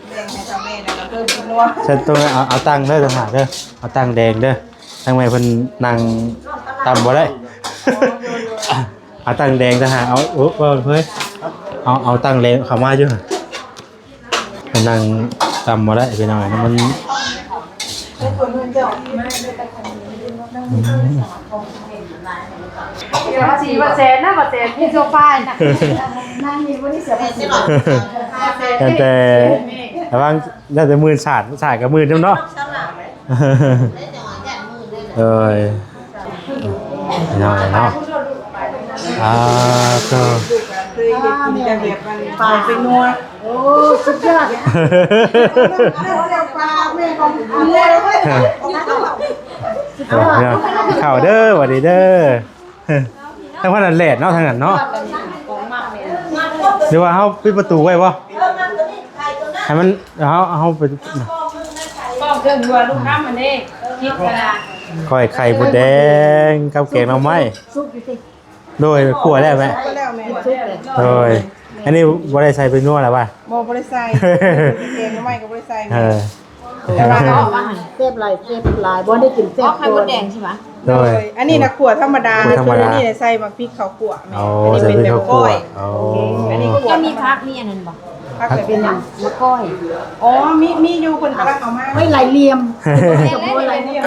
ແບ່ງໃຫ້ເຖົ້າແມ່ ແລ້ວກໍເພີ່ມຕີນນົວ ຊັ້ນຕ້ອງເອົາ ເອົາຕັ້ງເດີ ຕ່າງຫາກເດີ ເອົາຕັ້ງແດງເດີ ທາງແມ່ເພິ່ນນັ່ງຕຳບໍ່ໄດ້ ເອົາຕັ້ງແດງຕ່າງຫາກ ເອົາ ເອີ ເອົາ ເອົາຕັ້ງແດງເຂົ້າມາຢູ່ ນັ່ງຕຳບໍ່ໄດ້ພີ່ນ້ອງ ມັນ ເສຍພາສີບໍ່ແສນນະ ບໍ່ແສນມີໂຊຟານະ ນັ່ງນີ້ບໍ່ໄດ້ເສຍພາສີ ຕັ້ງແຕ່ລະຫວ່າງ ຕັ້ງແຕ່ໝື່ນສາດ ສາດກັບໝື່ນນຳເນາະ ເອີຍ ນ້ອຍເນາະ ອ່າ ໂຕ ເຄີຍເຮັດກິນແຕ່ແບບອັນປາເປັນນົວ ໂອ້ ສຸດຍອດ ເຂົ້າເດີ ຫວັດດີເດີ ທາງນັ້ນແດດເນາະ ທາງນັ້ນເນາະ ຫຼືວ່າເຮົາປິດປະຕູໄວ້ບໍ່? ໃຫ້ມັນ ເຮົາ ເຮົາໄປ ກ້ອງເຄື່ອງຄົວລູກຄ້ຳມັນເດ້ ຄິດຂະໜາດ ກ້ອຍໄຂ່ມົດແດງກັບແກງໜໍ່ໄມ້ ສຸກຢູ່ຕິ ໂດຍ ຂົ້ວແລ້ວແມ່ ສຸກແລ້ວ ໂດຍ ອັນນີ້ບໍ່ໄດ້ໃສ່ເປັນນົວແລ້ວວ່າ ບໍ່ ບໍ່ໄດ້ໃສ່ ແກງໜໍ່ໄມ້ກໍບໍ່ໄດ້ໃສ່ ເອີ ແຊບຫຼາຍ ແຊບຫຼາຍ ບໍ່ໄດ້ກິນແຊບ ໄຂ່ມົດແດງໃຊ່ໄໝ? ໂດຍ ອັນນີ້ນະຂົ້ວທຳມະດາ ຂົ້ວທຳມະດາ ອັນນີ້ໃສ່ໝາກພິກເຂົ້າຂົ້ວ ອໍ ອັນນີ້ເປັນແບບກ້ອຍ ໂອເຄ ອັນນີ້ຂົ້ວ ເຈົ້າມີຜັກມີອັນນັ້ນບໍ່? ຜັກເປັນຫຍັງ? ໝາກກ້ອຍ ອໍ ມີ ມີຢູ່ ເພິ່ນກຳລັງເອົາມາ ໄວ້ຫຼາຍຫຼ່ຽມ ສະໂພກຫຼາຍຫຼ່ຽມ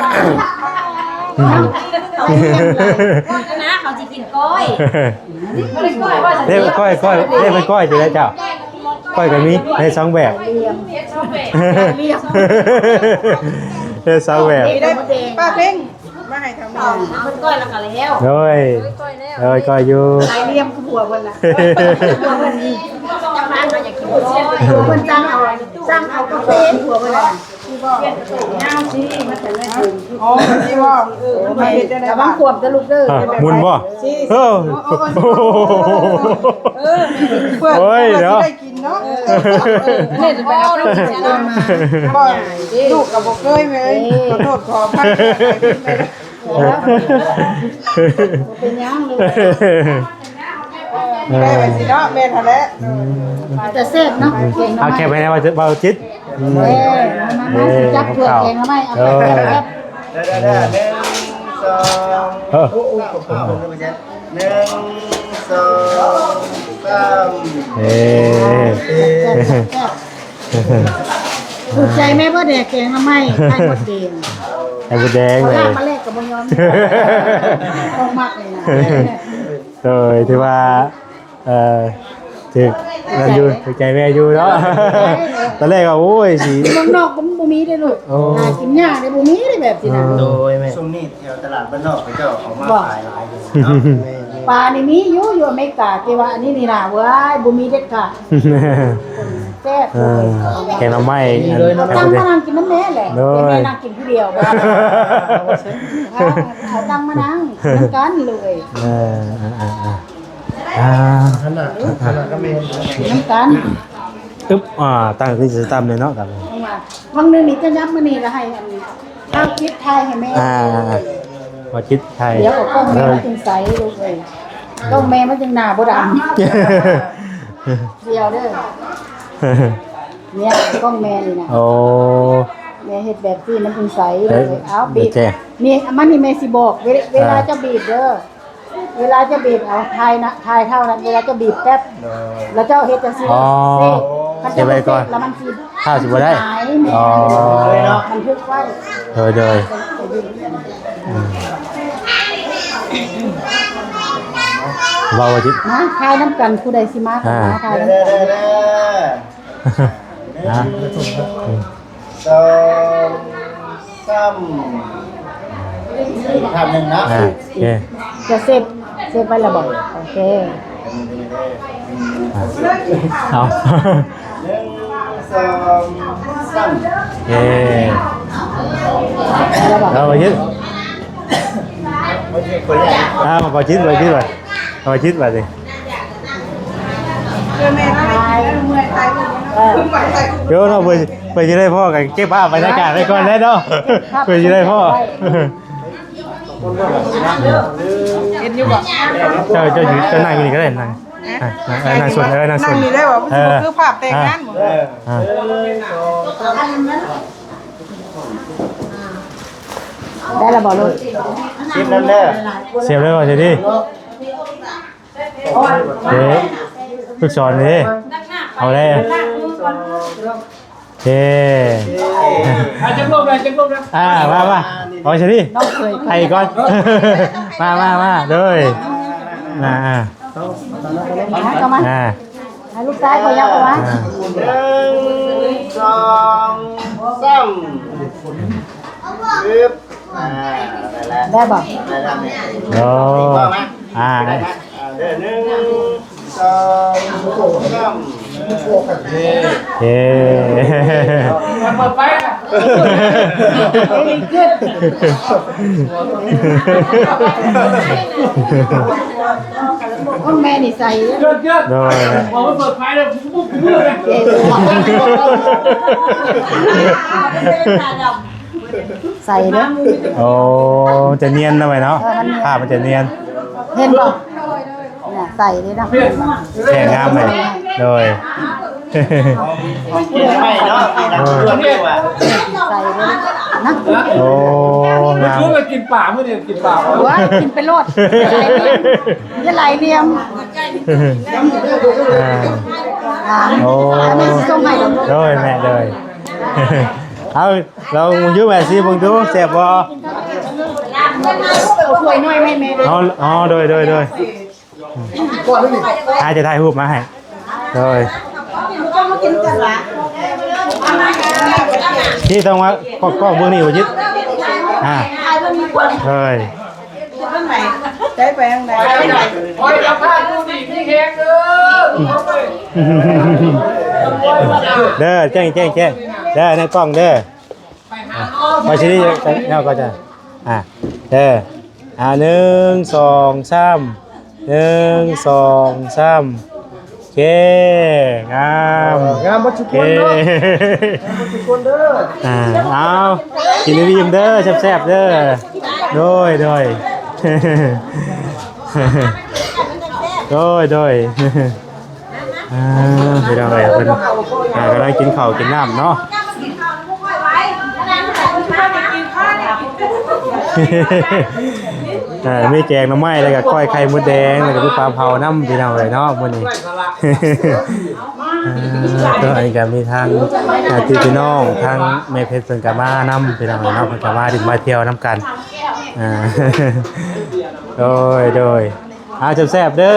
ນະ ເຂົາຊິກິນກ້ອຍ ເດ້ ກ້ອຍ ກ້ອຍ ເດ້ ເປັນກ້ອຍ ຊິໄດ້ເຈົ້າ ກ້ອຍກໍມີໃນສອງແບບ ເຮັດສອງແບບ ເຮັດສອງແບບ ນີ້ໄດ້ ປ້າເພັງ ມາໃຫ້ທາງນີ້ ເອົາມັນກ້ອຍແລ້ວກໍແລ້ວ ໂດຍ ໂດຍ ກ້ອຍຢູ່ ຫຼາຍຫຼ່ຽມຄືຜົວເພິ່ນລະ ຜົວເພິ່ນນີ້ ເພິ່ນສັ່ງເອົາ ສັ່ງເອົາກາເຟໃຫ້ຜົວເພິ່ນລະ ອໍ ຊິບໍ່ ເອີ ມາເຮັດໄດ້ ລະວັງຂວມເດີລູກເດີ ອ່ະ ໝຸນບໍ່ ເອີ ເອີ ເອີ ເອີ ເພື່ອ ໂອ້ຍ ເພື່ອ ເນາະ ຊິໄດ້ກິນເນາະ ເອີ ເອີ ເອີ ເອີ ບໍ່ ລູກກໍບໍ່ເຄີຍເວີຍ ເອີ ຂໍໂທດຂໍອະໄພ ເອີ ເອີ ບໍ່ເປັນຫຍັງລູກ ເອີ ແມ່ນຊິເນາະ ແມ່ນຫັ້ນແຫຼະ ອືມ ເປັນຕາແຊບເນາະ ອືມ ແກງໜໍ່ໄມ້ ເອົາແຄບໄປແດ່ ເວົ້າຈິດ ອືມ ເອີ ມາ ມາ ເອີ ຊິຈັບຖ້ວຍແກງໜໍ່ໄມ້ ເອົາ ເອີ ແຄບ ເອີ ໜຶ່ງ ສອງ ເອີ ສາມ ເອີ ແຊບ ແຊບ ແຊບ ຖືກໃຈແມ່ບໍ່ແດ່ ແກງໜໍ່ໄມ້ ໄຂ່ມົດແດງ ໄຂ່ມົດແດງເລີຍ ເຂົາລາກມາແລກກໍບໍ່ຍອມ ຂອງມັກນີ້ນະ ໂດຍ ຖືວ່າ ເອີ ຖືກນັ້ນຢູ່ ຖືກໃຈແມ່ຢູ່ເນາະ ຕອນແລກກໍ ໂອ້ຍ ຊິ ເມືອງນອກມັນບໍ່ມີເດ້ລູກ ໂອ້ ຫາກິນຍາກເດ້ ບໍ່ມີເດ້ແບບນີ້ນະ ໂດຍແມ່ ຊ່ວງນີ້ແຖວຕະຫຼາດບ້ານນອກເຂົາເຈົ້າເອົາມາຂາຍຫຼາຍຢູ່ເນາະ ປານີ້ມີຢູ່ ຢູ່ອາເມລິກາ ແຕ່ວ່າອັນນີ້ນີ້ນະ ເວີ້ຍ ບໍ່ມີເດັດຂາດ ແຊບ ເອີ ແກງໜໍ່ໄມ້ ເອົາຕັ້ງມານັ່ງກິນນຳແມ່ແຫຼະ ໂດຍ ແຕ່ແມ່ນັ່ງກິນຜູ້ດຽວ ເອົາຕັ້ງມານັ່ງນຳກັນເລີຍ ເອີ ອ່າ ຂະໜາດ ຂະໜາດກໍແມ່ນ ນຳກັນ ອຶບ ອ່າ ຕັ້ງທີ່ສະຕຳເລີຍເນາະ ກັນ ວ່າ ຫວ່າງໜຶ່ງນີ້ຈະຍັບມານີ້ລະໃຫ້ອັນ ເອົາຈິດຖ່າຍໃຫ້ແມ່ ອ່າ ວ່າຈິດຖ່າຍ ດຽວເອົາກ້ອງແມ່ມາຈຶ່ງໃສລູກເອີຍ ກ້ອງແມ່ມັນຈຶ່ງໜ້າບໍ່ດຳ ດຽວເດີ ເນຍ ກ້ອງແມ່ນີ້ນະ ໂອ້ ແມ່ເຮັດແບບນີ້ມັນຈຶ່ງໃສເລີຍ ເອີ ເອົາບີບ ນີ້ ມັນນີ້ແມ່ຊິບອກ ເວ ເວລາ ອ່າ ເຈົ້າບີບເດີ ເວລາຈະບີບ ເອົາ ຖ່າຍນະ ຖ່າຍເທົ່ານັ້ນ ເວລາຈະບີບແປັບ ໂດຍ ແລ້ວເຈົ້າເຮັດຈັ່ງຊີ້ ອໍ ເຊບ ຄັນເຈົ້າບໍ່ເຊບ ເກັບໄວ້ກ່ອນ ແລ້ວມັນຊິ ພາບຊິບໍ່ໄດ້ ຫາຍ ອໍ ແມ່ນ ບັນທຶກໄວ້ ໂດຍ ໂດຍ ອືມ ເວົ້າວ່າຊິ ມາຖ່າຍນຳກັນ ຜູ້ໃດຊິມາກໍມາ ອ່າ ຖ່າຍນຳກັນ ນະ ອືມ ສອງ ສາມ ອີກພາບໜຶ່ງເນາະ ອ່າ ໂອເຄ ຈະເຊບ ເຊບໄວ້ແລ້ວບໍ່? ໂອເຄ ອ່າ ເອົາ ໜຶ່ງ ສອງ ສາມ ເອີ ເອົາ ຢືນ ເອົາ ເອົາຈິດ ເອົາຈິດ ເອົາຈິດ ບາດນີ້ ເອີ ດຽວເນາະ ເພື່ອ ເພື່ອຊິໄດ້ພໍ້ກັນ ເກັບພາບບັນຍາກາດໄວ້ກ່ອນແດ່ເນາະ ເພື່ອຊິໄດ້ພໍ້ ເຫັນຢູ່ບໍ່? ເຈົ້າ ເຈົ້າຢູ່ ເຈົ້ານັ່ງຢູ່ນີ້ກໍໄດ້ ນັ່ງ ອ່າ ເອີ ນັ່ງສົນ ເອີ ນັ່ງສົນ ນັ່ງນີ້ໄດ້ບໍ່? ມັນຊິບໍ່ຄືພາບແຕ່ງງານບໍ່? ອ່າ ອ່າ ໄດ້ແລ້ວບໍ່ລູກ? ເຊບນຳເດີ ເຊບເລີຍບໍ່ ເຊບດີ? ເດ້ ຝຶກສອນເດ້ ເອົາແລ້ວ ເດ້ ອ່າ ຈັກລົບນະ ຈັກລົບນະ ອ່າ ມາ ມາ ເອົາຊະນີ້ ໄປກ່ອນ ມາ ມາ ມາ ເດີ ອ່າ ອ່າ ເຂົ້າມາ ອ່າ ໃຫ້ລູກຊາຍເຂົາຍັບເຂົ້າມາ ອ່າ ໜຶ່ງ ສອງ ສາມ ອຶບ ອ່າ ໄດ້ແລ້ວ ໄດ້ບໍ່? ໄດ້ແລ້ວແມ່ ໂອ້ ອ່າ ໄດ້ມາ ອ່າ ເດີ ໜຶ່ງ ສອງ ສາມ ເອີ ເອີ ເອີ Very good ຂອງແມ່ນີ້ໃສ ໂດຍ ໃສເດ້ ໂອ້ ຈະນຽນນະໄວເນາະ ເອີ ມັນນຽນ ພາບມັນຈະນຽນ ເຫັນບໍ່ ນະ ໃສເດ້ເນາະ ແຂງງາມເລີຍ ໂດຍ ໃໝ່ເນາະ ໃສ່ເດ້ນະ ໂອ້ ງາມ ມື້ຄືນກໍກິນປາ ມື້ນີ້ກິນປາ ໂອ້ຍ ກິນໄປໂລດ ຢ່າຫຼາຍຫຼ່ຽມ ອ່າ ອ່າ ໂອ້ ແມ່ຊິສົ່ງໃຫ້ ໂດຍແມ່ ໂດຍ ເອົາ ລອງຢູ່ແມ່ຊິເບິ່ງດູ ແຊບບໍ່? ເອົາຖ້ວຍນ້ອຍມາໃຫ້ແມ່ ອໍ ໂດຍ ໂດຍ ໂດຍ. ອາດຈະຖ່າຍຮູບມາໃຫ້ ໂດຍ ນີ້ຕ້ອງວ່າກ້ອງ ກ້ອງເບິ່ງນີ້ບໍ່ຈິດ ອ່າ ເອີຍ ໄດ້ໄປທາງໃດ ຂໍໃຫ້ເຈົ້າພາບຢູ່ດີມີແຮງເດີ ເດີ ແຈ້ງ ແຈ້ງ ແຈ້ງ ເດີ ໃນກ້ອງເດີ ໄປຊິໄດ້ແນວກໍຈະ ອ່າ ເດີ ອ່າ ໜຶ່ງ ສອງ ສາມ ໜຶ່ງ ສອງ ສາມ ໂອເຄ ງາມ ເອີ ງາມເບິດທຸກຄົນເນາະ ໂອເຄ ງາມເບິດທຸກຄົນເດີ ອ່າ ເອົາ ກິນໃຫ້ອີ່ມເດີ ແຊບໆເດີ ໂດຍ ໂດຍ ໂດຍ ໂດຍ. ອ່າ ພີ່ນ້ອງເອີຍ ເພິ່ນ ອ່າ ກຳລັງກິນເຂົ້າກິນນ້ຳເນາະ ເອີ ມີແກງໜໍ່ໄມ້ ແລ້ວກໍກ້ອຍໄຂ່ມົດແດງ ແລ້ວກໍມີປາເຜົານຳ ພີ່ນ້ອງເອີຍເນາະ ມື້ນີ້ ອ່າ ກໍອັນນີ້ກໍມີທາງ ອ່າ ພີ່ນ້ອງ ທາງແມ່ເພັດເພິ່ນກໍມານຳ ພີ່ນ້ອງເອີຍເນາະ ເພິ່ນກໍມາດິນມາທ່ຽວນຳກັນ ອ່າ ໂດຍ ໂດຍ ອ່າ ແຊບໆເດີ.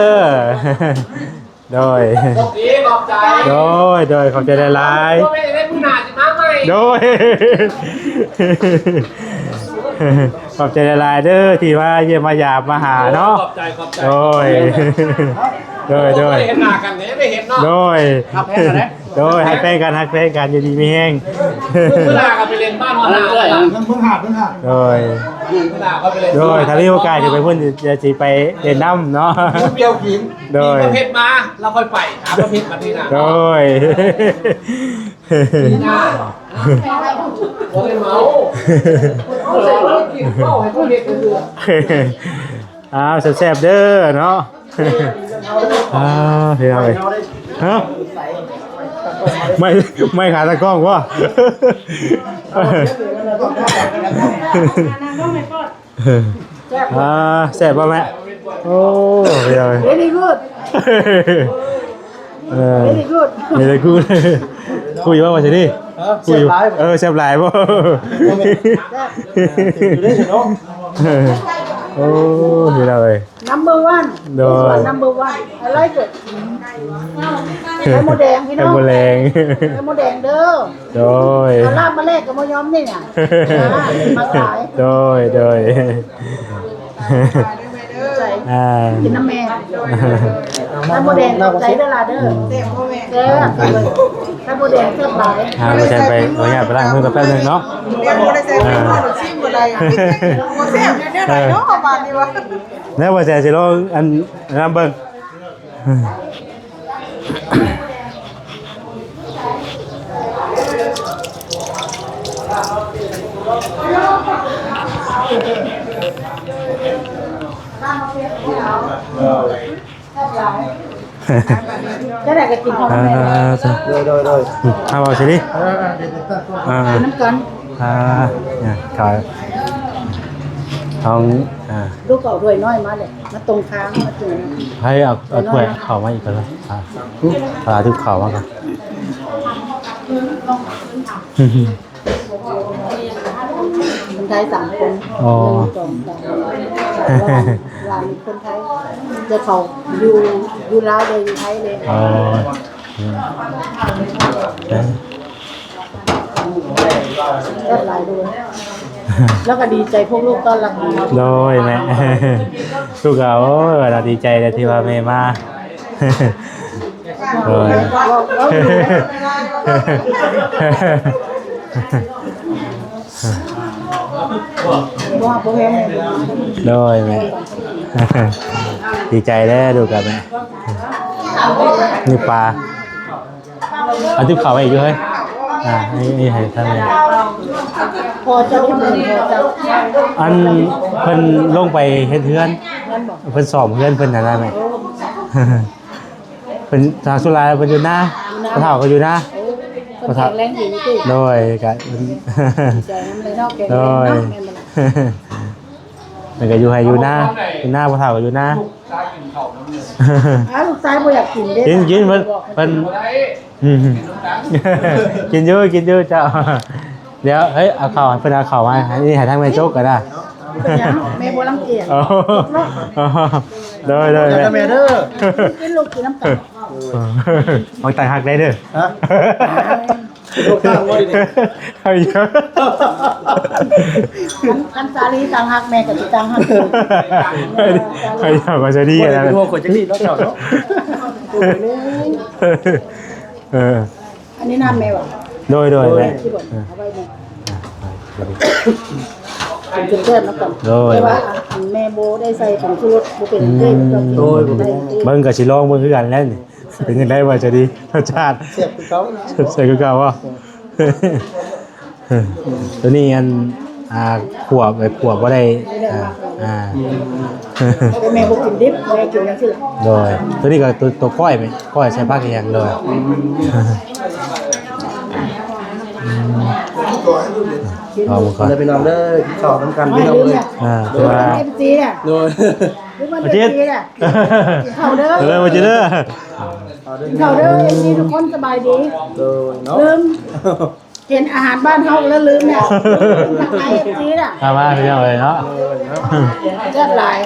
ໂດຍ ໂອເຄ ຂອບໃຈ ໂດຍ ໂດຍ ຂອບໃຈຫຼາຍໆ ໂດຍ ຂອບໃຈຫຼາຍໆເດີ ທີ່ມາຢ້ຽມມາຢາມມາຫາເນາະ ຂອບໃຈ ຂອບໃຈ ໂດຍ ໂດຍ ໂດຍ ບໍ່ໄດ້ເຫັນໜ້າກັນ ໄດ້ເຫັນເນາະ ໂດຍ ຮັກແພງກັນເດ້ ໂດຍ ຮັກແພງກັນ ຮັກແພງກັນ ຢູ່ດີມີແຮງ ມື້ໜ້າກໍໄປຫຼິ້ນບ້ານຫົວໜ້າ ເບິ່ງຫາດ ເບິ່ງຫາດ ໂດຍ ມື້ໜ້າກໍໄປຫຼິ້ນ ໂດຍ ຖ້າມີໂອກາດຈະໄປພຸ້ນ ຈະຊິໄປຫຼິ້ນນຳເນາະ ແກ້ວກິນ ໂດຍ ມີປະເພດມາ ລາວຄ່ອຍໄປ ຫາປະເພດບັດນີ້ນະ ໂດຍ ປີໜ້າ ບໍ່ໄດ້ເມົາ ເອົາໃສ່ລົດກິນເຂົ້າໃຫ້ປະເພດເທື່ອ ອ້າວ ແຊບໆເດີເນາະ ອ່າ ພີ່ນ້ອງເອີຍ ຮະ ໄມ້ ໄມ້ຂາຕາກ້ອງບໍ່? ອ່າ ແຊບບໍ່ແມ່? ໂອ້ ເອີ Very good ເອີ Very good Very good ຄຸຍວ່າວ່າຊິດີ ຄຸຍ ເອີ ແຊບຫຼາຍບໍ່? ໂອ້ ພີ່ນ້ອງເອີຍ Number one ໂດຍ This one number one I like it ໄຂ່ມົດແດງພີ່ນ້ອງ ໄຂ່ມົດແດງ ໄຂ່ມົດແດງເດີ ໂດຍ ເອົາລາບມາແລກກັບໝູຍອມນີ້ນະ ມາຂາຍ ໂດຍ ໂດຍ ໃຈ ອ່າ ກິນນຳແມ່ ໄຂ່ມົດແດງຂອບໃຈເດີຫຼ້າເດີ ແຊບ ໄຂ່ມົດແດງແຊບຫຼາຍ ອ່າ ບໍ່ແຊບໄປ ຂໍອະນຸຍາດໄປລ້າງມືກ່ອນແປັບໜຶ່ງເນາະ ບໍ່ໄດ້ໃສ່ ອ່າ ຊີມບໍ່ໄດ້ ບໍ່ແຊບຢູ່ແນວໃດເນາະ ເອີ ປະມານນີ້ວ່າ ແລ້ວບໍ່ແຊບຊິລອງອັນນັ້ນເບິ່ງ ຈະໄດ້ກໍກິນເຂົ້ານຳແມ່ ອ່າ ໂດຍ ໂດຍ ໂດຍ ອືມ ເອົາເອົາຊິນີ້ ເອີ ເອີ ເອີ ກິນນຳກັນ ອ່າ ຂາຍ ຂອງ ອ່າ ລູກເອົາຖ້ວຍນ້ອຍມາເລີຍ ມາຕົງທາງ ມາຕົງ ໃຫ້ເອົາ ເອົາຖ້ວຍເຂົ້າມາອີກກ່ອນ ອ່າ ເອົາເຂົ້າມາກ່ອນ ຄົນໄທສາມຄົນ ອໍ ໜຶ່ງ ສອງ ສາມ ຫຼານຄົນໄທ ແຕ່ເຂົາຢູ່ ຢູ່ລາວເດ້ ຢູ່ໄທເດ້ ອໍ ແຊບຫຼາຍເລີຍ ແລ້ວກໍດີໃຈພວກລູກຕ້ອນຮັບດີ ໂດຍແມ່ ລູກກໍ ໂອ້ຍ ວ່າດີໃຈແຫຼະທີ່ວ່າແມ່ມາ ໂດຍ ໂດຍແມ່ ດີໃຈແລ້ວລູກກັບແມ່ ນີ້ປາ ເອົາຕິບເຂົ້າໄວ້ອີກຢູ່ເຮີ້ຍ ອ່າ ນີ້ ນີ້ໃຫ້ທາງນີ້ ພໍເຈົ້າ ພໍເຈົ້າ ອັນເພິ່ນລົງໄປເຮັດເຮືອນ ເພິ່ນສ້ອມເຮືອນເພິ່ນຫັ້ນນະແມ່ ເພິ່ນ ທາງສຸລາເພິ່ນຢູ່ນາ ພໍ່ເຖົ້າກໍຢູ່ນາ ໂອ້ ເພິ່ນແຂງແຮງດີຢູ່ຕິ ໂດຍ ກະ ດີໃຈນຳເລີຍເນາະ ແຂງແຮງເນາະ ໂດຍ ແມ່ນບໍ່ລະ ເພິ່ນກໍຢູ່ໄຮ່ຢູ່ນາ ຢູ່ນາ ພໍ່ເຖົ້າກໍຢູ່ນາ ອ້າວ ລູກຊາຍບໍ່ຢາກກິນເດ້ ກິນ ກິນ ເພິ່ນ ເພິ່ນ ອືມ ກິນຢູ່ ກິນຢູ່ເຈົ້າ ດຽວ ເອີຍ ເອົາເຂົ້າ ເພິ່ນເອົາເຂົ້າມາ ໃຫ້ ໃຫ້ທາງແມ່ຈົກກໍໄດ້ ເປັນຫຍັງ ແມ່ບໍ່ລັງກຽດ ໂອ້ ໂດຍ ໂດຍ ແມ່ ແມ່ເດີ ກິນລູກກິນນຳກັນ ເອີ ເອົາຕາຍຮັກໄດ້ເດີ ຮະ ລູກຕັ້ງໄວ້ນີ້ ເອົາອີກ ຄັນ ຄັນສາລີຕັ້ງຮັກ ແມ່ກໍຊິຕັ້ງຮັກ ໃຫ້ ໃຫ້ເຈົ້າກໍຈະດີ ບໍ່ໄດ້ເປັນຫ່ວງຂ້ອຍຈັກນິດເນາະເຈົ້າເນາະ ເອີ ອັນນີ້ນ້ຳແມ່ຫວາ? ໂດຍ ໂດຍ ໂດຍ ແມ່ ເອົາໄວ້ນີ້ ກິນແຊບໆນຳກັນ ໂດຍ ແຕ່ວ່າອັນແມ່ບໍ່ໄດ້ໃສ່ຜົງຊູລົດ ບໍ່ເປັນຫຍັງເດ້ ອືມ ເຈົ້າກິນ ໂດຍ ໄດ້ ເບິ່ງກໍຊິລອງເບິ່ງຄືກັນແຫຼະນີ້ ເປັນຈັ່ງໃດວ່າຈະດີ ລົດຊາດ ແຊບຄືເກົ່າ ແຊບຄືເກົ່າບໍ່? ໂຕນີ້ອັນ ອ່າ ຂວບ ໄປຂວບບໍ່ໄດ້ ອ່າ ອ່າ ແມ່ບໍ່ກິນດິບ ແມ່ກິນຈັ່ງຊີ້ລະ ໂດຍ ໂຕນີ້ກໍໂຕ ໂຕກ້ອຍແມ່ ກ້ອຍໃສ່ຜັກອີຫຍັງ ໂດຍ ອືມ ລອງເບິ່ງກ່ອນ ເດີພີ່ນ້ອງເດີ ກິນເຂົ້ານຳກັນພີ່ນ້ອງເອີຍ ອ່າ ຄືວ່າ ເອັຟຊີ ໂດຍ ຄືວ່າ ເອັຟຊີ ກິນເຂົ້າເດີ ເດີ ມາກິນເດີ ກິນເຂົ້າເດີ ເອັຟຊີ ທຸກຄົນສະບາຍດີ ໂດຍເນາະ ລືມ ເຫັນອາຫານບ້ານເຮົາແລ້ວລືມແລ້ວ ທັກທາຍເອັຟຊີລະ ມາ ມາພີ່ນ້ອງເອີຍເນາະ ແຊບຫຼາຍ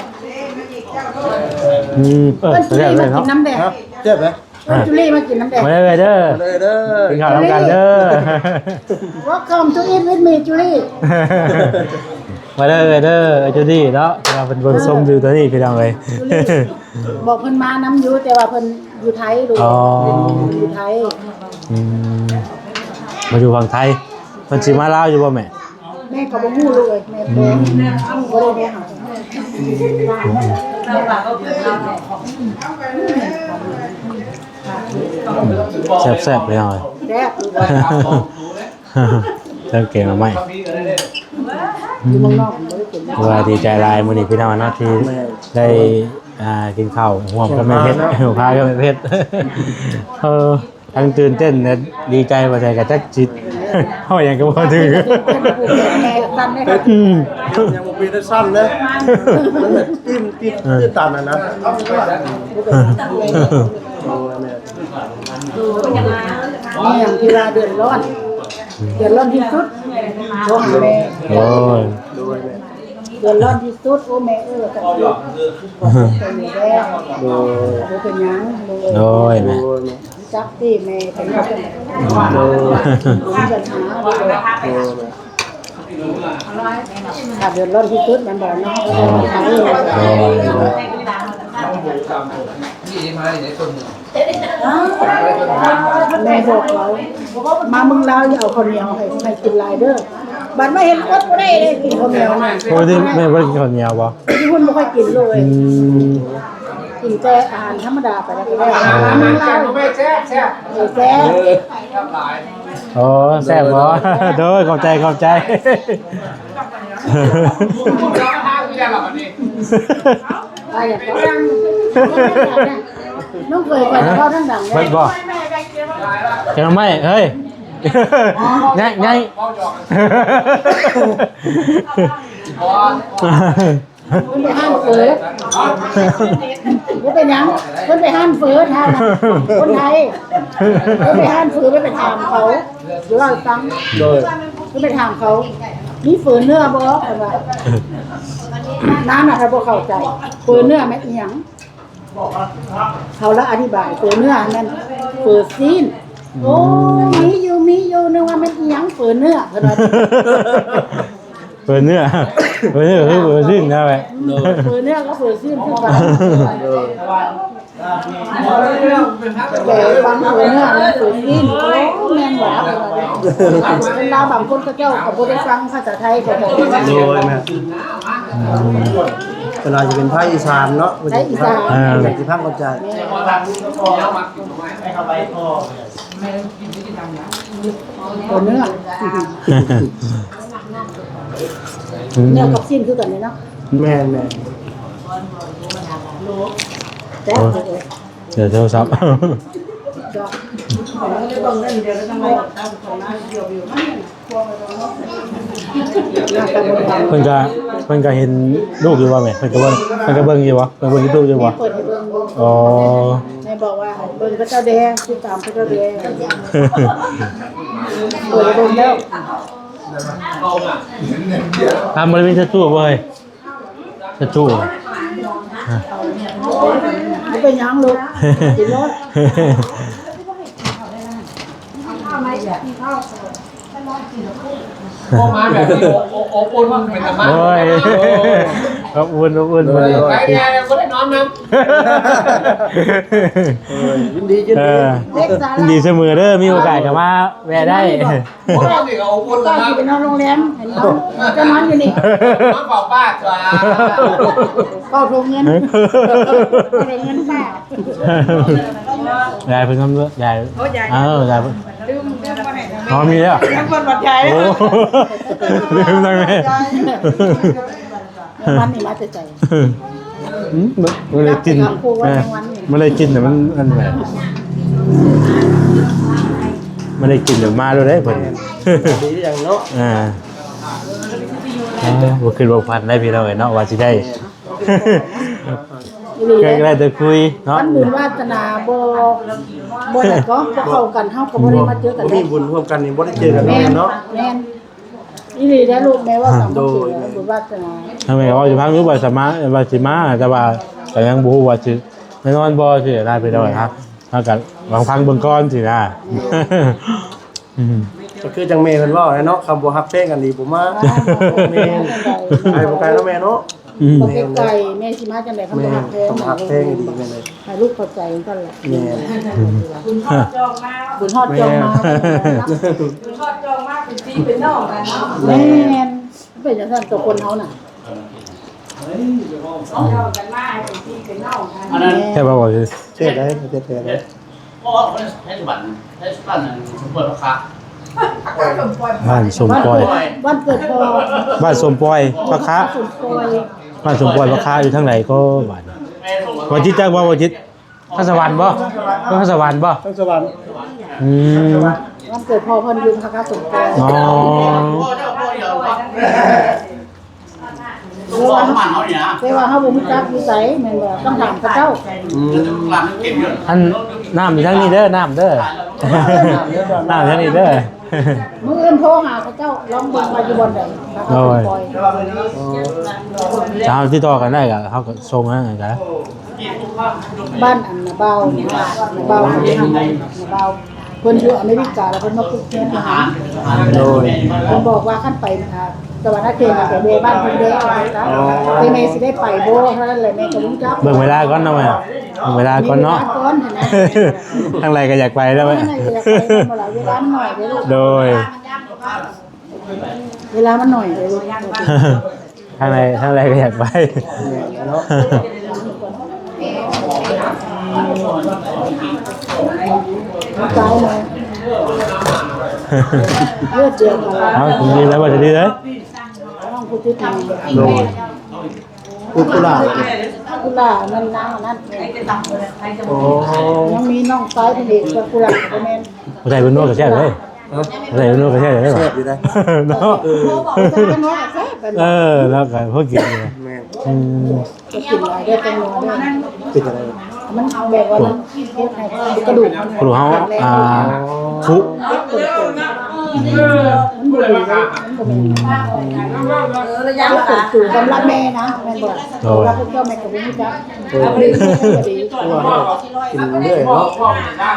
ອືມ ເອີ ເອີ້ນຈູລີມາກິນນຳແດ່ ແຊບເດ້ ເອີ້ນຈູລີມາກິນນຳແດ່ ມາເດີ ເດີ ມາເດີ ກິນເຂົ້ານຳກັນເດີ Welcome to eat with me ຈູລີ ມາເດີ ເດີ ຈູລີເນາະ ເພິ່ນເບິ່ງຊົມຢູ່ຕອນນີ້ພີ່ນ້ອງເອີຍ ບອກເພິ່ນມານຳຢູ່ ແຕ່ວ່າເພິ່ນຢູ່ໄທລູກ ອໍ ຢູ່ໄທ ອືມ ມາຢູ່ຝັ່ງໄທ ເພິ່ນຊິມາລາວຢູ່ບໍ່ແມ່? ແມ່ກໍບໍ່ຮູ້ລູກເອີຍ ແມ່ບໍ່ ອືມ ບໍ່ໄດ້ໄປຫາ ອືມ ແຊບໆ ພີ່ນ້ອງເອີຍ ແຊບ ທັງແກງໜໍ່ໄມ້ ຢູ່ເມືອງນອກບໍ່ໄດ້ກິນ ວ່າດີໃຈຫຼາຍມື້ນີ້ພີ່ນ້ອງເນາະ ທີ່ ແມ່ນ ໄດ້ ອ່າ ກິນເຂົ້າຮ່ວມກັບແມ່ເພັດ ພາກັບແມ່ເພັດ ເອີ ທັງຕື່ນເຕັ້ນ ແລະ ດີໃຈວ່າໃດກໍຈັກຊິເວົ້າຫຍັງກໍບໍ່ຖືກ ອືມ ຍັງບໍ່ເປັນຊັ້ນເດ້ ມັນແບບອີ່ມຕິດ ເອີ ຕື່ນຕັນຫັ້ນນະ ມີຫຍັງທີ່ວ່າເດືອດຮ້ອນ ເດືອດຮ້ອນທີ່ສຸດ ໂທຫາແມ່ ໂອ້ຍ ເດືອດຮ້ອນທີ່ສຸດ ໂອ້ ແມ່ເອີຍ ກັນເປັນແມ່ ໂດຍ ບໍ່ເປັນຫຍັງ ໂດຍ ໂດຍ ແມ່ ຈັກຕິແມ່ເປັນຫຍັງ ໂດຍ ມີບັນຫາ ໂດຍ ຖ້າເດືອດຮ້ອນທີ່ສຸດ ແມ່ນບໍ່ເນາະ ໂດຍ ໂດຍ ໂດຍ ແມ່ບອກເຂົາ ມາເມືອງລາວຢ່າເອົາເຂົ້າໜຽວໃຫ້ ໃຫ້ກິນຫຼາຍເດີ ບັດມາເຫັນອົດບໍ່ໄດ້ເດ້ ກິນເຂົ້າໜຽວນະ ໂອ້ ທີ່ແມ່ບໍ່ໄດ້ກິນເຂົ້າໜຽວບໍ່? ຢູ່ພຸ້ນບໍ່ຄ່ອຍກິນເລີຍ ອືມ ກິນແຕ່ອາຫານທຳມະດາໄປແລ້ວກໍໄດ້ ອືມ ແຊບໆ ເອີ ແຊບ ໂອ້ ແຊບບໍ່? ໂດຍ ຂອບໃຈ ຂອບໃຈ ວ່າຫຍັງກໍ ນ້ອງເຂີຍຂ້ອຍເວົ້າດັງໆ ເພິ່ນບໍ່ ແກງໜໍ່ໄມ້ ເຮີ້ຍ ໃຫຍ່ ໃຫຍ່ ເພິ່ນໄປຮ້ານເຝີ ບໍ່ເປັນຫຍັງ ເພິ່ນໄປຮ້ານເຝີ ຖາມຄົນໄທ ເພິ່ນໄປຮ້ານເຝີ ເພິ່ນໄປຖາມເຂົາ ຊິເລົ່າໃຫ້ຟັງ ໂດຍ ເພິ່ນໄປຖາມເຂົາ ມີເຝີເນື້ອບໍ່? ເພິ່ນວ່າ ນາງນະກໍບໍ່ເຂົ້າໃຈ ເຝີເນື້ອແມ່ນອີ່ຫຍັງ? ເຂົາລະອະທິບາຍ ເຝີເນື້ອແມ່ນເຝີຊີ້ນ ອືມ ໂອ້ຍ ມີຢູ່ ມີຢູ່ ນຶກວ່າແມ່ນອີ່ຫຍັງເຝີເນື້ອ ເພິ່ນວ່າ ເຝີເນື້ອ ເຝີເນື້ອຄືເຝີຊີ້ນນະແມ່ ໂດຍ ເຝີເນື້ອກັບເຝີຊີ້ນຄືກັນ ໂດຍ ແຕ່ຟັງເຝີເນື້ອແມ່ນເຝີຊີ້ນ ໂອ້ ແມ່ນຫວາ ຄົນລາວບາງຄົນເຂົາເຈົ້າກໍບໍ່ໄດ້ຟັງພາສາໄທ ເຂົາເຈົ້າ ໂດຍ ແມ່ນ ອືມ ເພິ່ນອາດຈະເປັນພາກອີສານເນາະ ພາກອີສານ ເອີ ເພິ່ນຊິຟັງເຂົ້າໃຈ ແມ່ນ ຕົວເນື້ອ ອືມ ເນື້ອກັບຊີ້ນຄືກັນເລີຍເນາະ ແມ່ນໆ ແຊບ ໂອ້ຍ ເດີໂທລະສັບ ເພິ່ນກະ ເພິ່ນກະເຫັນລູກຢູ່ບໍ່ແມ່? ເພິ່ນກະເບິ່ງ ເພິ່ນກະເບິ່ງຢູ່ບໍ່? ເພິ່ນເບິ່ງຢູທູບຢູ່ບໍ່? ແມ່ເປີດໃຫ້ເບິ່ງຢູ່ ອໍ ແມ່ບອກວ່າເບິ່ງເຂົາເຈົ້າແດ່ ຕິດຕາມເຂົາເຈົ້າແດ່ ເປີດໃຫ້ເບິ່ງແລ້ວ ຖາມບໍ່ໄດ້ມີແທດທູບໍ່ເອີຍ? ແທດທູ ບໍ່ເປັນຫຍັງລູກ ກິນໂລດ. ໂອ້ ມາແບບນີ້ ໂອ້ ໂອ້ ໂອ້ ໂອ້ ໂອ້ ໂອ້ ໂອ້ ອົບອຸ່ນ ອົບອຸ່ນ ໂດຍ ມື້ນີ້ ໂດຍ ໄປແດ່ ບໍ່ໄດ້ນອນນຳ. ເອີ ຍິນດີ ຍິນດີ ເອີ ຍິນດີສະເໝີເດີ ມີໂອກາດກໍມາແວ່ໄດ້. ບໍ່ໄດ້ ບໍ່ໄດ້ ກໍອົບອຸ່ນ ກໍຊິໄປນອນໂຮງແຮມ ໃຫ້ນອນ ຈະນອນຢູ່ນີ້ ນອນເຝົ້າປ້າຕົວະ ເຝົ້າຖົງເງິນ ເຝົ້າຖົງເງິນປ້າ. ຍາຍເພິ່ນນຳເດີ ຍາຍ ໂອ້ ຍາຍ ເອີ ຍາຍເພິ່ນ ລືມ ລືມບໍ່ໃຫ້ທາງ ອໍ ມີແລ້ວ ຍັງເພິ່ນບໍ່ຍາຍ ໂອ້ ລືມທາງແມ່. ແມງວັນນີ້ມາແຕ່ໃສ? ອືມ ບໍ່ໄດ້ກິນ ແມງວັນນີ້ ເອີ ບໍ່ໄດ້ກິນ ແຕ່ມັນອັນນັ້ນແຫຼະ ບໍ່ໄດ້ກິນ ແຕ່ມາໂລດເດ້ເພິ່ນ ດີຢ່າງເນາະ ອ່າ ອ່າ ບໍ່ຄິດບໍ່ຝັນໄດ້ພີ່ນ້ອງເອີຍເນາະ ວ່າຊິໄດ້ ກໍໄດ້ແຕ່ຄຸຍເນາະ ມັນບຸນວາສະໜາບໍ່ ບໍ່ໄດ້ກໍບໍ່ເຂົ້າກັນ ເຮົາກໍບໍ່ໄດ້ມາເຈີກັນ ບໍ່ມີບຸນຮ່ວມກັນນີ້ບໍ່ໄດ້ເຈີກັນເນາະ ແມ່ນ ແມ່ນ. ອີ່ຫຼີເດ້ລູກ ແມ່ເວົ້າຕາມຄວາມຈິງ ໂດຍ ແມ່ ບຸນວາສະໜາ ທາງແມ່ກໍເວົ້າຢູ່ ຟັງຢູ່ວ່າສະມາ ວ່າຊິມາ ແຕ່ວ່າກໍຍັງບໍ່ຮູ້ວ່າຊິແນ່ນອນບໍ່ ຊິໄດ້ໄປດອຍ ແມ່ນ ເຮົາກໍລອງຟັງເບິ່ງກ່ອນຊີ້ນະ ອືມ ອືມ ກໍຄືຈັ່ງແມ່ເພິ່ນເວົ້າແຫຼະເນາະ ຄຳບໍ່ຮັກແພງກັນນີ້ບໍ່ມາ ແມ່ນ ໄກບໍ່ໄກເນາະແມ່ເນາະ. ອືມ ບໍ່ໄກໆ ແມ່ຊິມາຈັ່ງໃດ ຄັນບໍ່ຮັກແພງ ແມ່ນ ຄັນບໍ່ຮັກແພງດີແມ່ນເລີຍ ໃຫ້ລູກເຂົ້າໃຈຈັ່ງຊັ້ນແຫຼະ ແມ່ນ ອືມ ບຸນຮອດຈອງມາ ແມ່ນ ບຸນຮອດຈອງມາເປັນພີ່ເປັນນ້ອງກັນເນາະ ແມ່ນ ແມ່ນ ເປັນຈັ່ງຊັ້ນຕົວຄົນເຮົານະ ເອີ ເຮົາກັນມາເປັນພີ່ເປັນນ້ອງກັນ ອັນນັ້ນ ແມ່ນ ແທ້ບໍ່ ແທ້ໄດ໋ ແທ້ໄດ໋. ເພາະວ່າເທດສະບານ ເທດສະບານອັນສົມປອຍພະຄະ ບ້ານສົມປອຍ ບ້ານເກີດພໍ່ ບ້ານສົມປອຍພະຄະ ບ້ານສົມປອຍ ບ້ານສົມປອຍພະຄະ ຢູ່ທາງໃດກໍບ້ານນີ້ ບໍ່ຈິດຈັກບໍ່ ບໍ່ຈິດ ທາງສະຫວັນບໍ່ ທາງສະຫວັນບໍ່ ທາງສະຫວັນ ອືມ ບ້ານເກີດພໍ່ເພິ່ນຢູ່ພະຄະສົມປອຍ ອໍ ແຕ່ວ່າເຮົາ ແຕ່ວ່າເຮົາບໍ່ຮູ້ຈັກຢູ່ໃສແມ່ນບໍ່ ຕ້ອງຖາມເຂົາເຈົ້າ ອືມ ອັນ ນ້ຳຢູ່ທາງນີ້ເດີ ນ້ຳເດີ ນ້ຳຢູ່ທາງນີ້ເດີ ມື້ອື່ນໂທຫາເຂົາເຈົ້າ ລອງເບິ່ງວ່າຢູ່ບ່ອນໃດ ໂດຍ ຖ້າເຮົາຕິດຕໍ່ກັນໄດ້ກໍເຮົາກໍສົ່ງໃຫ້ກັນ ບ້ານອັນນາບ່າວນີ້ ນ້າບ່າວ ນ້າບ່າວ ເພິ່ນຢູ່ອາເມລິກາ ແລ້ວເພິ່ນມາຝຶກຮຽນທະຫານ ໂດຍ ເພິ່ນບອກວ່າຄັນໄປ ອ່າ ສະຫວັນນະເຂດ ກໍໄປແວ່ບ້ານເພິ່ນແດ່ ວ່າຊັ້ນ ອໍ ແຕ່ແມ່ຊິໄດ້ໄປບໍ່ ເທົ່ານັ້ນແຫຼະ ແມ່ກໍບໍ່ຮູ້ຈັກ ເບິ່ງເວລາກ່ອນເນາະ ເບິ່ງເວລາກ່ອນເນາະ ເບິ່ງເວລາກ່ອນຫັ້ນນະ ທາງໃດກໍຢາກໄປແລ້ວ ທາງໃດກໍຢາກໄປ ເວລາມັນໜ້ອຍເດ້ ໂດຍ ເວລາມັນໜ້ອຍເດ້ ທາງໃດ ທາງໃດກໍຢາກໄປ ແມ່ນເນາະ ເອົາ ດີແລ້ວ ວ່າຈະດີເດ້ ນ້ອງຜູ້ຕິດໜີ້ ໂດຍ ອຸຄຸລາ ອຸຄຸລາ ນັ້ນນາງອັນນັ້ນ ໂອ້ ຍັງມີນ້ອງຊາຍເພິ່ນອີກ ອຸຄຸລາ ບໍ່ແມ່ນ ບໍ່ໃສ່ເປັນນົວກະແຊບເດ້ ຮະ ບໍ່ໃສ່ເປັນນົວກະແຊບເດ້ ແຊບຢູ່ເດ້ ເນາະ ເອີ ເອີ ແລ້ວກໍພໍກິນຢູ່ ແມ່ນ ອືມ ກໍກິນຫຼາຍໄດ້ແຕ່ນົວເດ້ ເປັນຈັ່ງໃດ ມັນເອົາແບບວ່າມັນເຮັດໃຫ້ກະດູກມັນ ກະດູກເຮົາ ອ່າ ພຸ ມັນບໍ່ດີເດ້ ມັນບໍ່ແມ່ນ ອືມ ເຮັດເປັນສູດສຳລັບແມ່ນະ ແມ່ນບໍ່ ໂດຍ ສຳລັບພວກເຈົ້າແມ່ກໍບໍ່ຮູ້ຈັກ ເອີ ເພາະວ່າເຮົາກິນເລື້ອຍເນາະ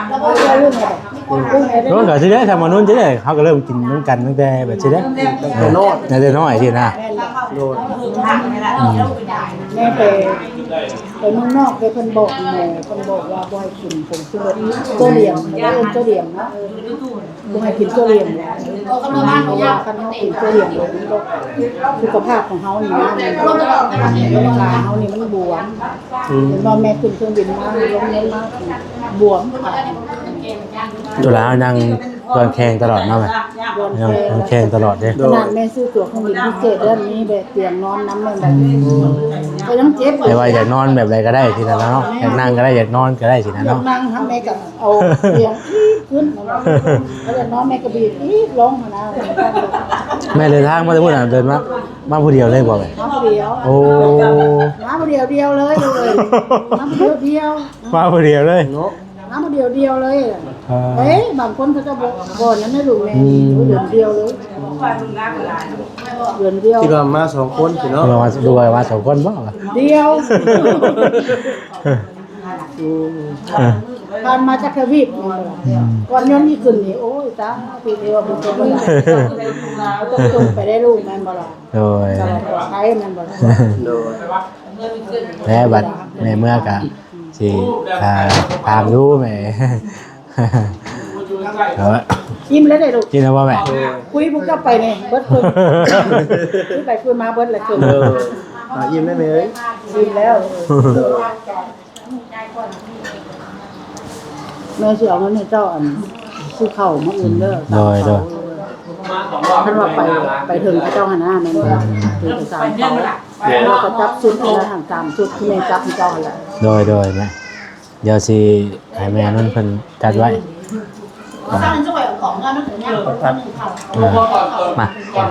ແລ້ວກໍເລື່ອງແບບ ໂດຍ ກໍຊິໄດ້ທຳມະນູນຊິໄດ້ ເຮົາກໍເລີ່ມກິນນຳກັນຕັ້ງແຕ່ແບບຊິໄດ້ ຕັ້ງແຕ່ນ້ອຍ ຕັ້ງແຕ່ນ້ອຍຊີ້ນະ ໂດຍ ອືມ ແມ່ໄປ ໄປເມືອງນອກເດ້ ເພິ່ນບອກໝໍ ເພິ່ນບອກວ່າບໍ່ໃຫ້ກິນຜົງຊູລົດ ໂຊດຽມ ເອີ້ນໂຊດຽມເນາະ ບໍ່ໃຫ້ກິນໂຊດຽມ ເພາະວ່າຄັນເຮົາກິນໂຊດຽມ ສຸຂະພາບຂອງເຮົານີ້ນະ ແມ່ນບໍ່ ເຮົານີ້ມັນບວມ ອືມ ເຫັນບໍ່ ແມ່ຂຶ້ນເຄື່ອງບິນມາ ລົງລົງມາ ບວມຂາ ຕົວລາວນັ່ງ ນອນແຂ່ງຕະຫຼອດເນາະ ແມ່ ນອນແຂ່ງຕະຫຼອດເດ້ ຂະໜາດແມ່ຊື້ຕົ໋ວເຄື່ອງບິນພິເສດເດີ ມີແບບຕຽງນອນນຳ ແມ່ນແບບ ອືມ ກໍຍັງເຈັບ ແຕ່ວ່າຢາກນອນແບບໃດກໍໄດ້ຊີ້ນະເນາະ ຢາກນັ່ງກໍໄດ້ ຢາກນອນກໍໄດ້ຊີ້ນະເນາະ ຢາກນັ່ງຫັ້ນແມ່ກໍເອົາຕຽງອີກຂຶ້ນ ແລ້ວຢາກນອນແມ່ກໍບີບອີກລົງຫັ້ນນະ ແມ່ເດີນທາງມາແຕ່ພຸ້ນນະ ເດີນມາ ມາຜູ້ດຽວເລີຍບໍ່ແມ່ ມາຜູ້ດຽວ ໂອ້ ມາຜູ້ດຽວດຽວເລີຍ ມາຜູ້ດຽວດຽວ ມາຜູ້ດຽວເລີຍເນາະ ມາມື້ດຽວດຽວເລີຍ. ເອີ ເອີ ບາງຄົນເຂົາເຈົ້າບໍ່ ບໍ່ນັ້ນນະລູກແມ່. ອືມ ເດືອນດຽວເລີຍ ເດືອນດຽວ. ຄິດວ່າມາສອງຄົນຊິເນາະ. ເອີ ວ່າ ຫຼືວ່າມາສອງຄົນບໍ່? ດຽວ. ອືມ ເອີ ຜ່ານມາຈາກທະວີບນີ້. ອືມ ກ່ອນຍາມນີ້ຂຶ້ນນີ້ ໂອ້ຍ ຕາຍ ຄືເທວະບຸນຕົກລົງ ຕົກລົງໄປໄດ້ລູກ ແມ່ນບໍ່ລະ? ໂດຍ ສະບາຍ ປອດໄພ ແມ່ນບໍ່ລະ? ໂດຍ ແລ້ວບັດແມ່ເມືອກະຊິ ອ່າ ຖາມຢູ່ແມ່. ເອີ ອີ່ມແລ້ວເດ້ລູກ ກິນແລ້ວບໍ່ແມ່? ຄຸຍພວກເຈົ້າໄປນີ້ເບິດເຄິ່ງ ຄຸຍໄປຄຸຍມາເບິດແລ້ວເຄິ່ງ. ເອີ ອີ່ມແລ້ວແມ່ເອີຍ ອີ່ມແລ້ວ. ແມ່ຊິເອົາເງິນໃຫ້ເຈົ້າ ອັນ ຊື້ເຂົ້າມື້ອື່ນເດີ. ໂດຍ ໂດຍ ຄັນວ່າໄປ ໄປເຖິງເຂົາເຈົ້າຫັ້ນນະ ແມ່ນບໍ່ລະ? ອືມ ຖືໄປສາມເປົາ ແລ້ວກໍຈັບຊຸດຫັ້ນນະ ສາມຊຸດທີ່ແມ່ຈັບໃຫ້ເຈົ້າຫັ້ນລະ. ໂດຍ ໂດຍແມ່ ດຽວຊິໃຫ້ແມ່ນວນເພິ່ນຈັດໄວ້. ອ່າ ມາ ກິນກ່ອນ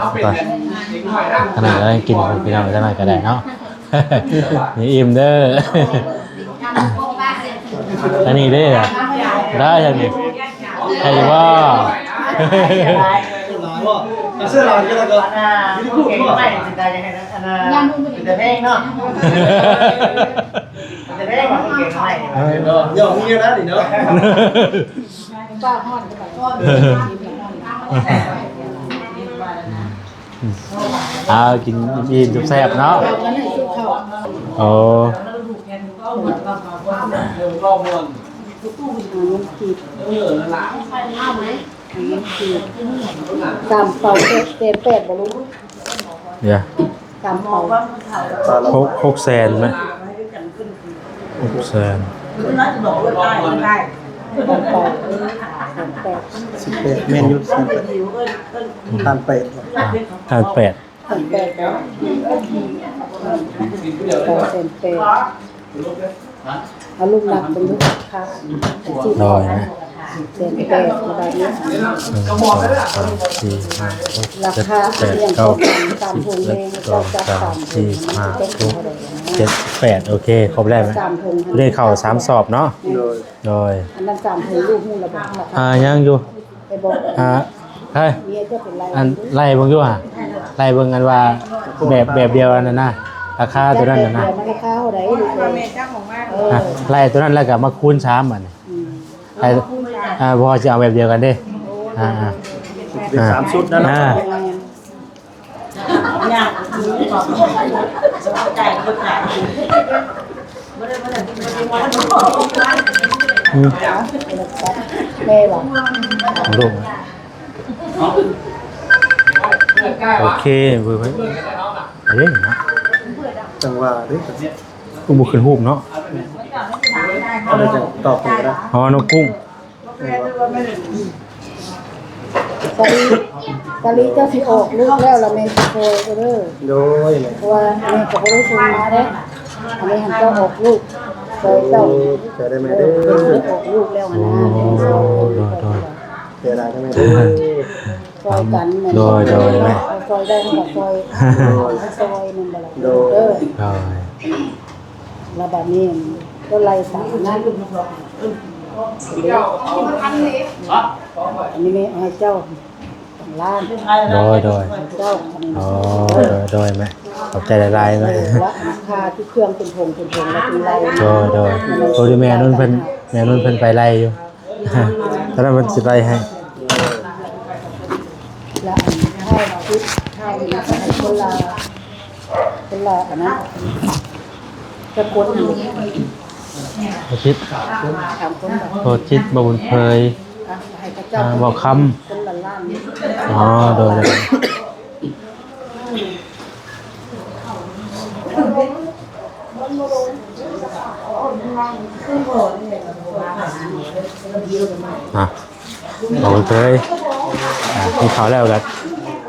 ອັນນັ້ນກໍໄດ້ກິນ ພີ່ນ້ອງ ຈັກໜ້ອຍກໍໄດ້ເນາະ. ນີ້ອີ່ມເດີ. ອັນນີ້ເດ້ ໄດ້ອັນນີ້ ໃຫ້ຢູ່ບໍ່? ເສື້ອລາວນີ້ກໍ ເອີ ເປັນແພງເນາະ ເປັນແພງເນາະ ເອີ ເອີ ເອີ ເອົາ ກິນອີ່ມໆ ແຊບໆ ເນາະ. ໂອ້ ສາມເປົາແສນແປດບໍ່ລູກ? ດຽວ ສາມເປົາ ຫົກ ຫົກແສນນະ ຫົກແສນ ສາມເປົາ ແສນແປດ ສິບແປດ ແມ່ນຢູ່ ແສນແປດ ລ້ານແປດ ລ້ານແປດ ລ້ານແປດ ສອງແສນແປດ. ເອົາລູກນັບເບິ່ງດູຄ່າ ໂດຍ ແສນແປດ ລະບາດນີ້ ໜຶ່ງ ສອງ ສາມ ສີ່ ຫ້າ ຫົກ ເຈັດ ແປດ ເກົ້າ ສິບ ສອງ ສາມ ສີ່ ຫ້າ ຫົກ ເຈັດ ແປດ ໂອເຄ ຄົບແລ້ວ. ສາມຖົງ ໄດ້ເຂົ້າສາມສອບເນາະ. ໂດຍ ໂດຍ ອັນນັ້ນສາມຖົງ ລູກຮູ້ລະບໍ່? ອ່າ ຍັງຢູ່ ໄປບອກ ອ່າ ເອີຍ ເມຍເຈົ້າເປັນໄລ່ ອັນ ໄລ່ເບິ່ງຢູ່ຫະ ໄລ່ເບິ່ງອັນວ່າແບບ ແບບດຽວອັນນັ້ນນະ ລາຄາຕົວນັ້ນນະ ລາຄາເທົ່າໃດລູກເອີຍ? ອ່າ ໄລ່ຕົວນັ້ນແລ້ວກໍມາຄູນສາມ ບັດນີ້. ອືມ ໄລ່ ອ່າ ບໍ່ ຊິເອົາແບບດຽວກັນເດ້. ອ່າ ອ່າ ເປັນສາມຊຸດນະເນາະ. ອ່າ ອືມ ແມ່ວ່າ ໂອເຄ ເບິ່ງໄປເດ້ເນາະ ຈັ່ງວ່າເດ້ ຄືບໍ່ຂຶ້ນຮູບເນາະ. ອັນນັ້ນຈັ່ງຕອບເພິ່ນກໍໄດ້ ອໍ ນົກກຸ້ງ. ສາລີ ສາລີ ເຈົ້າຊິອອກລູກແລ້ວລະແມ່ຊິຊ່ອຍເດີ. ໂດຍ ເພາະວ່າແມ່ກໍບໍ່ໄດ້ສົ່ງມາເດ້ ອັນນີ້ຫັ້ນເຈົ້າອອກລູກຊ່ອຍເຈົ້າ. ໂອ້ ຊ່ອຍໄດ້ແມ່ເດີ ເອີ ອອກລູກແລ້ວຫັ້ນນະ. ໂອ້ ໂດຍ ໂດຍ ເສຍດາຍເດີແມ່ເດີ ຊ່ອຍກັນແມ່ນ. ໂດຍ ໂດຍແມ່ ເຮົາຊ່ອຍໄດ້ເຮົາກໍຊ່ອຍ ໂດຍ ຊ່ອຍແມ່ນບໍ່ລະ? ໂດຍ ເອີ ໂດຍ ລະບາດນີ້ກໍໄລ່ຕາມນັ້ນ. ອັນນີ້ແມ່ເອົາໃຫ້ເຈົ້າ ລ້ານ. ໂດຍ ໂດຍ ເຈົ້າ ອໍ ໂດຍ ໂດຍແມ່ ຂອບໃຈຫຼາຍໆແມ່. ວ່າອັນຄ່າທີ່ເຄື່ອງເປັນຖົງເປັນຖົງແລ້ວຈຶ່ງໄລ່. ໂດຍ ໂດຍ ໂອ້ ແມ່ນຸ່ນເພິ່ນ ແມ່ນຸ່ນເພິ່ນໄປໄລ່ຢູ່ ຕອນນັ້ນເພິ່ນຊິໄລ່ໃຫ້. ລະອັນທ້າຍ ທ້າຍນີ້ກໍໃຫ້ຄົນລະ ຄົນລະອັນນັ້ນ ຈັກຄົນຫັ້ນ ພໍ່ຈິດ ສາມຄົນ ພໍ່ຈິດ ບ່າວບຸນເຜີຍ ອ່າ ໃຫ້ເຂົາເຈົ້າ ອ່າ ບ່າວຄຳ ຄົນລະລ້ານ. ອໍ ໂດຍ ໂດຍ ອ່ະ ບໍ່ເຄີຍ ອ່າ ກິນເຂົ້າແລ້ວກໍ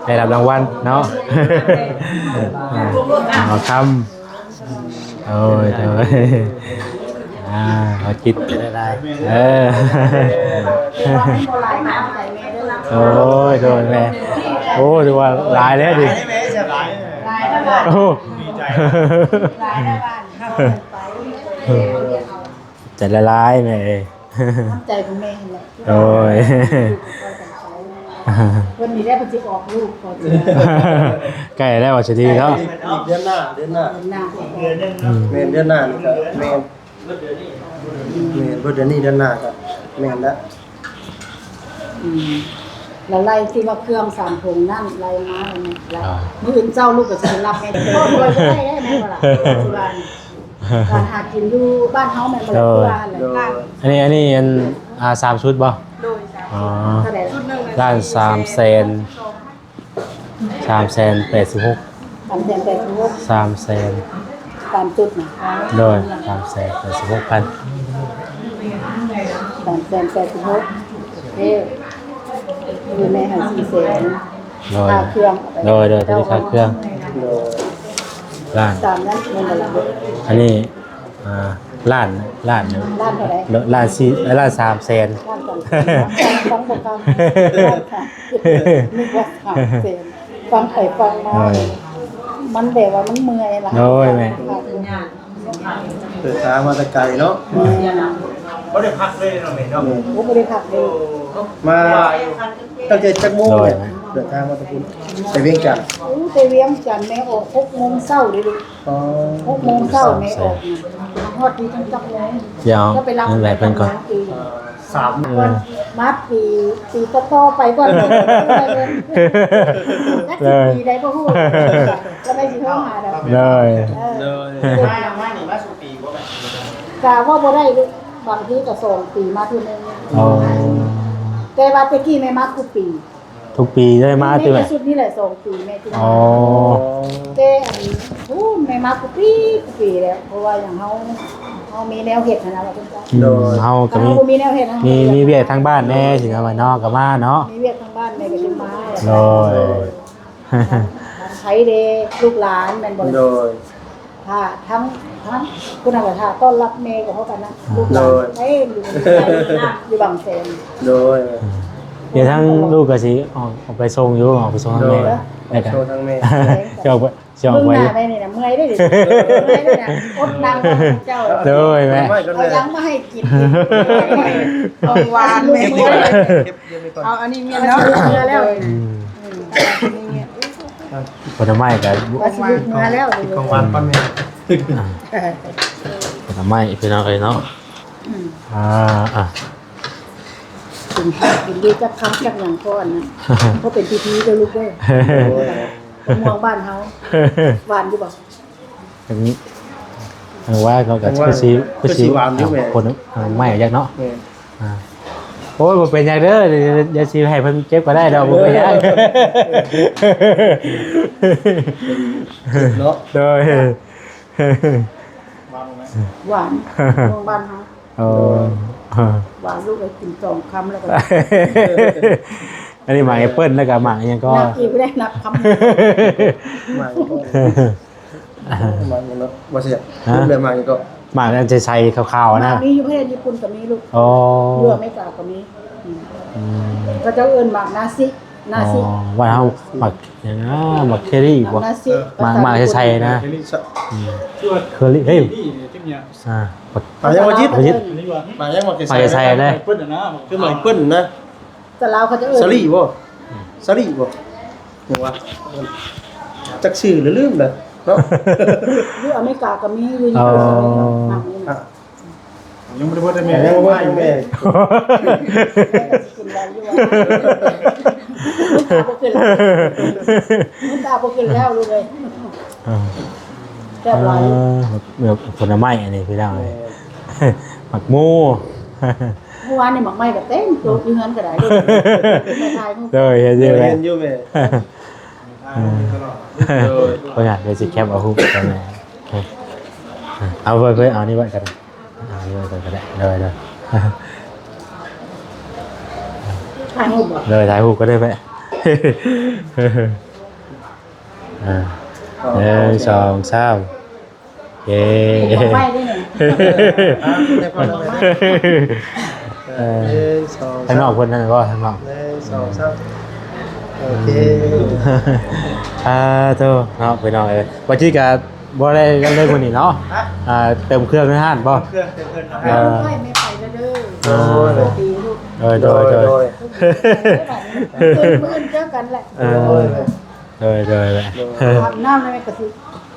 ໄດ້ຮັບລາງວັນເນາະ ອ່າ ເອົາຄຳ ໂອ້ຍ ໂດຍ ອ່າ ເອົາຈິດໄດ້ ເອີ ໂອ້ຍ ໂດຍແມ່ ໂອ້ ຖືວ່າຫຼາຍແລ້ວດິ ໂອ້ ໃຈລະລາຍແມ່ເອີຍ. ນ້ຳໃຈຂອງແມ່ຫັ້ນແຫຼະ. ໂອ້ຍ ເພິ່ນນີ້ແຫຼະເພິ່ນຊິອອກລູກກ່ອນ. ໃກ້ແລ້ວວ່າຊິດີເນາະ. ອີກເດືອນໜ້າ ເດືອນໜ້າ ເດືອນໜ້າ. ອືມ ແມ່ນ ເດືອນໜ້ານີ້ກໍແມ່ນ ແມ່ນ ເບິດເດືອນນີ້ເດືອນໜ້າກໍແມ່ນແລ້ວ. ອືມ ແລ້ວໄລ່ທີ່ວ່າເຄື່ອງສາມຖົງນັ້ນໄລ່ມາແລ້ວແມ່ນ. ອ່າ ມື້ອື່ນເຊົ້າລູກກໍຊິໄປຮັບແມ່. ໂອ້ຍ ບໍ່ໄດ້ແລ້ວແມ່ນບໍ່ລະ? ຄືວ່າການຫາກິນຢູ່ບ້ານເຮົາແມ່ນບໍ່ລະ? ໂດຍ ຄືວ່າຫັ້ນແຫຼະ. ໂດຍ ອັນນີ້ ອັນນີ້ ອັນ ອ່າ ສາມຊຸດບໍ່? ໂດຍ ສາມ ອໍ ຊຸດ ເທົ່າໃດລະ? ລ້ານສາມແສນ ສາມແສນແປດສິບຫົກ ສາມແສນແປດສິບຫົກ ສາມແສນ ສາມຈຸດນະ. ໂດຍ ສາມແສນແປດສິບຫົກພັນ ສາມແສນແປດສິບຫົກ. ໂອເຄ ຄືແມ່ໃຫ້ສີ່ແສນ ໂດຍ ຄ່າເຄື່ອງ. ໂດຍ ໂດຍ ຄ່າເຄື່ອງ ໂດຍ ລ້ານ ຕາມນັ້ນແມ່ນບໍ່ລະ? ອັນນີ້ ອ່າ ລ້ານ ລ້ານ ລ້ານເທົ່າໃດ? ລ້ານສີ່ ລ້ານສາມແສນ ລ້ານສາມແສນ. ຟັງບໍ່ຄຳ ລ້ານສາມ ນຶກວ່າສາມແສນ ຟັງໄປຟັງມາ ໂດຍ ມັນແບບວ່າມັນເມື່ອຍຫຼາຍ. ໂດຍ ແມ່ນ ເດີນທາງມາແຕ່ໄກເນາະ. ບໍ່ໄດ້ພັກເລີຍເນາະແມ່ເນາະ. ໂອ້ ບໍ່ໄດ້ພັກເລີຍ. ມາຕັ້ງແຕ່ຈັກໂມງ? ໂດຍ ແມ່ ເດີນທາງມາແຕ່ພຸ້ນ ແຕ່ວຽງຈັນ. ໂອ້ ແຕ່ວຽງຈັນແມ່ອອກຫົກໂມງເຊົ້າເດ້ລູກ. ອໍ ຫົກໂມງເຊົ້າແມ່ອອກນະ ຮອດທີ່ຈັກໂມງ? ດຽວ ກໍໄປຮັບ ນັ້ນແຫຼະເພິ່ນກ່ອນ. ສາມ ເອີ ມາປີ ປີຕໍ່ໆໄປກ່ອນ ຈັກຊິປີໃດບໍ່ຮູ້ ກໍໄດ້ຊິໂທຫາດອກ. ໂດຍ ເອີ ໂດຍ ມາ ມານີ້ມາສູ່ປີບໍ່ແມ່? ກະເວົ້າບໍ່ໄດ້ເດ້ ບາງທີກໍສອງປີມາເທື່ອໜຶ່ງ. ອໍ ແຕ່ວ່າແຕ່ກີ້ແມ່ມາຄູ່ປີ. ທຸກປີໄດ້ມາຕິແມ່? ຊຸດນີ້ແຫຼະສອງປີແມ່ຊິມາ. ອໍ ແຕ່ອັນ ໂອ້ ແມ່ມາຄູ່ປີ ຄູ່ປີແລ້ວ ເພາະວ່າຫຍັງ ເຮົາ ເຮົາມີແນວເຮັດຫັ້ນນະ ວ່າຊັ້ນຊະ. ໂດຍ ເຮົາກໍມີ ເຮົາບໍ່ມີແນວເຮັດ ມີ ມີວຽກທາງບ້ານແດ່ ຊິນະວ່າເນາະ ກໍມາເນາະ. ມີວຽກທາງບ້ານແມ່ກໍຈຶ່ງມາ. ໂດຍ ໄປເດ້ ລູກຫຼານແມ່ນບໍ່? ໂດຍ ຖ້າທັງ ທັງຜູ້ນັ້ນກໍຖ້າຕ້ອນຮັບແມ່ກໍເທົ່າກັນນະ. ລູກຫຼານ ໂດຍ ເອີຍ ຢູ່ ຢູ່ບາງແສນ. ໂດຍ ດຽວທາງລູກກໍຊິອອກ ອອກໄປສົ່ງຢູ່ ອອກໄປສົ່ງທາງແມ່. ໂດຍ ແລ້ວກໍ ສົ່ງທາງແມ່ ຊິອອກໄປ ຊິອອກໄປ. ເບິ່ງໜ້າແມ່ນີ້ນະ ເມື່ອຍເດ້ນີ້ ເມື່ອຍເດ້ນະ ອົດນັ່ງເຈົ້າ. ໂດຍແມ່ ເອົາຫຍັງມາໃຫ້ກິນ ຂອງຫວານແມ່. ເອົາອັນນີ້ແມ່ນເນາະ ເມື່ອແລ້ວ. ອືມ ອືມ ຜົນໄມ້ກໍ ວ່າຊິເມືອແລ້ວ ຂອງຫວານກ່ອນແມ່. ອ່າ ຜົນໄມ້ພີ່ນ້ອງເອີຍເນາະ. ອືມ ອ່າ ອ່າ ກິນ ກິນດີຈັກຄຳຈັກຫຍັງກ່ອນນະ ເພາະເປັນພິທີເດີລູກເດີ. ໂອ້ຍ ມະມ່ວງບ້ານເຮົາ ຫວານຢູ່ບໍ່? ອັນນີ້ ອັນວ່າເຂົາກໍຄືຊິ ຄືຊິຫວານຢູ່ແມ່. ຜົນໄມ້ຈັກເນາະ. ແມ່ນ ອ່າ ໂອ້ຍ ບໍ່ເປັນຫຍັງເດີ ດຽວຊິໃຫ້ເພິ່ນເກັບກໍໄດ້ດອກ ບໍ່ເປັນຫຍັງເນາະ. ໂດຍ ຫວານ ຂອງບ້ານເຮົາ. ໂອ້ ຫວານລູກເອີຍ ກິນສອງຄຳແລ້ວກໍ. ອັນນີ້ໝາກແອັບເປິ້ນ ແລ້ວກໍໝາກຫຍັງກໍ ນັບອີກບໍ່ໄດ້ ນັບຄຳ. ໝາກຫຍັງເນາະ ບໍ່ເສຍ. ຮະ? ເລື່ອງໝາກຫຍັງກໍ ໝາກອັນໃສໆຂາວໆນະ. ໝາກນີ້ຢູ່ປະເທດຍີ່ປຸ່ນກໍມີລູກ. ອໍ ຢູ່ອາເມລິກາກໍມີ. ອືມ ອືມ ເຂົາເຈົ້າເອີ້ນໝາກນາຊິ ນາຊິ. ອໍ ບ້ານເຮົາໝາກຫຍັງນະ ໝາກເຄີຣີບໍ່? ໜາຊິ ໝາກ ໝາກໃສໆນະ. ເຄີຣີ ອືມ ເຄີຣີ ເຮີ້ຍ ອ່າ ໝາກຫຍັງ ໝາກຫຍັງ ໝາກໃສໆນະ ຄືໝາກແອັບເປິ້ນນະ ຄືໝາກແອັບເປິ້ນນະ. ສາລາວເຂົາຈະເອີ້ນ ສາລີບໍ່? ສາລີບໍ່? ຫຍັງວະ ຈັກຊື່ລືມແລ້ວເນາະ. ຢູ່ອາເມລິກາກໍມີ ຢູ່ຍີ່ປຸ່ນກໍມີເນາະ. ອໍ ໝາກນີ້ນະ ຍັງບໍ່ໄດ້ເບິດເດ້ແມ່ ຍັງບໍ່ເບິດແມ່. ກິນໄດ້ຢູ່ຫວາ ຕາບໍ່ຂຶ້ນແລ້ວ ຕາບໍ່ຂຶ້ນແລ້ວລູກເອີຍ. ອ່າ ແຊບຫຼາຍ. ອ່າ ແບບຜົນໄມ້ອັນນີ້ພີ່ນ້ອງເອີຍ ແມ່ນ ໝາກໂມ. ເມື່ອວານນີ້ໝາກໄມ້ກໍເຕັມໂຕະຢູ່ເຮືອນກໍໄດ້ເດ້ ໄປຖ່າຍຮູບ. ໂດຍ ເຫັນຢູ່ແມ່ ເຫັນຢູ່ແມ່. ອ່າ ໂດຍ ເພິ່ນອາດຊິແຄບເອົາຮູບກັນແຫຼະ. ເອົາໄວ້ ເອົານີ້ໄວ້ກໍໄດ້ ເອົານີ້ໄວ້ກ່ອນກໍໄດ້. ໂດຍ ໂດຍ ຖ່າຍຮູບບໍ່? ໂດຍ ຖ່າຍຮູບກໍໄດ້ແມ່. ອ່າ ໜຶ່ງ ສອງ ສາມ ເຢ້ ດອກໄມ້ເດ້ນີ້ ເອີ ໜຶ່ງ ສອງ ທາງນອກເພິ່ນນັ້ນບໍ່ ທາງນອກ ໜຶ່ງ ສອງ ສາມ ໂອເຄ. ອ່າ ໂທເນາະ ພີ່ນ້ອງເອີຍ ວ່າຈິກະບໍ່ໄດ້ເລີຍມື້ນີ້ເນາະ. ຮະ? ອ່າ ເຕີມເຄື່ອງໃນຮ້ານບໍ່? ເຄື່ອງ ເຕີມເຄື່ອງ ເອີ. ໂດຍ ໂດຍ ໂດຍ ໂດຍ ໂດຍ ໂດຍ ມື້ອື່ນເຈີກັນແຫຼະ ເອີ ໂດຍ ໂດຍ ໂດຍ ອາບນ້ຳແລ້ວກໍຊິ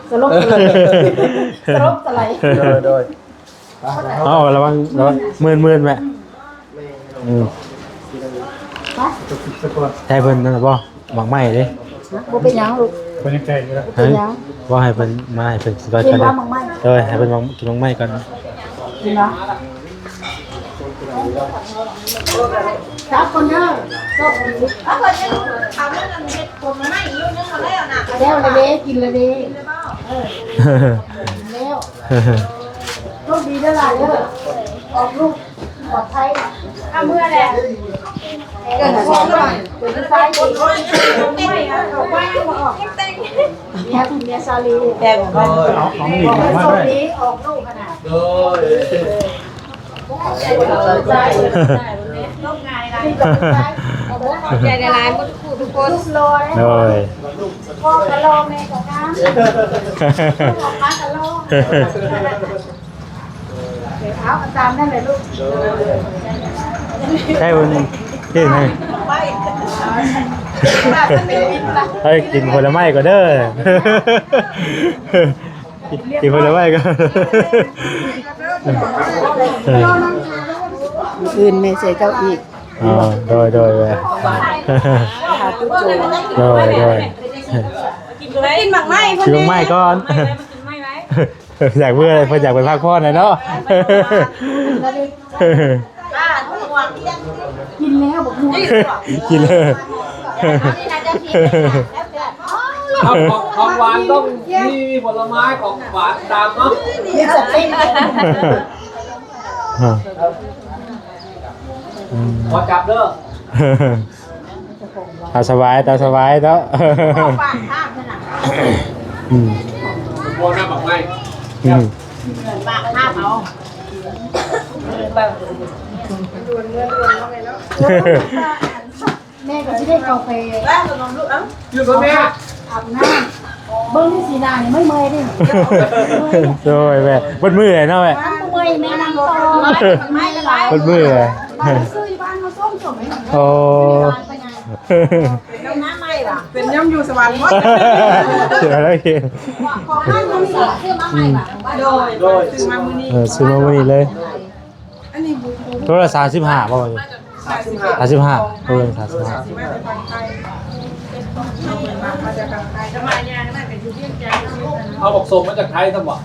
ສະຫຼົບສະໄຫຼ ສະຫຼົບສະໄຫຼ ໂດຍ ໂດຍ ເອົາ ລະວັງ ລະວັງ ມື່ນໆ ແມ່ ອືມ ໃຫ້ເພິ່ນນັ້ນບໍ່ ໝາກໄມ້ເດ້ ບໍ່ເປັນຫຍັງລູກ ເພິ່ນຍັງແກ່ຢູ່ນະ ບໍ່ເປັນຫຍັງ ເອົ້າ ໃຫ້ເພິ່ນມາ ໃຫ້ເພິ່ນກິນກ່ອນ ກິນໝາກໄມ້ ໂດຍ ໃຫ້ເພິ່ນມາກິນໝາກໄມ້ກ່ອນ ກິນເນາະ ກັບກ່ອນເດີ ໂຊກດີ ເອົາເພິ່ນຍັງ ເຂົາຍັງເຮັດຜົນໄມ້ຢູ່ ຍັງບໍ່ແລ້ວນະ ແລ້ວລະເດ້ ກິນລະເດ້ ເອີ ແລ້ວ ໂຊກດີເດີຫຼານເດີ ອອກລູກ ປອດໄພ ເອົາເມືອແຫຼະ ເກີດສາຍ ເກີດສາຍ ເມຍຊາລີ ແຕ່ງ ເອີ ເອົາຂອງດີມາດ້ວຍ ອອກລູກຂະໜາດ ໂດຍ ຂອບໃຈຫຼາຍໆ ໝົດທຸກຜູ້ທຸກຄົນ ໂດຍ ພໍ່ກໍຫຼໍ່ ແມ່ກໍງາມ ພໍ່ກໍຫຼໍ່ ເອົາ ເອົາຕາມນັ້ນແຫຼະລູກ ໃຊ່ເບິ່ງ ເຫັນໄໝ ໃຫ້ກິນຜົນລະໄມ້ກ່ອນເດີ ກິນ ກິນຜົນລະໄມ້ກ່ອນ ອື່ນແມ່ໃສ່ເຈົ້າອີກ ອໍ ໂດຍ ໂດຍ ໂດຍ ຫາຕູ້ໂຈ ໂດຍ ໂດຍ ກິນໝາກໄມ້ ກິນໝາກໄມ້ກ່ອນ ຢາກເມືອ ເພິ່ນຢາກໄປພັກຜ່ອນແຫຼະເນາະ ກິນແລ້ວບັກມ່ວງ ກິນແລ້ວ ເອົາ ຂອງ ຂອງຫວານຕ້ອງມີ ມີຜົນລະໄມ້ ຂອງຫວານຕາມເນາະ ມີສະຕິ ອືມ ຂໍຈັບເດີ ຕາມສະບາຍ ຕາມສະບາຍເນາະ ອືມ ບໍ່ນຳບັກໄມ້ ອືມ ປາກທາບເອົາ ແມ່ກໍຊິໄດ້ເຂົ້າໄປ ຢູ່ກັບແມ່ ອາບນ້ຳ ເບິ່ງສີໜ້ານີ້ເມື່ອຍໆເດ້ ໂດຍແມ່ ເບິດມື້ເລີຍເນາະແມ່ ມັນບໍ່ເມື່ອຍ ແມ່ນັ່ງຕໍ່ ເບິດມື້ເລີຍ ຊື້ຢູ່ບ້ານເຮົາ ໂອ້ ເປັນຍາມຢູ່ສະຫວັນໝົດ ເສຍແລ້ວເອງ ຂອງຮ້ານຂອງສາ ຊື້ມາໃໝ່ຫວາ ໂດຍ ໂດຍ ຊື້ມາມື້ນີ້ ເອີ ຊື້ມາມື້ນີ້ເລີຍ ອັນນີ້ ໂລລະສາມສິບຫ້າບໍ່? ສາມສິບຫ້າ ສາມສິບຫ້າ ໂລລະສາມສິບຫ້າ ເອົາບັກສົ້ມມາຈາກໄທຊັ້ນບໍ່?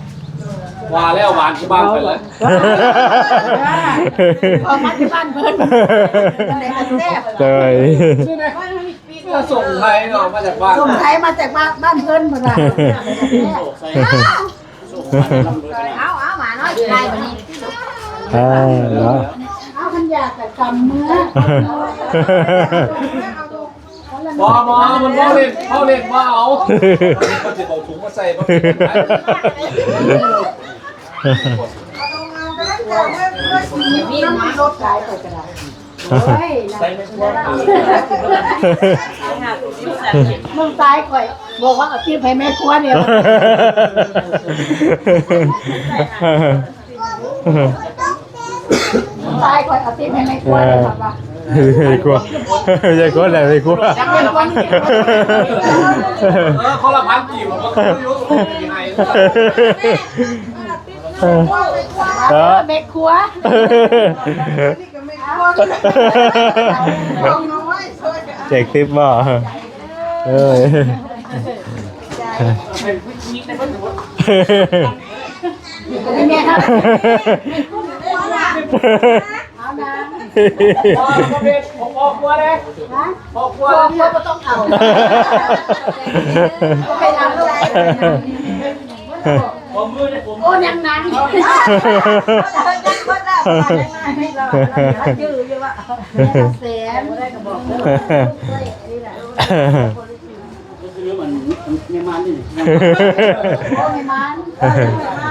ວ່າແລ້ວຫວານຄືບ້ານເພິ່ນແຫຼະ ອອກມາຈາກບ້ານເພິ່ນ ເລີຍ ສົ່ງໄທເນາະ ມາຈາກບ້ານ ສົ່ງໄທມາຈາກບ້ານ ບ້ານເພິ່ນພຸ້ນວ່າ ເອົາ ເອົາ ມາເນາະ ໄດ້ບັດນີ້ ເອີ ເນາະ ເອົາ ຄັນຢາກກະກຳເມືອ ບໍ່ ບໍ່ ມັນເວົ້າເລ່ນ ເວົ້າເລ່ນ ບໍ່ເອົາ ມັນຊິເອົາຖົງມາໃສ່ ມັນຊິເປັນໄປ ມີນ້ຳມັນລົດຫຼາຍໄປກໍໄດ້. ໂອ້ຍ ໃສ່ແມ່ຄົວ ນ້ອງຊາຍຂ້ອຍບອກວ່າເອົາຕິບໃຫ້ແມ່ຄົວນີ້ ນ້ອງຊາຍຂ້ອຍເອົາຕິບໃຫ້ແມ່ຄົວນີ້ ເອີ ວ່າ ແມ່ຄົວ ແມ່ຄົວແຫຼະ ແມ່ຄົວ ຢາກເປັນຄົວນີ້ ເອີ ຄົນລະພັນກີບ ເອີ ເອີ ແມ່ຄົວ ແຈກຕິບບໍ່? ເອີຍ ເອົານະ ພໍ່ຄົວເດ້ ພໍ່ຄົວ ພໍ່ຄົວບໍ່ຕ້ອງເອົາ ໄປເອົາລູກ ໂອ້ ຍັງນັ່ງ ແສນ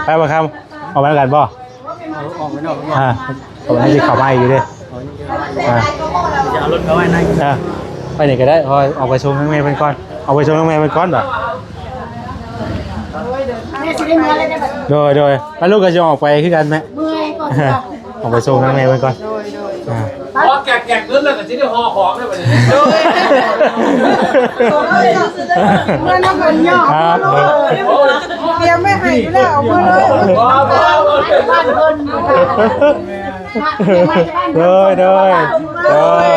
ໄປບໍ່ຄຳ ອອກມານຳກັນບໍ່? ອ່າ ເຂົາໃຫ້ຊິເຂົ້າມາອີກຢູ່ເດ້ ອ່າ ຈະເອົາລົດເຂົ້າໄວ້ໃນ ອ່າ ໄປນີ້ກໍໄດ້ ເພາະອອກໄປສົ່ງທາງແມ່ເພິ່ນກ່ອນ ອອກໄປສົ່ງທາງແມ່ເພິ່ນກ່ອນບໍ່? ແມ່ຊິໄດ້ເມືອແລ້ວເດ້ ໂດຍ ໂດຍ ແລ້ວລູກກໍຊິອອກໄປຄືກັນແມ່ ເມື່ອຍກ່ອນ ອອກໄປສົ່ງທາງແມ່ເພິ່ນກ່ອນ. ໂດຍ ໂດຍ ອ່າ ພໍແກກໆເງິນແລ້ວກໍຊິໄດ້ຫໍ່ຂອງໄດ້ບັດນີ້. ໂດຍ ເມື່ອນຳເພິ່ນຍອດ ຕຽມໄວ້ໃຫ້ຢູ່ແລ້ວ ເອົາເມືອເລີຍ. ໂດຍ ໂດຍ ໂດຍ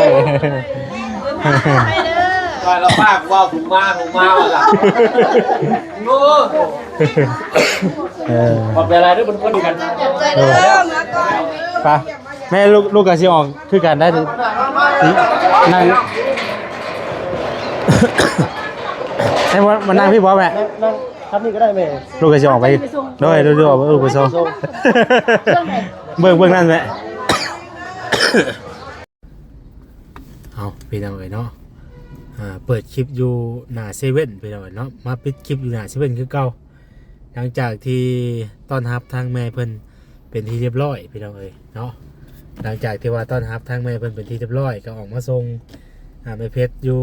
ວ່າລະປາກເວົ້າ ຜູ້ມາ ຜູ້ມາວ່າລະ. ໂອ້ ເອີ ຂອບໃຈຫຼາຍເດີ ເພິ່ນຄົນກັນ. ໄປ ແມ່ ລູກ ລູກກໍຊິອອກຄືກັນໄດ້. ນັ່ງ ໃຫ້ມາ ມານັ່ງພີ້ບໍ່ແມ່? ນັ່ງ ນັ່ງຄັບນີ້ກໍໄດ້ແມ່. ລູກກໍຊິອອກໄປ. ໂດຍ ລູກຊິອອກໄປ ເອີ ໄປສົ່ງ. ເບິ່ງ ເບິ່ງນັ້ນແມ່. ເອົາ ພີ່ນ້ອງເອີຍເນາະ ອ່າ ເປີດຄລິບຢູ່ໜ້າເຊເວັ່ນ ພີ່ນ້ອງເອີຍເນາະ ມາປິດຄລິບຢູ່ໜ້າເຊເວັ່ນຄືເກົ່າ. ຫຼັງຈາກທີ່ຕ້ອນຮັບທາງແມ່ເພິ່ນເປັນທີ່ຮຽບຮ້ອຍ ພີ່ນ້ອງເອີຍເນາະ ຫຼັງຈາກທີ່ວ່າຕ້ອນຮັບທາງແມ່ເພິ່ນເປັນທີ່ຮຽບຮ້ອຍ ກໍອອກມາສົ່ງ ອ່າ ແມ່ເພັດຢູ່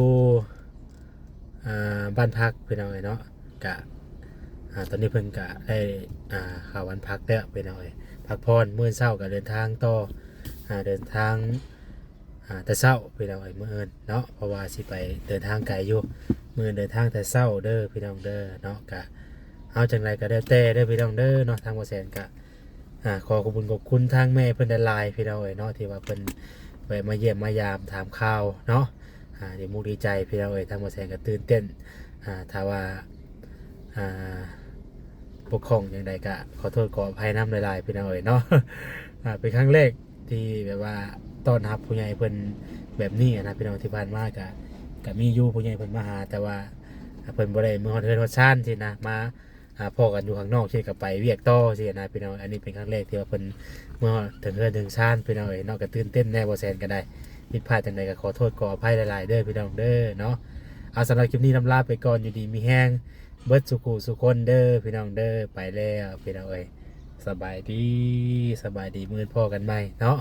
ອ່າ ບ້ານພັກ ພີ່ນ້ອງເອີຍເນາະ. ກະ ອ່າ ຕອນນີ້ເພິ່ນກະໄດ້ ອ່າ ເຂົ້າບ້ານພັກແລ້ວ ພີ່ນ້ອງເອີຍ ພັກຜ່ອນ. ມື້ເຊົ້າກະເດີນທາງຕໍ່ ອ່າ ເດີນທາງ ອ່າ ແຕ່ເຊົ້າ ພີ່ນ້ອງເອີຍ ມື້ອື່ນເນາະ ເພາະວ່າຊິໄປເດີນທາງໄກຢູ່. ມື້ອື່ນເດີນທາງແຕ່ເຊົ້າເດີ ພີ່ນ້ອງເດີເນາະ. ກະເອົາ ຈັ່ງໃດກໍແລ້ວແຕ່ເດີ ພີ່ນ້ອງເດີເນາະ. ທາງບໍ່ແສນກະ ອ່າ ຂໍຂອບຄຸນຂອບຄຸນທາງແມ່ເພິ່ນຫຼາຍໆ ພີ່ນ້ອງເອີຍເນາະ ທີ່ວ່າເພິ່ນແວະມາຢ້ຽມມາຢາມຖາມຂ່າວເນາະ. ອ່າ ດີມຸກດີໃຈ ພີ່ນ້ອງເອີຍ. ທາງບໍ່ແສນກໍຕື່ນເຕັ້ນ ອ່າ ຖ້າວ່າ ອ່າ ບົກຜ່ອງຈັ່ງໃດກໍຂໍໂທດຂໍອະໄພນຳຫຼາຍໆ ພີ່ນ້ອງເອີຍເນາະ. ອ່າ ເປັນຄັ້ງແລກທີ່ແບບວ່າຕ້ອນຮັບຜູ້ໃຫຍ່ເພິ່ນແບບນີ້ນະ ພີ່ນ້ອງ. ທີ່ຜ່ານມາກໍ ກໍມີຢູ່ຜູ້ໃຫຍ່ເພິ່ນມາຫາ ແຕ່ວ່າ ອ່າ ເພິ່ນບໍ່ໄດ້ເມືອຮອດເຮືອນຮອດຊານຊີ້ນະ ມາ ອ່າ ພໍ້ກັນຢູ່ຂ້າງນອກ ເຊັ່ນກັບໄປວຽກຕໍ່ຊີ້ນະ ພີ່ນ້ອງ. ອັນນີ້ເປັນຄັ້ງແລກທີ່ວ່າເພິ່ນເມືອຮອດເຖິງເຮືອນເຖິງຊານ ພີ່ນ້ອງເອີຍເນາະ. ກໍຕື່ນເຕັ້ນແດ່ ບໍ່ແສນກໍໄດ້ ຜິດພາດຈັ່ງໃດກໍຂໍໂທດຂໍອະໄພຫຼາຍໆເດີ ພີ່ນ້ອງເດີເນາະ. ເອົາ ສຳລັບຄລິບນີ້ລຳລາໄປກ່ອນ ຢູ່ດີມີແຮງເບິດສູ່ຄູ່ສູ່ຄົນເດີ ພີ່ນ້ອງເດີ. ໄປແລ້ວ ພີ່ນ້ອງເອີຍ ສະບາຍດີ ສະບາຍດີ ມື້ອື່ນພໍ້ກັນໃໝ່ເນາະ.